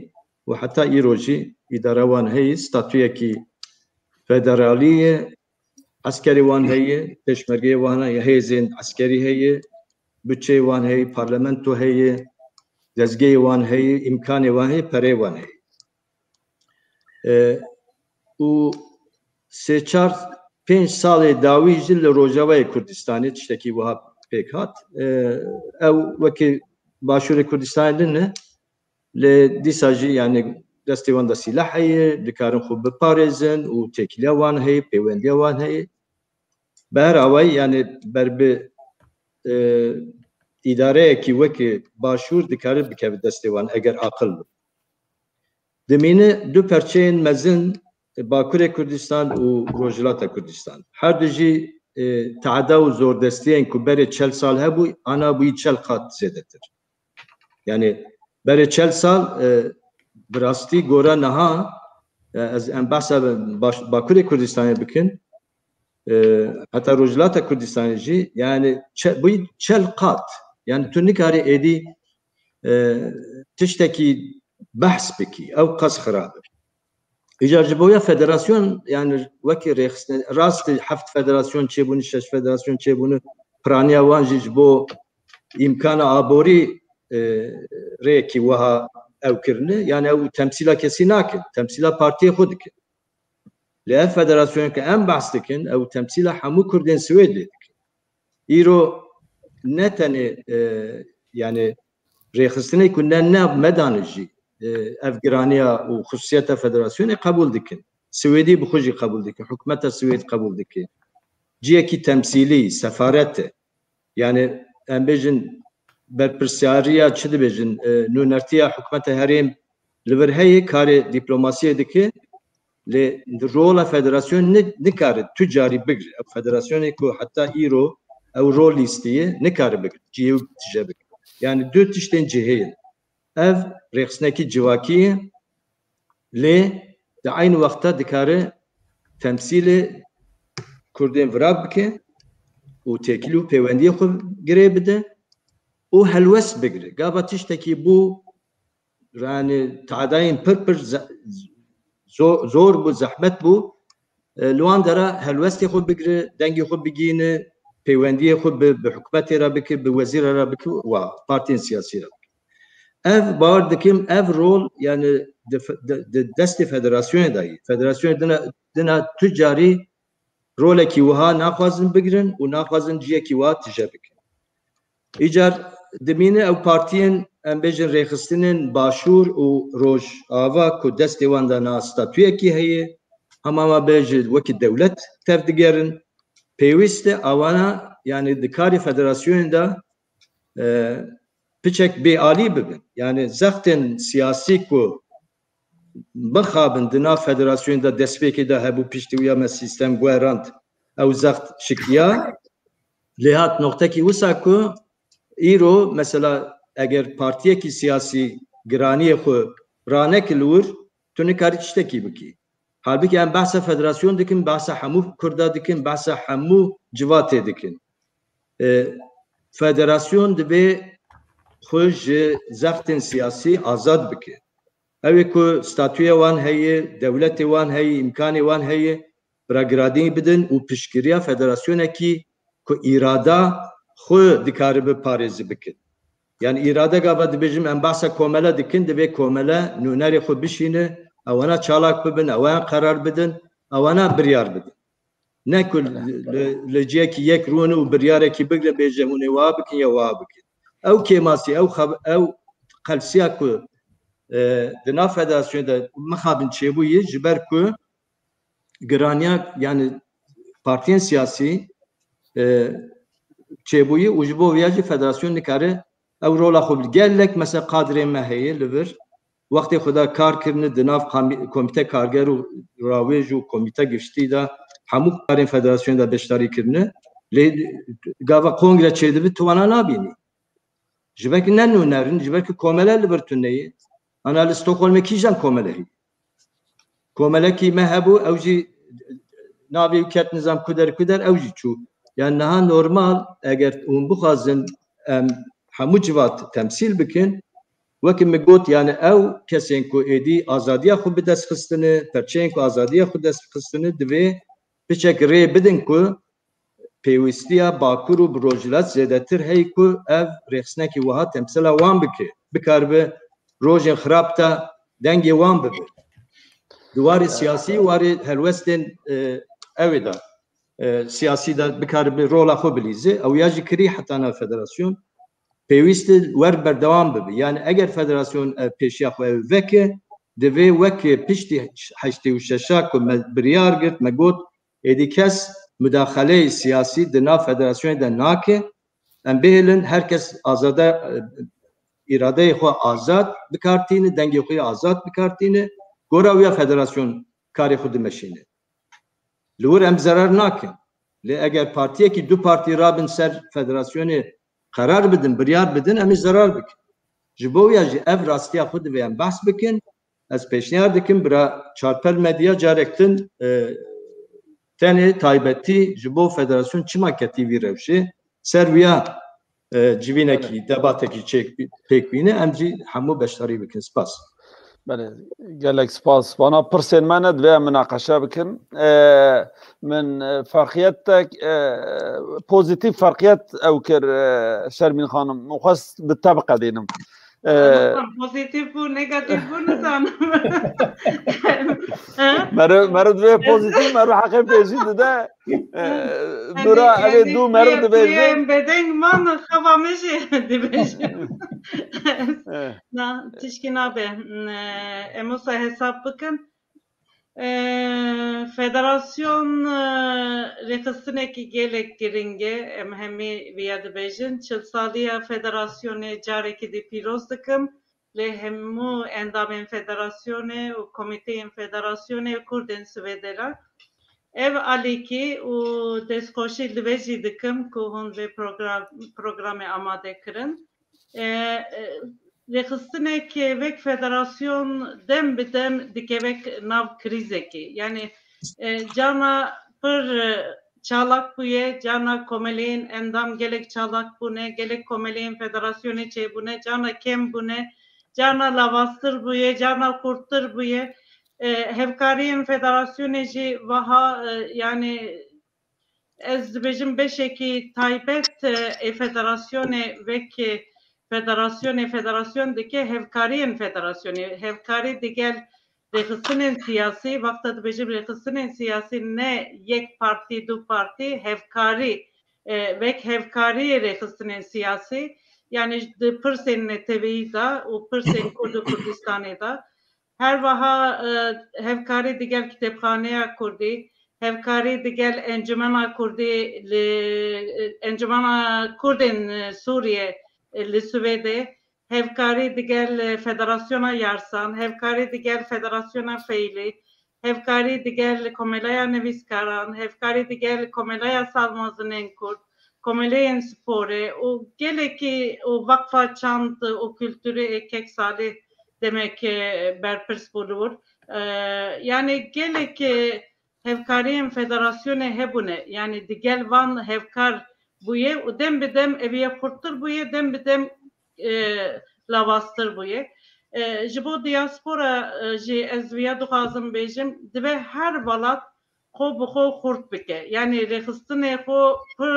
û heta îro jî îdare wan heye, statuyekî federalî ye, eskerê wan heye, pêşmergeyê wan heye, hêzên eskerî heye, budçeyê wan heye, parlamento heye, dezgehê wan heye, îmkanê wan heye, pereyê wan heye. E, û sê çar pênc salê dawî jî li Rojavayê Kurdistanê tiştekî wiha pêk hat. E, ew wekî Başûrê Kurdistanê din e, lê dîsa jî, yanî, destê wan de sîleh heye, dikarin xwe biparêzin û têkiliya wan heye, pêwendiya wan heye. Bi her awayî, yanî, ber bi, e, îdareyekî wekî Başûr dikare bikeve destê wan eger aqil bin. Dimîne du perçeyên mezin, Bakurê Kurdistan û Rojhilata Kurdistan. Her du jî, e, teada û zordestiyên ku berê çel sal hebû, ana bûyî çel qat zêdetir. Yanî berê çel sal, e, bi rastî gore niha, e, ez em behsa baş-, Bakurê Kurdistanê bikin, e, heta Rojhilata Kurdistanê jî, yanî çe-, bûyî çel qat. Yanî tu nikarî êdî, e, tiştekî behs bikî. Ew qas xirab e. Îcar ji bo ya federasyon, yanî wekî rêxistin, rast e, heft federasyon çêbûne, şeş federasyon çêbûne, piraniya wan jî ji bo îmkana aborî, e, rêyekî wiha ew kirine, yanî ew temsîla kesî nakin, temsîla partiyê xwe dikin. Lê ev federasyonê ke em behs dikin, ew temsîla hemû Kurdên Swêdê dikin. Îro ne tenê, e, yanî rêxistinê ku ne nav me dane jî, e, ev giraniya û xusûsiyeta federasyonê qebûl dikin. Swêdî bi xwe jî qebûl dike, hikûmeta Swêd qebûl dike. Cihekî temsîlî, sefaret e. Yanî em bêjin berpirsyariya çi dibêjin, e, nûnertiya hikûmeta herêm li vir heye, karê dîplomasiyê dike, lê rola federasyon ni-, nikare tu carî bigire. Ev federasyonê ku heta îro ew rol lîstiye, nikare bigire, cihê wî tije bigire. Yanî du tiştên cihê ye. Ev rêxistinekî civakî ye, lê di eynî wexta dikare temsîlê Kurdên vira bike û têkilî û pêwendiyê xwe girê bide û helwest bigire. Gava tiştekî bû, yanî teadayên pir pir ze-, zo-, zor bû, zehmet bû. E, li wan dera helwestê xwe bigire, dengê xwe bigihîne, pêwendiyê xwe bi, bi hikûmetê re bike, bi wezîra re bike, wa partiyên siyasî re bike. Ev, bawer dikim, ev rol, yanî di fe-, di, di destê federasyonê de ye. Federasyonê dina, dina tu carî rolekî wiha naxwazin bigirin û naxwazin cihekî wiha tije bikin. Îcar dimîne ew partiyên, em bêjin, rêxistinên Başûr û Rojava ku destê wan de na statuyekî heye, hema me bêje wekî dewlet tevdigerin, pêwîst e awana, yanî di karê federasyonê de, e, piçek bêalî bibin. Yanî zextên siyasî ku mixabin di nav federasyonê de destpêkê de hebû, piştî wî ya me sîstem guherand, ew zext şikiya. Lê hat noqtekî wisa ku îro mesela eger partiyekî siyasî giraniyê xwe raneke li wir, tu nikarî tiştekî bikî. Halbikî em behsa federasyon dikin, behsa hemû Kurda dikin, behsa hemû civatê dikin. E, federasyon divê xwe ji zextên siyasî azad bike. Ew ê ku statûya wan heye, dewletê wan heye, îmkanê wan heye, bi re giradînî bidin û piştgiriya federasyonekî ku îrada xwe dikaribe parêzî bikin. Yanî îrade gava dibêjim em behsa komele dikin, divê komele nûnerê xwe bişîne, ewana çalak bibin, ewana qerar bidin, ewana biryar bidin. Ne ku li, li, li cihekî yek rûne û biryarekî bigre bêje hûn ê wa bikin ya wa bikin. Ew kêmasî, ew xeb-, ew qelsiya ku, e, di nav federasyonê de mixabin çêbûyî, ji ber ku giraniya, yanî partiyên siyasî, e, çêbûyî û ji bo viya jî federasyon nikare ew rola xwe bi-, gelek mesela kadrê me heye li vir, wextê xwe de kar kirine di nav kamî-, komîte karger û rawêj û komîte giştî de hemû karên federasyonê de beşdarî kirine. Lê gava kongre çêdibe tu wana nabînî. Ji ber ku ne nûner in, ji ber ku komele li vir tune ye. Ana li Stockholmê kîjan komele heye? Komelekî me hebû, ew jî navê wî ket nizam kuder kuder, ew jî çû. Yani niha normal, eger hûn bixwazin em hemû civat temsîl bikin, wekî min got, yani ew kesên ku êdî azadiya xwe bi dest xistine, perçeyên ku azadiya xwe dest xistine, divê piçek rê bidin ku pêwîstiya Bakur û bi Rojhilat zêdetir heye ku ev rêxistinekî wiha temsila wan bike, bikaribe rojên xirab de dengê wan bibe. Di warê siyasî, warê helwestên, e, ew ê de, e, siyasî de bikaribe rola xwe bilîze. Ew ya jî kirî heta nav federasyon. Pêwîst e wer berdewam bibe. Yani eger federasyon, e, pêşiya xwe ew veke, divê weke piştî heştê û şeşa ku me biryar girt, me got, êdî kes mudaxaleyê siyasî di nav federasyonê de nake. Em bihêlin, her kes azade, e, îradeyê xwe azad bikartîne, dengê xwe yê azad bikartîne. Gora wî ya federasyon karê xwe dimeşîne. Li wir em zerar nakin. Lê eger partiyekî, du partî rabin ser federasyonê qerar bidin, biryar bidin, em ê zerar bikin. Ji bo ya jî ev rastiya xwe divê em behs bikin. Ez pêşniyar dikim bira Çarpel Medya carek din, e, tenê taybetî ji bo federasyon çima ketî vî rewşê, ser wiya, e, civînekî, debatekî çêk, pêk bîne, em jî hemû beşdarî bikin. Spas. Belê, gelek spas. Vana pirsên me ne, divê em minaqeşe bikin. E, min, e, ferqiyet tek, e, pozîtîf ferqiyet ew kir, e, Şermîn Xanim. Min xwest bi te biqedînim. E, Pozîtîf bû, negatîf bû, nizanim. Meriv, meriv divê pozîtîf, meriv heqê pêşî dide. E, Dura, ev ê du meriv dibêjin. Em bedeng man xeva me jî dibêjin. Eh. Na, tişkî nabe. Em wisa hesab bikin. E, federasyon, e, rêxistinekî gelek giring e. Em hemî viya dibêjin. Çil saliya federasyonê carekî dî pîroz dikim. Lê hemû endamên federasyonê û komîteyên federasyonê û kurdên Swêdê re. Ev alîkî û destxweşî li vê jî dikim ku hûn vê program, programê amade kirin. E, e, rêxistinek wek federasyon dem bi dem dikevek nav krîzekê. Yani, e, cana pir, e, çalak bûye, cana komeleyên endam gelek çalak bûne, gelek komeleyên federasyonê çêbûne, cana kêm bûne, cana lavaztir bûye, cana xurttir bûye. E, hevkariyên federasyonê jî wiha, e, yani ez dibêjim beşekî taybet, e, ê federasyonê wek, e, federasyonê federasyon dike hevkariyên federasyonê. Hevkarî digel rêxistinên siyasî, wexta dibêjim rêxistinên siyasî ne yek partî, du partî, hevkarî, e, wek hevkariyê rêxistinên siyasî, yani di pirsên neteweyî de û pirsên Kurd û Kurdistanê de, her wiha, e, hevkarî digel Kitêbxaneya Kurdî, hevkarî digel Encumena Kurdî li, e, Encumena Kurdên, e, Sûriyê, e, li Swêdê, hevkarî digel, e, Federasyona Yarsan, hevkarî digel Federasyona Feylî, hevkarî digel Komeleya Nivîskaran, hevkarî digel Komeleya Salmazinên Kurd, komeleyên sporê û gelekî û Vakfa Çand û Kulturê ê kek Salih demek, e, berpirs bû li wir. E, yani gelekî hevkariyên federasyonê hebûne, yani digel van hevkar bûye û dem bi dem eviye xurttir bûye, dem bi dem, e, lavaztir bûye. E, ji bo diaspora, e, jî ez viya dixwazim bêjim, divê her welat xwe bi xwe xurt bike. Yani rêxistinê xwe pir,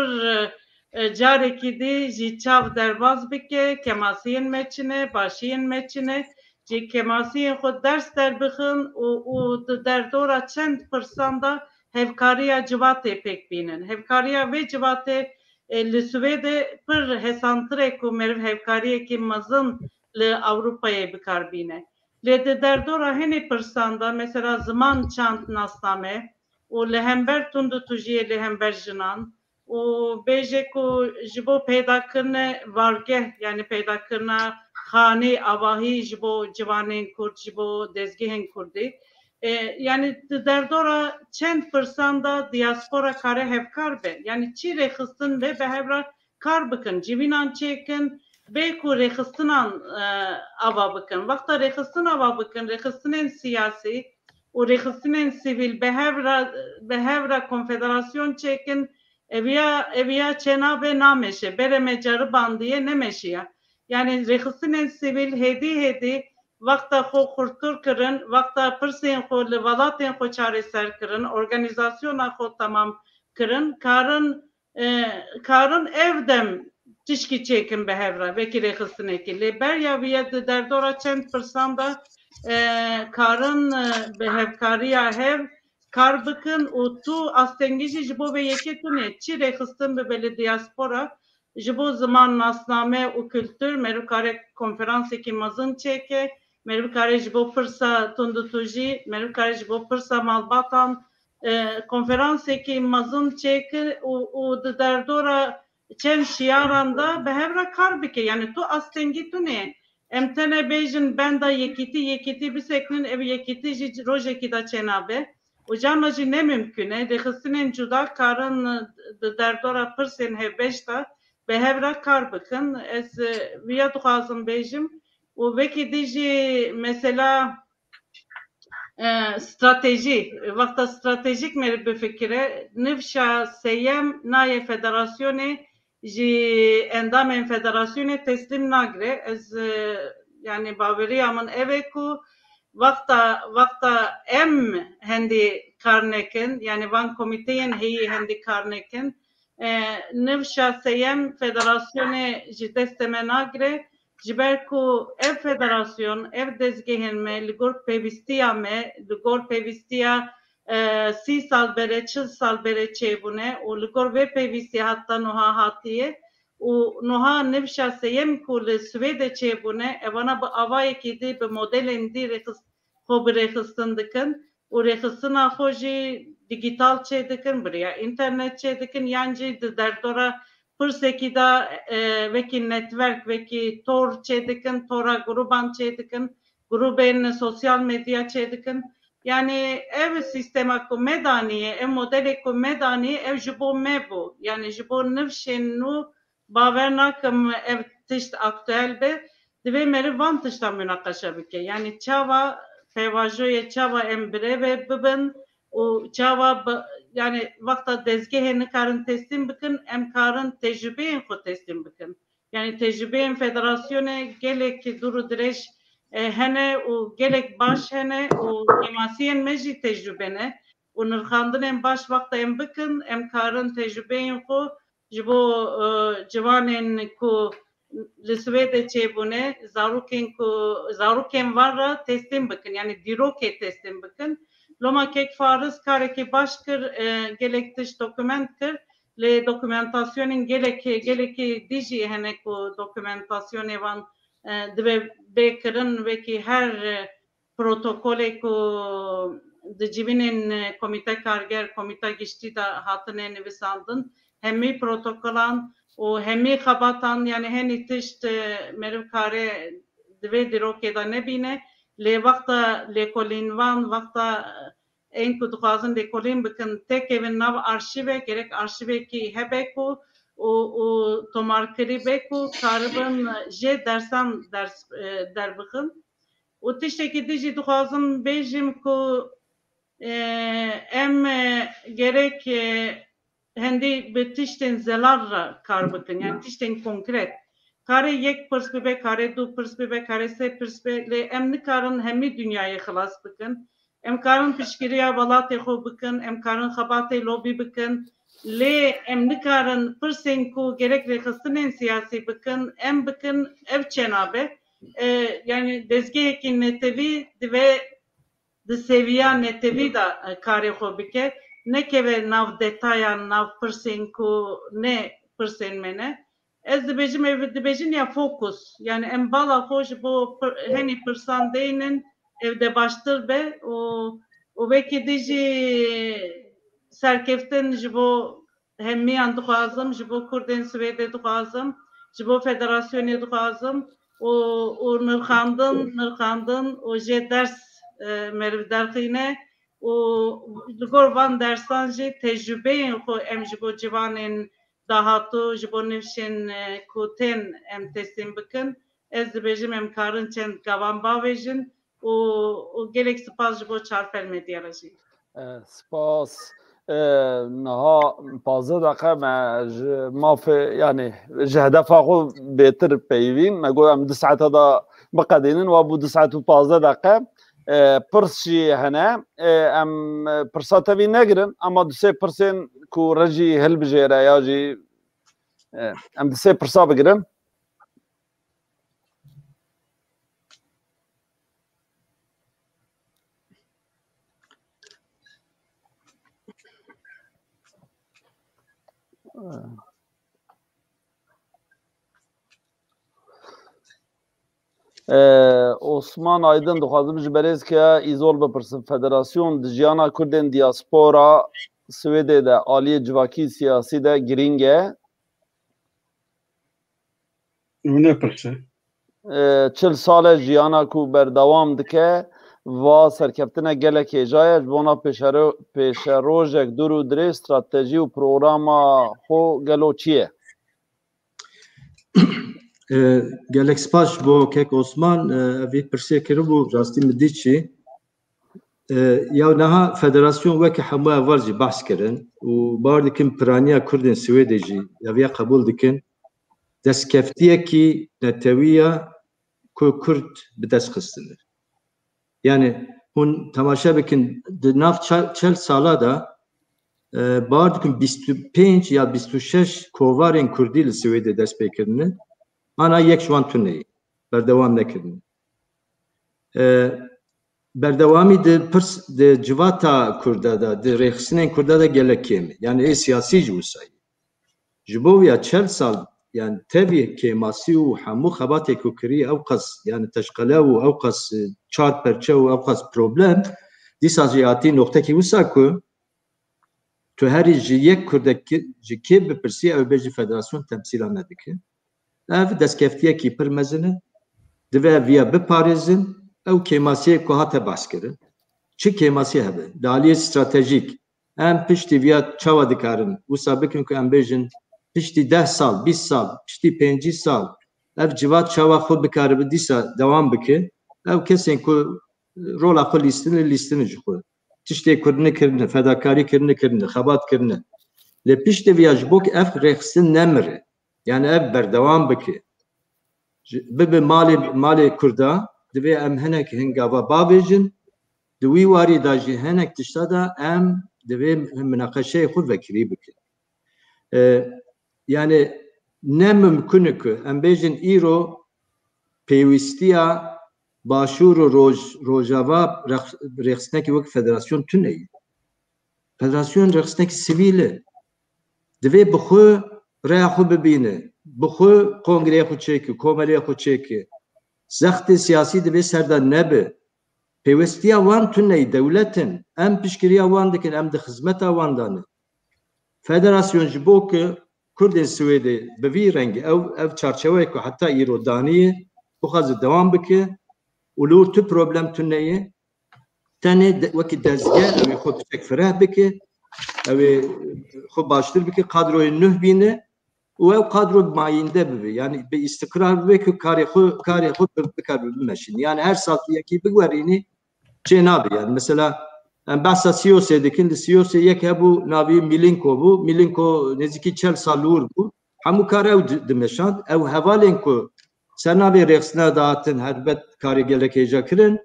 e, carekî dî jî çav derbaz bike, kemasiyên me çi ne, başiyên me çi ne, ji kemasiyên xwe ders derbixin û, û di derdora çend pirsan de hevkariya civatê pêk bînin. Hevkariya vê civatê, e, li Swêdê pir hesantir e ku meriv hevkariyekî mezin li Ewropayê bikar bîne. Lê di derdora hinî pirsan de, mesela ziman çand nasname û li hember tundûtûjiyê li hember jinan û bêje ku ji bo peydakirine wargeh, yani peydakirina xanî, avahî ji bo ciwanên Kurd, ji bo dezgehên Kurdî, E, yani di derdora çend pirsan de diaspora kare hevkar be. Yani çi rêxistin be bi hev re kar bikin, civînan çêkin, bê ku rêxistinan, e, ava bikin. Wexta rêxistin ava bikin, rêxistinên siyasî û rêxistinên sivîl bi hev re, bi hev re konfederasyon çêkin, eviya, eviya çênabe nameşe, berê me ceribandiye nemeşiya. Yani rêxistinên sivîl hêdî hêdî wexta xwe xurtir kirin, wexta pirsên xwe li welatên xwe çareser kirin, organîzasyona xwe temam kirin, karin, e, karin ev dem tişkî çêkin bi hev re, wekî rêxistinekî. Lê beriya vî ye di derdora çend pirsan de, e, karin, e, bi hevkariya hev kar bikin û tu astengî jî ji bo vê yekê tune, çi rêxistin bibe li diaspora, ji bo ziman, nasname û kultur meriv kare konferansekî mezin çêke, meriv kare ji bo pirsa tundutujî, meriv kare ji bo pirsa malbatan, e, konferansekî mezin çêke û, û di derdora çend şiyaran de bi hev re kar bike. Yani tu astengî tune. Em tene bêjin benda yekîtî, yekîtî bisekinin, ev yekîtî jî rojekî de çênabe. Û carna jî ne mimkun e. Rêxistinên cuda karin, e, di derdora pirsên hevbeş de bi hev re kar bikin. Ez, e, viya dixwazim bêjim. Û wekî dî jî mesela, e, stratejî, wexta stratejîk meriv bifikire, nifşa seyem nayê federasyonê ji endamên federasyonê teslîm nagire. Ez, e, yani baweriya min ev e ku wexta, wexta em hendî kar nekin, yani van komîteyên heyî hendî kar nekin, e, nifşa seyem federasyonê ji destê me nagire, ji ber ku ev federasyon, ev dezgehên me li gor pêwîstiya me, li gor pêwîstiya, e, sî sal berê, çil sal berê çêbûne û li gor vê pêwîstî heta nuha hatiye û nuha nifşa seyem ku li Swêdê çêbûne, evana bi avayekî dî, bi modelên dî rêxist-, xwe bi rêxistin dikin û rêxistina xwe jî dîgîtal çêdikin, bi riya înternet çêdikin, yan jî di derdora pirsekî de, e, wekî netwerk, wekî tor çêdikin, tora grûban çêdikin, grûbên sosyal medya çêdikin. Yani ev sîstema ku me daniye, ev modelê ku me daniye, ev ji bo me bû. Yani ji bo nifşên nû bawer nakim ev tişt aktuel be. Divê meriv van tiştan münaqeşe bike. Yani çawa pêvajoyê, çawa em birêve bibin û çawa bi, yani wexta dezgehê nikarin teslîm bikin, em karin tecrubeyên xwe teslîm bikin. Yani tecrubeyên federasyonê gelek dûr û dirêj, e, hene û gelek baş hene û kêmasiyên me jî tecrube ne û nirxandinên baş wexta em bikin, em karin tecrubeyên xwe ji bo, e, ciwanên ku li Swêdê çêbûne, zarokên ku, zarokên van re teslîm bikin, yani dîrokê teslîm bikin. Loma kek Faris karekî baş kir, e, gelek tişt dokument kir. Lê dokumentasyonên gelekî, gelekî dî jî hene ku dokumentasyonê wan, e, divê bê kirin, wekî her, e, protokolê ku di civînên, e, komîte karger, komîta giştî de hatine nivîsandin, hemî protokolan û hemî xebatan, yani henî tişt, e, meriv kare di vê dîrokê de nebîne, lê wexta lêkolînvan, wexta, e, ên ku dixwazin lêkolîn bikin, têkevin nav arşîve, gerek arşîvekî hebe ku û, û tomarkirî be ku karibin jê dersan ders, e, derbixin. Û tiştekî dî jî dixwazim bêjim ku, e, em, e, gerek, e, hendî bi tiştên zelal re kar bikin, yani tiştên konkret. Kare yek pirs bibe, kare du pirs bibe, kare sê pirs be, lê em nikarin hemî dinyayê xilas bikin. Em karin piştgiriya welatê xwe bikin, em karin xebatê lobî bikin, lê em nikarin pirsên ku gerek rêxistinên siyasî bikin, em bikin, ev çênabe. E, yani dezgehekî netewî divê di seviya netewî de, e, karê xwe bike, nekeve nav detayan, nav pirsên ku ne pirsên me ne. Ez dibêjim, ev dibêjin ya fokus. Yani em bala xwe ji bo pir-, henî pirsan deynin, ev de baştir be û, û wekî dî jî serkeftin ji bo hemiyan dixwazim, ji bo Kurdên Swêdê dixwazim, ji bo federasyonê dixwazim û, û nirxandin, nirxandin û jê ders e, meriv derxîne û li gor van dersan jî tecrûbeyên xwe em ji bo ciwanên dahatû, ji bo nifşên, e, ku tên em teslîm bikin. Ez dibêjim em karin çend gavan bavêjin û, û gelek spas ji bo Çarpel Medya re jî. E, spas. E, niha pazdeh deqe me ji mafê, yanî ji hedefa xwe bêtir peyivîn. Me got em du saeta da biqedînin, wa bû du saet û pazdeh deqe. E, pirs jî hene. E, em, e, pirsa tevî negirin, ama du sê pirsên ku re jî hilbijêre ya jî, e, em du sê pirsa bigirin. Ee, Osman Aydın, dixwazim ji berêz ke Îzol bipirsim. Federasyon di jiyana Kurdên diaspora Swêdê de aliyê civakî siyasî de girîng e. Hûn nepirse. Ee, çil sal e jiyana ku berdewam dike, va serkeftine gelek hêja ye. Ji bona pêşero-, pêşerojek dûr û dirêj, stratejî û programa xwe gelo çi ye? E, gelek spas ji bo kek Osman, e, ev vî pirsê kiribû, rastî min dît jî. E, ya niha federasyon weke hemû eval jî behs kirin û bar dikin piraniya Kurdên Swêdê jî ev ya qebûl dikin. Destkeftiyekî netewî ya ku Kurd bi dest xistine. Yani hûn temaşe bikin, di nav ça-, çel sala de, e, bar dikin bîst û pênc ya bîst û şeş kovarên Kurdî li Swêdê dest pê kirine. Ana yek ji wan tune ye. Berdewam nekirine. E, berdewamî di pirs, di civata Kurda de, di rêxistinên Kurda de gelek kêm e. Yani ê siyasî jî wisa ye. Ji bo vîya çel sal, yani tevî kêmasî û hemû xebatê ku kirî, ew qas, yani teşqele û ew qas, e, çar perçe û ew qas problem, dîsa jî hatî noqtekî wisa ku tu herî ji yek Kurdek ki-, ji kê bipirsî, ew bêjî federasyon temsîla me dike. Ev destkeftiyekî pir mezin e. Divê vîya biparêzin, ew kêmasiyê ku hate behs kirin. Çi kêmasî hebe? Di aliyê stratejîk, em piştî viya çawa dikarin wisa bikin ku em bêjin piştî deh sal, bîst sal, piştî pêncî sal ev civat çawa xwe bikaribe dîsa dewam bike. Ev kesên ku rola xwe lîstine, lîstine ji xwe. Tiştê ku nikirine, fedakarî kirine, kirine, xebat kirine. Lê piştî viya ji bo ku ev rêxistin nemire, yani ev berdewam bike. Ji, bibe malê, malê Kurda, divê em hinek hingava bavêjin, di wî warî de jî hinek tişta de em divê minaqeşeyê xwe vekirî bikin. E, yani ne mimkun e ku em bêjin îro pêwîstiya Başûr û Roj-, Rojava rex-, rêxistinekî wek federasyon tune ye. Federasyon rêxistinekî sivîl e. Divê bi xwe rêya xwe bibîne, bi xwe kongreyê xwe çêke, komeleyê xwe çêke. Zextê siyasî divê ser de nebe. Pêwestiya wan tune ye, dewlet in. Em piştgiriya wan dikin, em di xizmeta wan de ne. Federasyon ji bo ku Kurdên Swêdê bi vî rengî, ew, ev çarçeweyê ku heta îro daniye, bixwaze dewam bike û li wir tu problem tune ye, tenê de, wekî dezgeh, ew ê xwe piçek fireh bike, ew ê xwe baştir bike, kadroyê nuh bîne û ew kadro mayînde bibe. Yani bi îstiqrar bibe ku karê xwe, karê xwe bi-, bikar bimeşîne. Yani her sal tu yekî biguherînî, çê nabe. Yani mesela em behsa Siyosê dikin, li Siyosê yek hebû, navî Milinko bû. Milinko nêzîkî çel sal li wir bû. Hemû kar ew di-, dimeşand. Ew hevalên ku ser navê rêxistina dihatin, helbet karê gelek hêja kirin.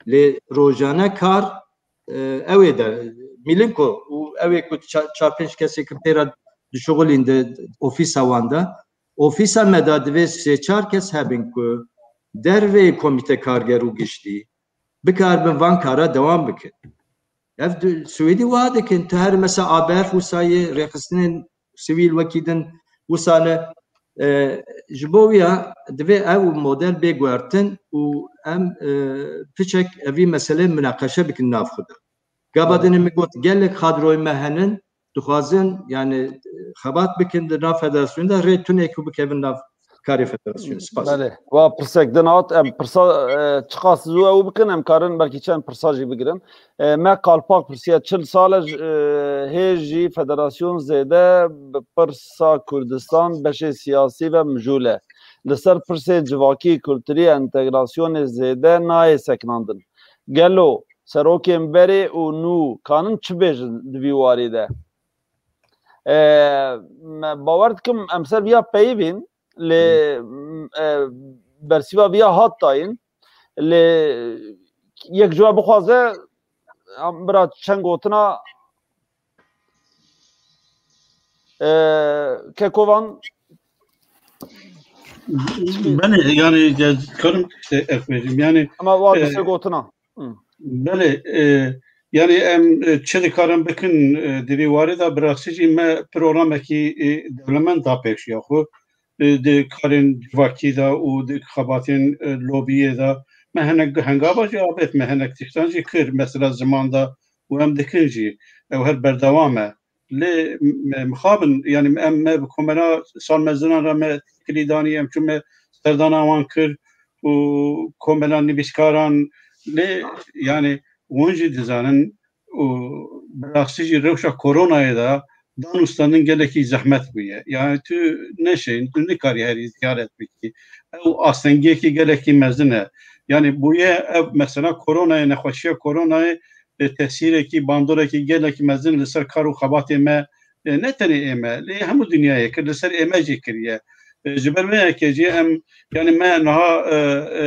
Lê rojane kar, e, ew ê de, Milinko û ew ê ku ça-, çar pênc kesê ku pê re dişuxulîn di ofîsa wan de. Ofîsa me de divê sê çar kes hebin ku derveyê komîte karger û giştî bikaribin van kara dewam bikin. Ev di-, Swêdî wa dikin, tu her mesela A B F wisa ye, rêxistinên sivîl wekî din wisa ne. E, ji bo wiya divê ew model bê guhertin û em, e, piçek evî meselê minaqeşe bikin nav xwe de. Gava dinê min got, gelek xadroyê me henin, dixwazin, yani, xebat bikin di nav federasyonê de, rê tunê ku bikevin nav karê federasyonê. Spas. Belê. Wa pirsek din hat, em pirsa, e, çiqas zû ew bikin, em karin belkî çend pirsa jî bigirin. E, me Kalpak pirsiye, çil sal e, j-, e, hê jî federasyon zêde bi pirsa Kurdistan beşê siyasî ve mijûl e. Li ser pirsê civakî, kulturî, entegrasyonê zêde nayê seknandin. Gelo serokên berê û nû kanin çi bêjin di vî warî de? E, me bawer dikim em ser viya peyivîn, lê, e, bersiva viya hat dayîn, lê yek ji we bixwaze, em bira çend gotina, e, Kekovan? Belê, yani, ya, dikarim işte, ev bêjim. Yani, Ama wa e, dise gotina. Hı. Belê, e, yani em, e, çi dikarin bikin, e, di vî warî de, bi rastî jî me programekî, e, dewlemend da pêş ya xwe. E, di karên civakî de û di xebatên, e, lobiyê de me hinek hengava jî avêt, me hinek tiştan jî kir, mesela ziman de û em dikin jî. Ew her berdewam e. Lê me, mixabin, yani em, me bi komela sal mezinan re me têkilî danî, em çûme serdana wan kir û komela nivîskaran, lê yani hûn jî dizanin û bi rastî jî rewşa koronayê de dan û standin gelekî zehmet bûye. Yani tu neşên, tu nikarî herî ziyaret bikî. Ew astengiyekî gelekî mezin e. Yani bûye ev mesela koronayê, nexweşiya koronayê, e, tesîrekî, bandorekî gelekî mezin li ser kar û xebatê me, e, ne tenê ê me, lê hemû dinyayê kir, li ser ê me jî kiriye. E, ji ber vê yekê jî em, yani me niha, e, e,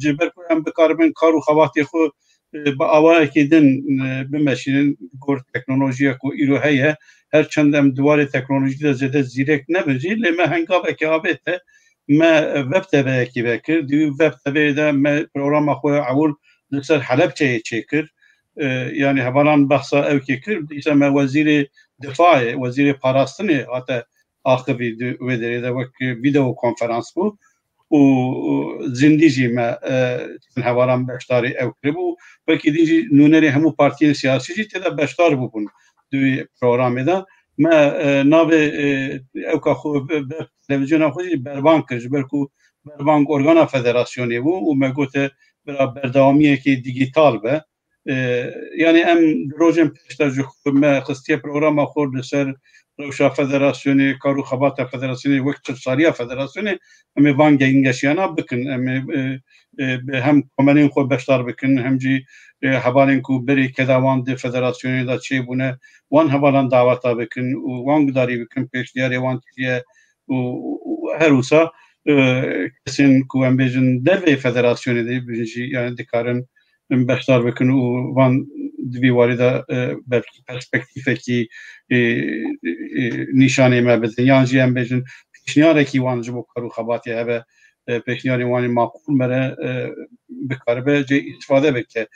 ji ber ku em bikaribin kar û xebatê xwe, e, bi awayekî din, e, bimeşînin, gor teknolojiyek ku îro heye, her çend em di warê teknolojî de zêde zîrek nebin jî, lê me hengavekê avête, me web TV'yekî vekir. Di wî web TV'yê de me programa xwe ya ewil li ser Helebçeyê çêkir. E, yani hevalan behsa ewkê kir. Dîsa me wezîrê difayê, wezîrê parastinê hate axivî di wê derê de wek video konferans bû. Û, û zindî jî me, e, çend hevalan beşdarî ew kiribû. Wekî din jî nûnerê hemû partiyên siyasî jî tê de beşdar bûbûn di wî programê de. Me, e, navê, e, ewka xwe bi, bi televizyona xwe jî bervan kir, ji ber ku bervan organa federasyonê bû û me gote bira berdewamiyekî dîgîtal be. E, yani em di rojên pêş de ji xwe me xistiye programa xwe li ser rewşa federasyonê, kar û xebata federasyonê, wek çil saliya federasyonê, em ê van gengeşiyana bikin. Em ê, e, e, bi hem komelên xwe beşdar bikin, hem jî, e, hevalên ku berê keda wan di federasyonê de çêbûne, wan hevalan daweta bikin û wan gudarî bikin, pêşniyarê wan çi ye û, û her wisa, e, kesên ku em bêjin derveyê federasyonê de bin jî, yani dikarin beşdar bikin û van di vî warî de, e, belkî perspektîfekî, e, e, nîşanê me bidin. Yan jî em bêjin pêşniyarekî wan ji bo kar û xebatê hebe, e, pêşniyarên wan ê maqûl me re, e, bikaribe cê îstifade bike.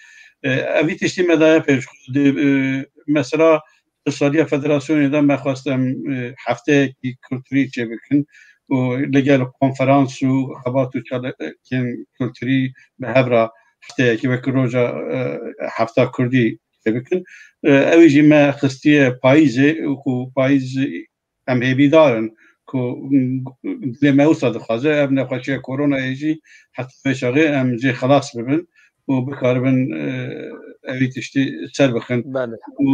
E, evî tiştî me daye pêş. Di, e, mesela di saliya federasyonê de me xwest em, e, hefteyekî kulturî çêbikin û li gel konferans û xebat û çalakên kulturî bi hev re hefteyekî wekî roja, e, hefta kurdî çêbikin. E, ew jî me xistiye payîzê, ku payîz em hêvîdar in ku dilê me wisa dixwaze, ev nexweşiya koronayê jî heta vê çaxê em jê xelas bibin û bikaribin, e, evî tiştî ser bixin. Belê. Û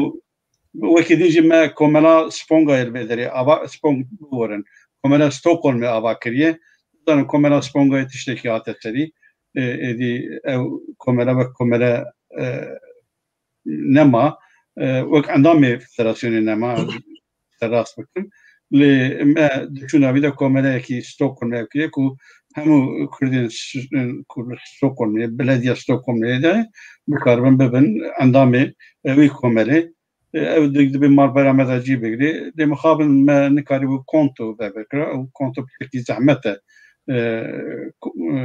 wekî din jî me komela Spongayê li vê derê ava, Spong biborin. Komela Stockholmê ava kiriye. Zanin komela Spongayê tiştekî hate serî. E, êdî ew komela wek komela, e, nema, e, wek endamê federasyonê nema, te rast bikim. Lê me di çûna vî de komeleyekî Stockholmê ev kiriye ku hemû Kurdên s-, ku li Stockholmê, belediya Stockholmê de bikaribin bibin endamê, e, wî komelê. E, ew di-, dibê malbera me de cî bigirê. Lê mixabin me nikarîbû konto vebikira. Ew konto piştekî zehmet e. E, ku-, e,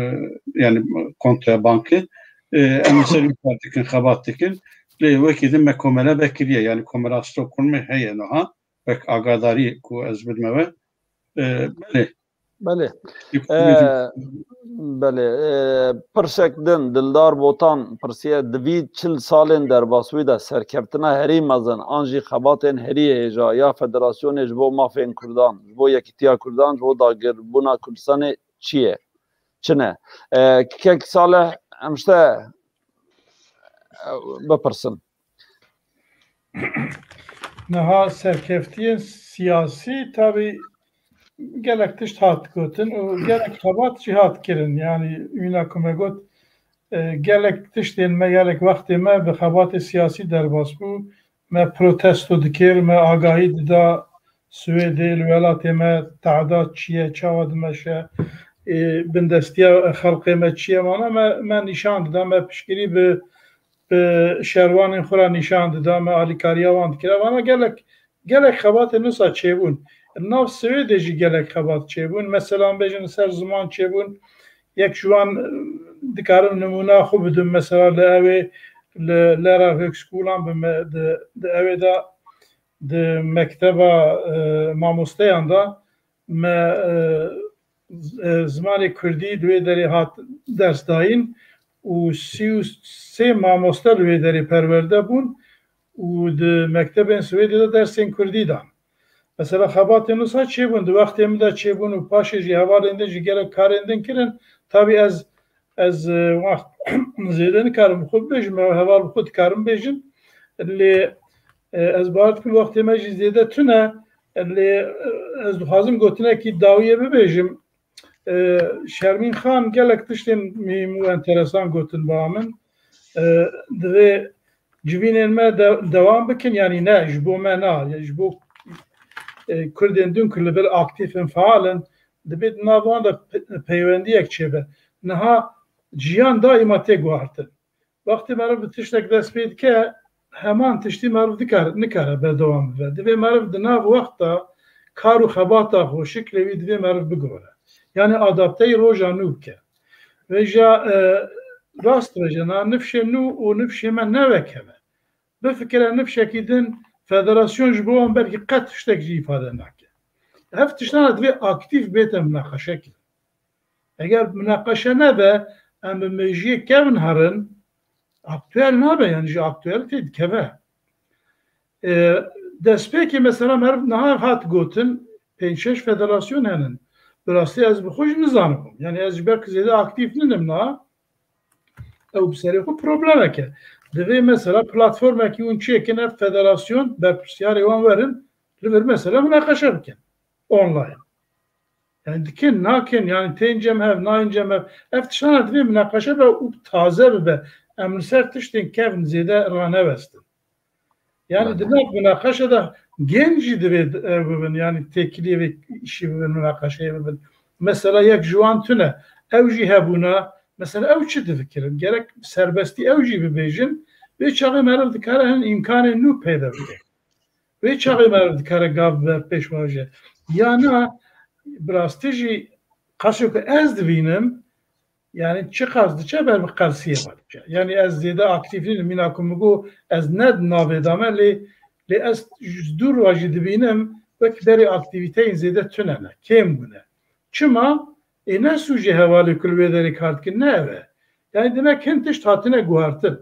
yani kontoya bankê. E, em li ser wî kar dikin, xebat dikin. Lê wekî din me komele vekiriye. Yani komela Stockholmê heye niha. Wek agadarî ku ez bidime we. E, belê. Belê. Yek- Ee, Belê, e, pirsek din Dildar Botan pirsiye, di vî çil salên derbasbûyî de serkeftina herî mezin an jî xebatên herî hêja ya Federasyonê ji bo mafên Kurdan, ji bo yekîtiya Kurdan, ji bo dagirbûna Kurdistanê çi ye? Çi ne? E, Kek Salih, em ji te, e, bipirsin. Niha serkeftiyên siyasî tabî gelek tişt hat gotin û gelek xebat jî hat kirin. Yanî wîna ku me got, e, gelek tiştên me, gelek wextê me bi xebatê siyasî derbas bû. Me protesto dikir, me agahî dida Swêdê, li welatê me te'dat çi ye, çawa dimeşe, e, bindestiya xelkê me çi ye, vana me, me nîşan dida, me piştgirî bi bi şervanên xwe re nîşan dida, me alîkariya wan dikir. Vana gelek, gelek xebatên wisa çêbûn. Li nav Swêdê jî gelek xebat çêbûn. Mesela bêjin li ser ziman çêbûn. Yek ji wan, e, dikarim nimûna xwe bidim. Mesela li ewê, li Lærerhøgskolen bi me, di, di ewê de, di mekteba, e, mamosteyan de me, e, z-, e, zimanê kurdî di wê derê hat ders dayîn û sî û sê mamoste li wê derê perwerde bûn û di mektebên Swêdê de dersên kurdî dan. Mesela xebatên wisa çêbûn, di wextê min de çêbûn û paşê jî hevalên din jî gelek karên din kirin. Tabî ez, ez, e, wext zêde nikarim bi xwe bibêjim, heval bi xwe dikarim bêjin. Lê, e, ez bawer dikim wextê me jî zêde tune, lê, e, ez dixwazim gotinekî dawiyê bibêjim. E, Şermîn Xan gelek tiştên muhîm û enteresan gotin ba min. E, divê civînên me de, dewam bikin, yanî ne ji bo me na, ya ji bo, e, Kurdên din ku li vir aktîf in, faal in, divê di nav wan de pe-, peywendiyek çêbe. Niha jiyan daîma tê guhartin. Wextê meriv bi tiştek dest pê dike, heman tiştî meriv dikare, nikare berdewam bibe. Divê meriv di nav wext de kar û xebata xwe, şiklê wî divê meriv bigore. Yanî adapteyî roja nû bike. Vêja, e, rast vêje, na nifşê nû û nifşê me ne wek hev e. Bifikire nifşekî din federasyon ji bo wan belkî qet tiştek jî îfade nake. Ev tiştana divê aktîf bête minaqeşe kirin. Eger minaqeşe nebe, em bi mejiyê kevin herin, aktuel nabe, yanî ji aktuelitê dikeve. E, destpêkê mesela meriv niha hat gotin, pênc şeş federasyon henin. Bi rastî ez bi xwe jî nizanibûm. Yanî ez ji ber ku zêde aktîf ninim niha, ew bi serê xwe problemek e. Divê mesela platformekî hûn çêkin, ev federasyon berpirsiyarê wan werin, li vir mesela minaqeşe bikin. Online. Yani dikin, nakin, yani tên cem hev, nayên cem hev. Ev tiştana divê minaqeşe be û taze bibe. Em li ser tiştên kevn zêde ranewestin. Yani di nav minaqeşe de genc jî divê ev bibin, yani têkiliyê vê işî bibin, minaqeşeyê bibin. Mesela yek ji wan tune, ew jî hebûna, mesela ew çi difikirin? Gerek serbestî ew jî bibêjin, vê çaxê meriv dikare hin îmkanên nû peyda bike. Vê çaxê meriv dikare gav ber pêş ve bije. Ya na, bi rastî jî qasê ku ez dibînim, yani çiqas diçe ber bi qersiyê ve diçe. Yani ez zêde aktîf nînim, mîna ku min got ez ne di navê de me, lê, lê ez ji dûr ve jî dibînim, wek berê aktîvîteyên zêde tune ne, kêm bûne. Çima? Ê ne sûcê hevalê ku li wê derê kar dikin, ne ev e. Yani demek hin tişt hatine guhartin.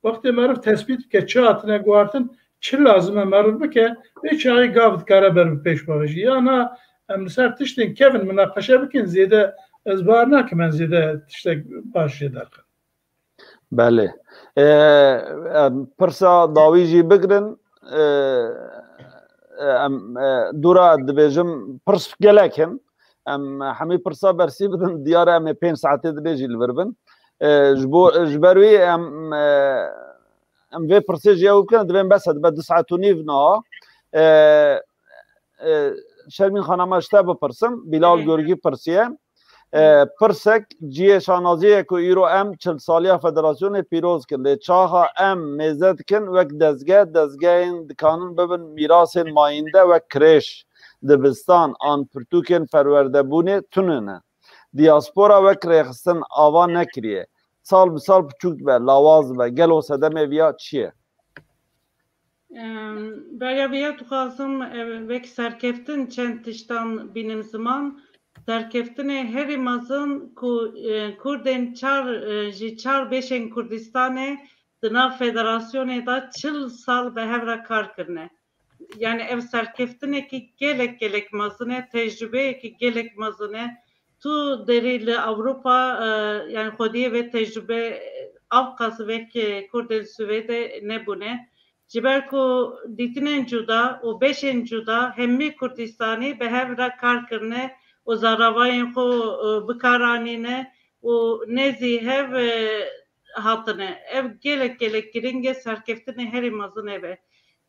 Wextê meriv tespît bike çi hatine guhartin, çi lazim e meriv bike, vê çaxê gav dikare ber bi pêş bavêjî. Ya na, em li ser tiştên kevin minaqeşe bikin, zêde ez bar nakim em zêde tiştek baş jê derxin. Belê. Ee, em pirsa dawî jî bigirin. Ee, em, e, dûra dibêjim, pirs gelek in. Em hemî pirsa bersî bidin, diyar e em ê pênc saetê dinê jî li vir bin. E, ji bo, ji ber wî em, e, em vê pirsê ji ew bikin, divê bes e, dibe du saet û nîv niha. E, e, Şermîn Xanama ji te bipirsim, Bilal Gorgî pirsiye. E, pirsek, cihê şanaziyê ye ku îro em çil saliya federasyonê pîroz kin. Lê çaxa em mêze dikin wek dezge, dezgehên dikanin bibin mîrasên mayînde wek kirêş, dibistan an pirtûkên perwerdebûnê tune ne. Diyaspora wek rêxistin ava nekiriye. Sal bi sal piçûk dibe, lawaz dibe. Gelo sedemê viya çi ye? Em, Beriya vêya dixwazim, e, wek serkeftin çend tiştan bînim ziman. Serkeftinê herî mezin ku, e, Kurdên çar, e, ji çar beşên Kurdistanê di nav federasyonê de çil sal bi hev re kar kirine. Yani ev serkeftinekî gelek gelek mezin e, tecrubeyekî gelek mezin e. Tu derî li Ewropa, e, yani xwediyê vê tecrube, e, ev qas wek, e, Kurdên Swêdê nebûne. Ji ber ku dîtinên cuda û beşên cuda hemî Kurdistanî bi hev re kar kirine û zaravayên xwe, e, bi kar anîne û nêzî hev, e, hatine. Ev gelek gelek giring e, serkeftinê herî mezin ev e.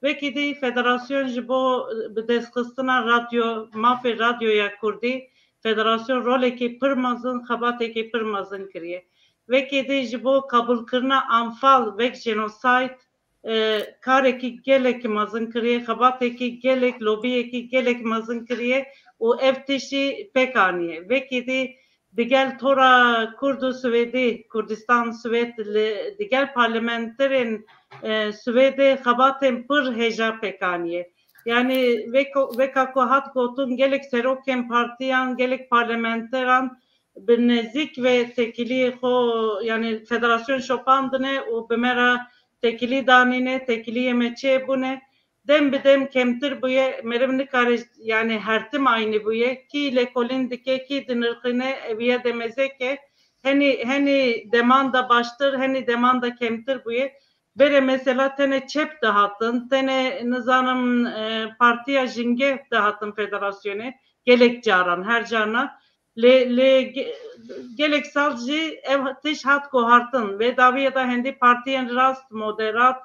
Wekî dî federasyon ji bo, e, bi destxistina radyo, mafê radyoya kurdî, federasyon rolekî pir mezin, xebatekî pir mezin kiriye. Wekî dî ji bo qebûlkirina Anfal wek jenosayt, e, karekî gelekî mezin kiriye, xebatekî gelek, lobiyekî gelek mezin kiriye û ev tişt jî pêk aniye. Wekî dî digel tora Kurd û Swêdî, Kurdistan Swêd li digel parlamenterên, e, Swêdê xebatên pir hêja pêk aniye. Yani wek-, weka ku hat gotin, gelek serokên partiyan, gelek parlamenteran bi nezîk ve têkiliyê xwe, yani federasyon şopandine û bi me re têkilî danîne, têkiliyê me çêbûne. Dem bi dem kemtir bûye, meriv nikare, yani her tim aynî bûye. Kî lêkolîn dike, kî dinirxîne, eviya demezek e. Henî, henî deman da baştir, henî deman da kemtir bûye. Berê mesela tenê çep dihatin, tenê nizanim, e, partiya Jingeh dihatin federasyonê. Gelek caran, her carna. Lê, lê ge-, gelek sal jî ev tişt hat guhartin. Vê dawiyê de hindî partiyên rast, moderat,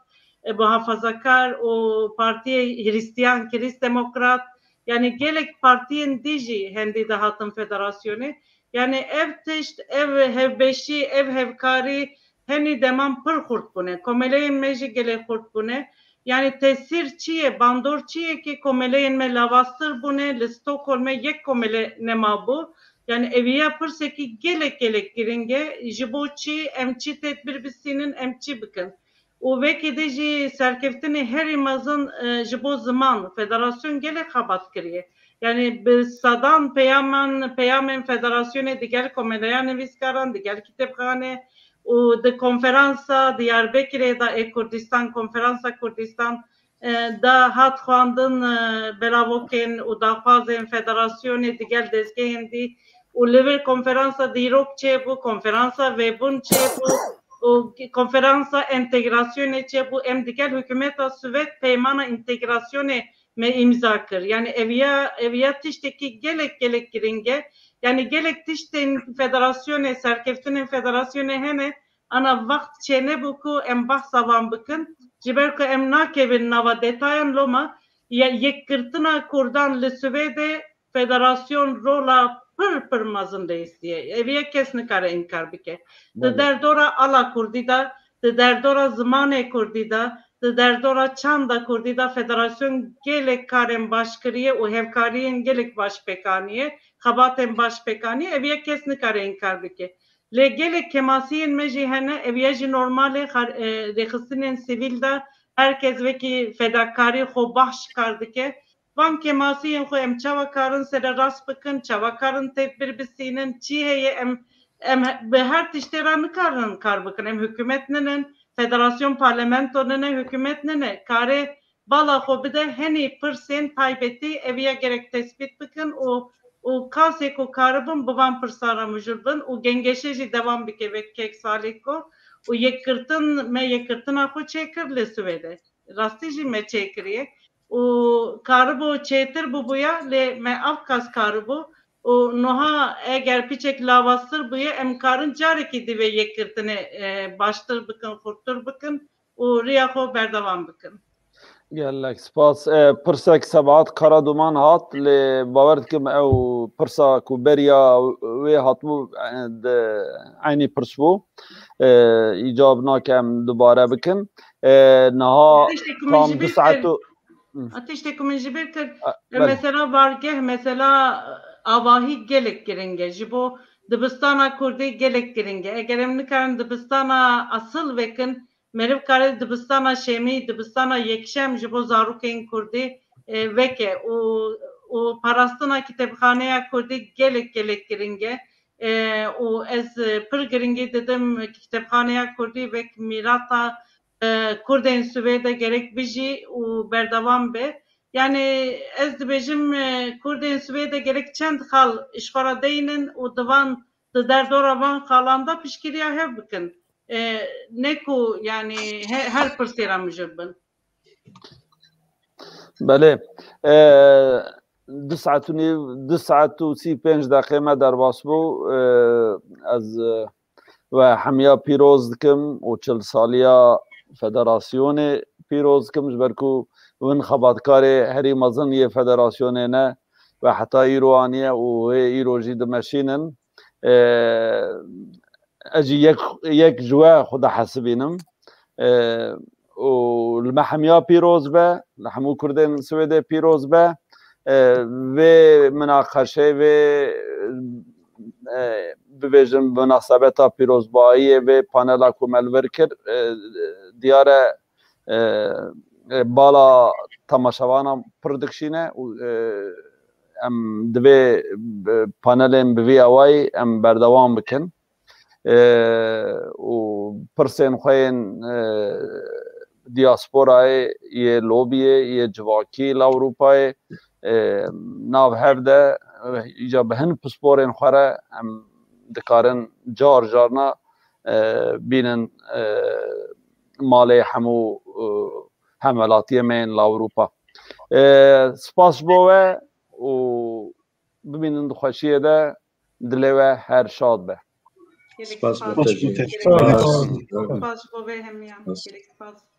e, muhafazakar û partiyê Hristiyan, Krîst Demokrat, yani gelek partiyên dî jî hindî dihatin federasyonê. Yani ev tişt, ev hevbeşî, ev hevkarî henî deman pir xurt bûne. Komeleyên me jî gelek xurt bûne. Yani tesîr çi ye, bandor çi ye ki komeleyên me lawaztir bûne, li Stockholmê yek komele nemabû. Yani eviya pirsekî gelek gelek giring e. Ji bo çi em çi tedbîr bistînin, em çi bikin? Û wekî dî jî serkeftinê herî mezin, e, ji bo ziman, federasyon gelek xebat kiriye. Yani bi sedan peyaman, peyamên federasyonê digel komeleya nivîskaran, digel kitêbxane û di konferansa Diyarbekirê de ê Kurdistan, konferansa Kurdistan, e, de hat xwendin, e, belavokên û daxwazên federasyonê digel dezgehên dî û li vir konferansa dîrok çêbû, konferansa vêbûn çêbû û konferansa entegrasyonê çêbû. Em digel hikûmeta Swêd peymana entegrasyonê me îmza kir. Yani eviya, eviya tiştekî gelek, gelek giring e. Yani gelek tiştên federasyonê, serkeftinên federasyonê hene, ana wext çênebû ku em behsa van bikin. Ji ber ku em nakevin nava detayan, loma ye-, yekgirtina Kurdan li Swêdê federasyon rola pir, pir mezin lê istiye. Eviya kes nikare înkar bike. Di Belê. derdora ala kurdî de, di derdora zimanê kurdî de, di derdora çanda kurdî de federasyon gelek karên baş kiriye û hevkariyên gelek baş pêk aniye, xebatên baş pêk aniye, eviya kes nikare înkar bike. Lê gelek kemasiyên me jî hene, eviya jî normal e, xar-, e, rêxistinên sivîl de her kes wekî fedakarî xwe baş kar dike. Van kemasiyên xwe em çawa karin sererast bikin, çawa karin tedbîr bistînin, çi heye em, em he-, bi her tiştê re nikarin kar bikin. Em hikûmet ninin, federasyon parlamento nine, hikûmet nine. Karê bala xwe bide henî pirsên taybetî eviya gerek tespît bikin û, û kasê ku karibin bi van pirsan re mijûl bin û gengeşe jî devam bike wek kek Salîko û yekgirtin, me yekgirtina xwe çêkir li Swêdê. Rastî jî me çêkiriye û karibo çêtir bûbûya, lê me ev qas karibo û niha eger piçek lawaztir bûye, em karin carekî dî vê yekgirtinê, e, baştir bikin, xurttir bikin û riya xwe berdewam bikin. Gelek spas. E, pirsek Sebahat Karaduman hat, lê bawer dikim ew pirsa ku beriya wê hatibû, e, di eynî pirs bû. E, îcab nake em dubare bikin. E, niha Tiştê ku min tam ji du bîr saet kir, û Hı. A, tiştê ku min ji bîr kir, A, e, belê. mesela bargeh, mesela, e, avahî gelek giring e. Ji bo dibistana kurdî gelek giring e. Eger em nikarin dibistana asil vekin, meriv kare dibistana şemî, dibistana yekşem ji bo zarokên kurdî, e, veke û û parastina kitêbxaneya kurdî gelek gelek giring e. E, û ez, e, pir giringî didim kitêbxaneya kurdî wek mîrata, e, kurdên Swêde gerek bijî û berdewam be. Yani ez dibêjim, e, kurdên Swêde gerek çend xal ji xwe re deynin û di van, di derdora van xalan de piştgiriya hev bikin. E, ne ku yani he-, her pirsê re mijûl bin. Belê. E, du saet û nîv, du saet û sî pênc deqê me derbas bû. E, ez, e, we hemiya pîroz dikim û çil saliya federasyonê pîroz dikim, ji ber ku win xebatkarê herî mezin yê federasyonê ne, we heta îro aniye û wê îro jî dimeşînin. E, ez jî yek, yek ji we xwe dihesibînim. E, û li me hemiya pîroz be, li hemû kurdên Swêdê pîroz be. E, vê minaqeşê, vê, e, bibêjin, minasebeta pîrozbayiyê vê panela ku me li vir kir, e, diyar e, e, e, bala temaşevana pir dikişîne û, e, em divê, e, panelên bi vî awayî em berdewam bikin. E, û pirsên xwe yên, e, diasporayê, yê lobiyê, yê civakî li Ewropayê, e, nav hev de, e, îca bi hin pisporên xwe re em dikarin car carna, e, bînin, e, malê hemû, e, hemwelatiyê me yên li Ewropa. E, spas ji bo we û bimînin di xweşiyê de, dilê we her şad be. Gelek Spas spas. bo te jî. Gelek spas. Spas ji bo vê hemiyan. Gelek spas.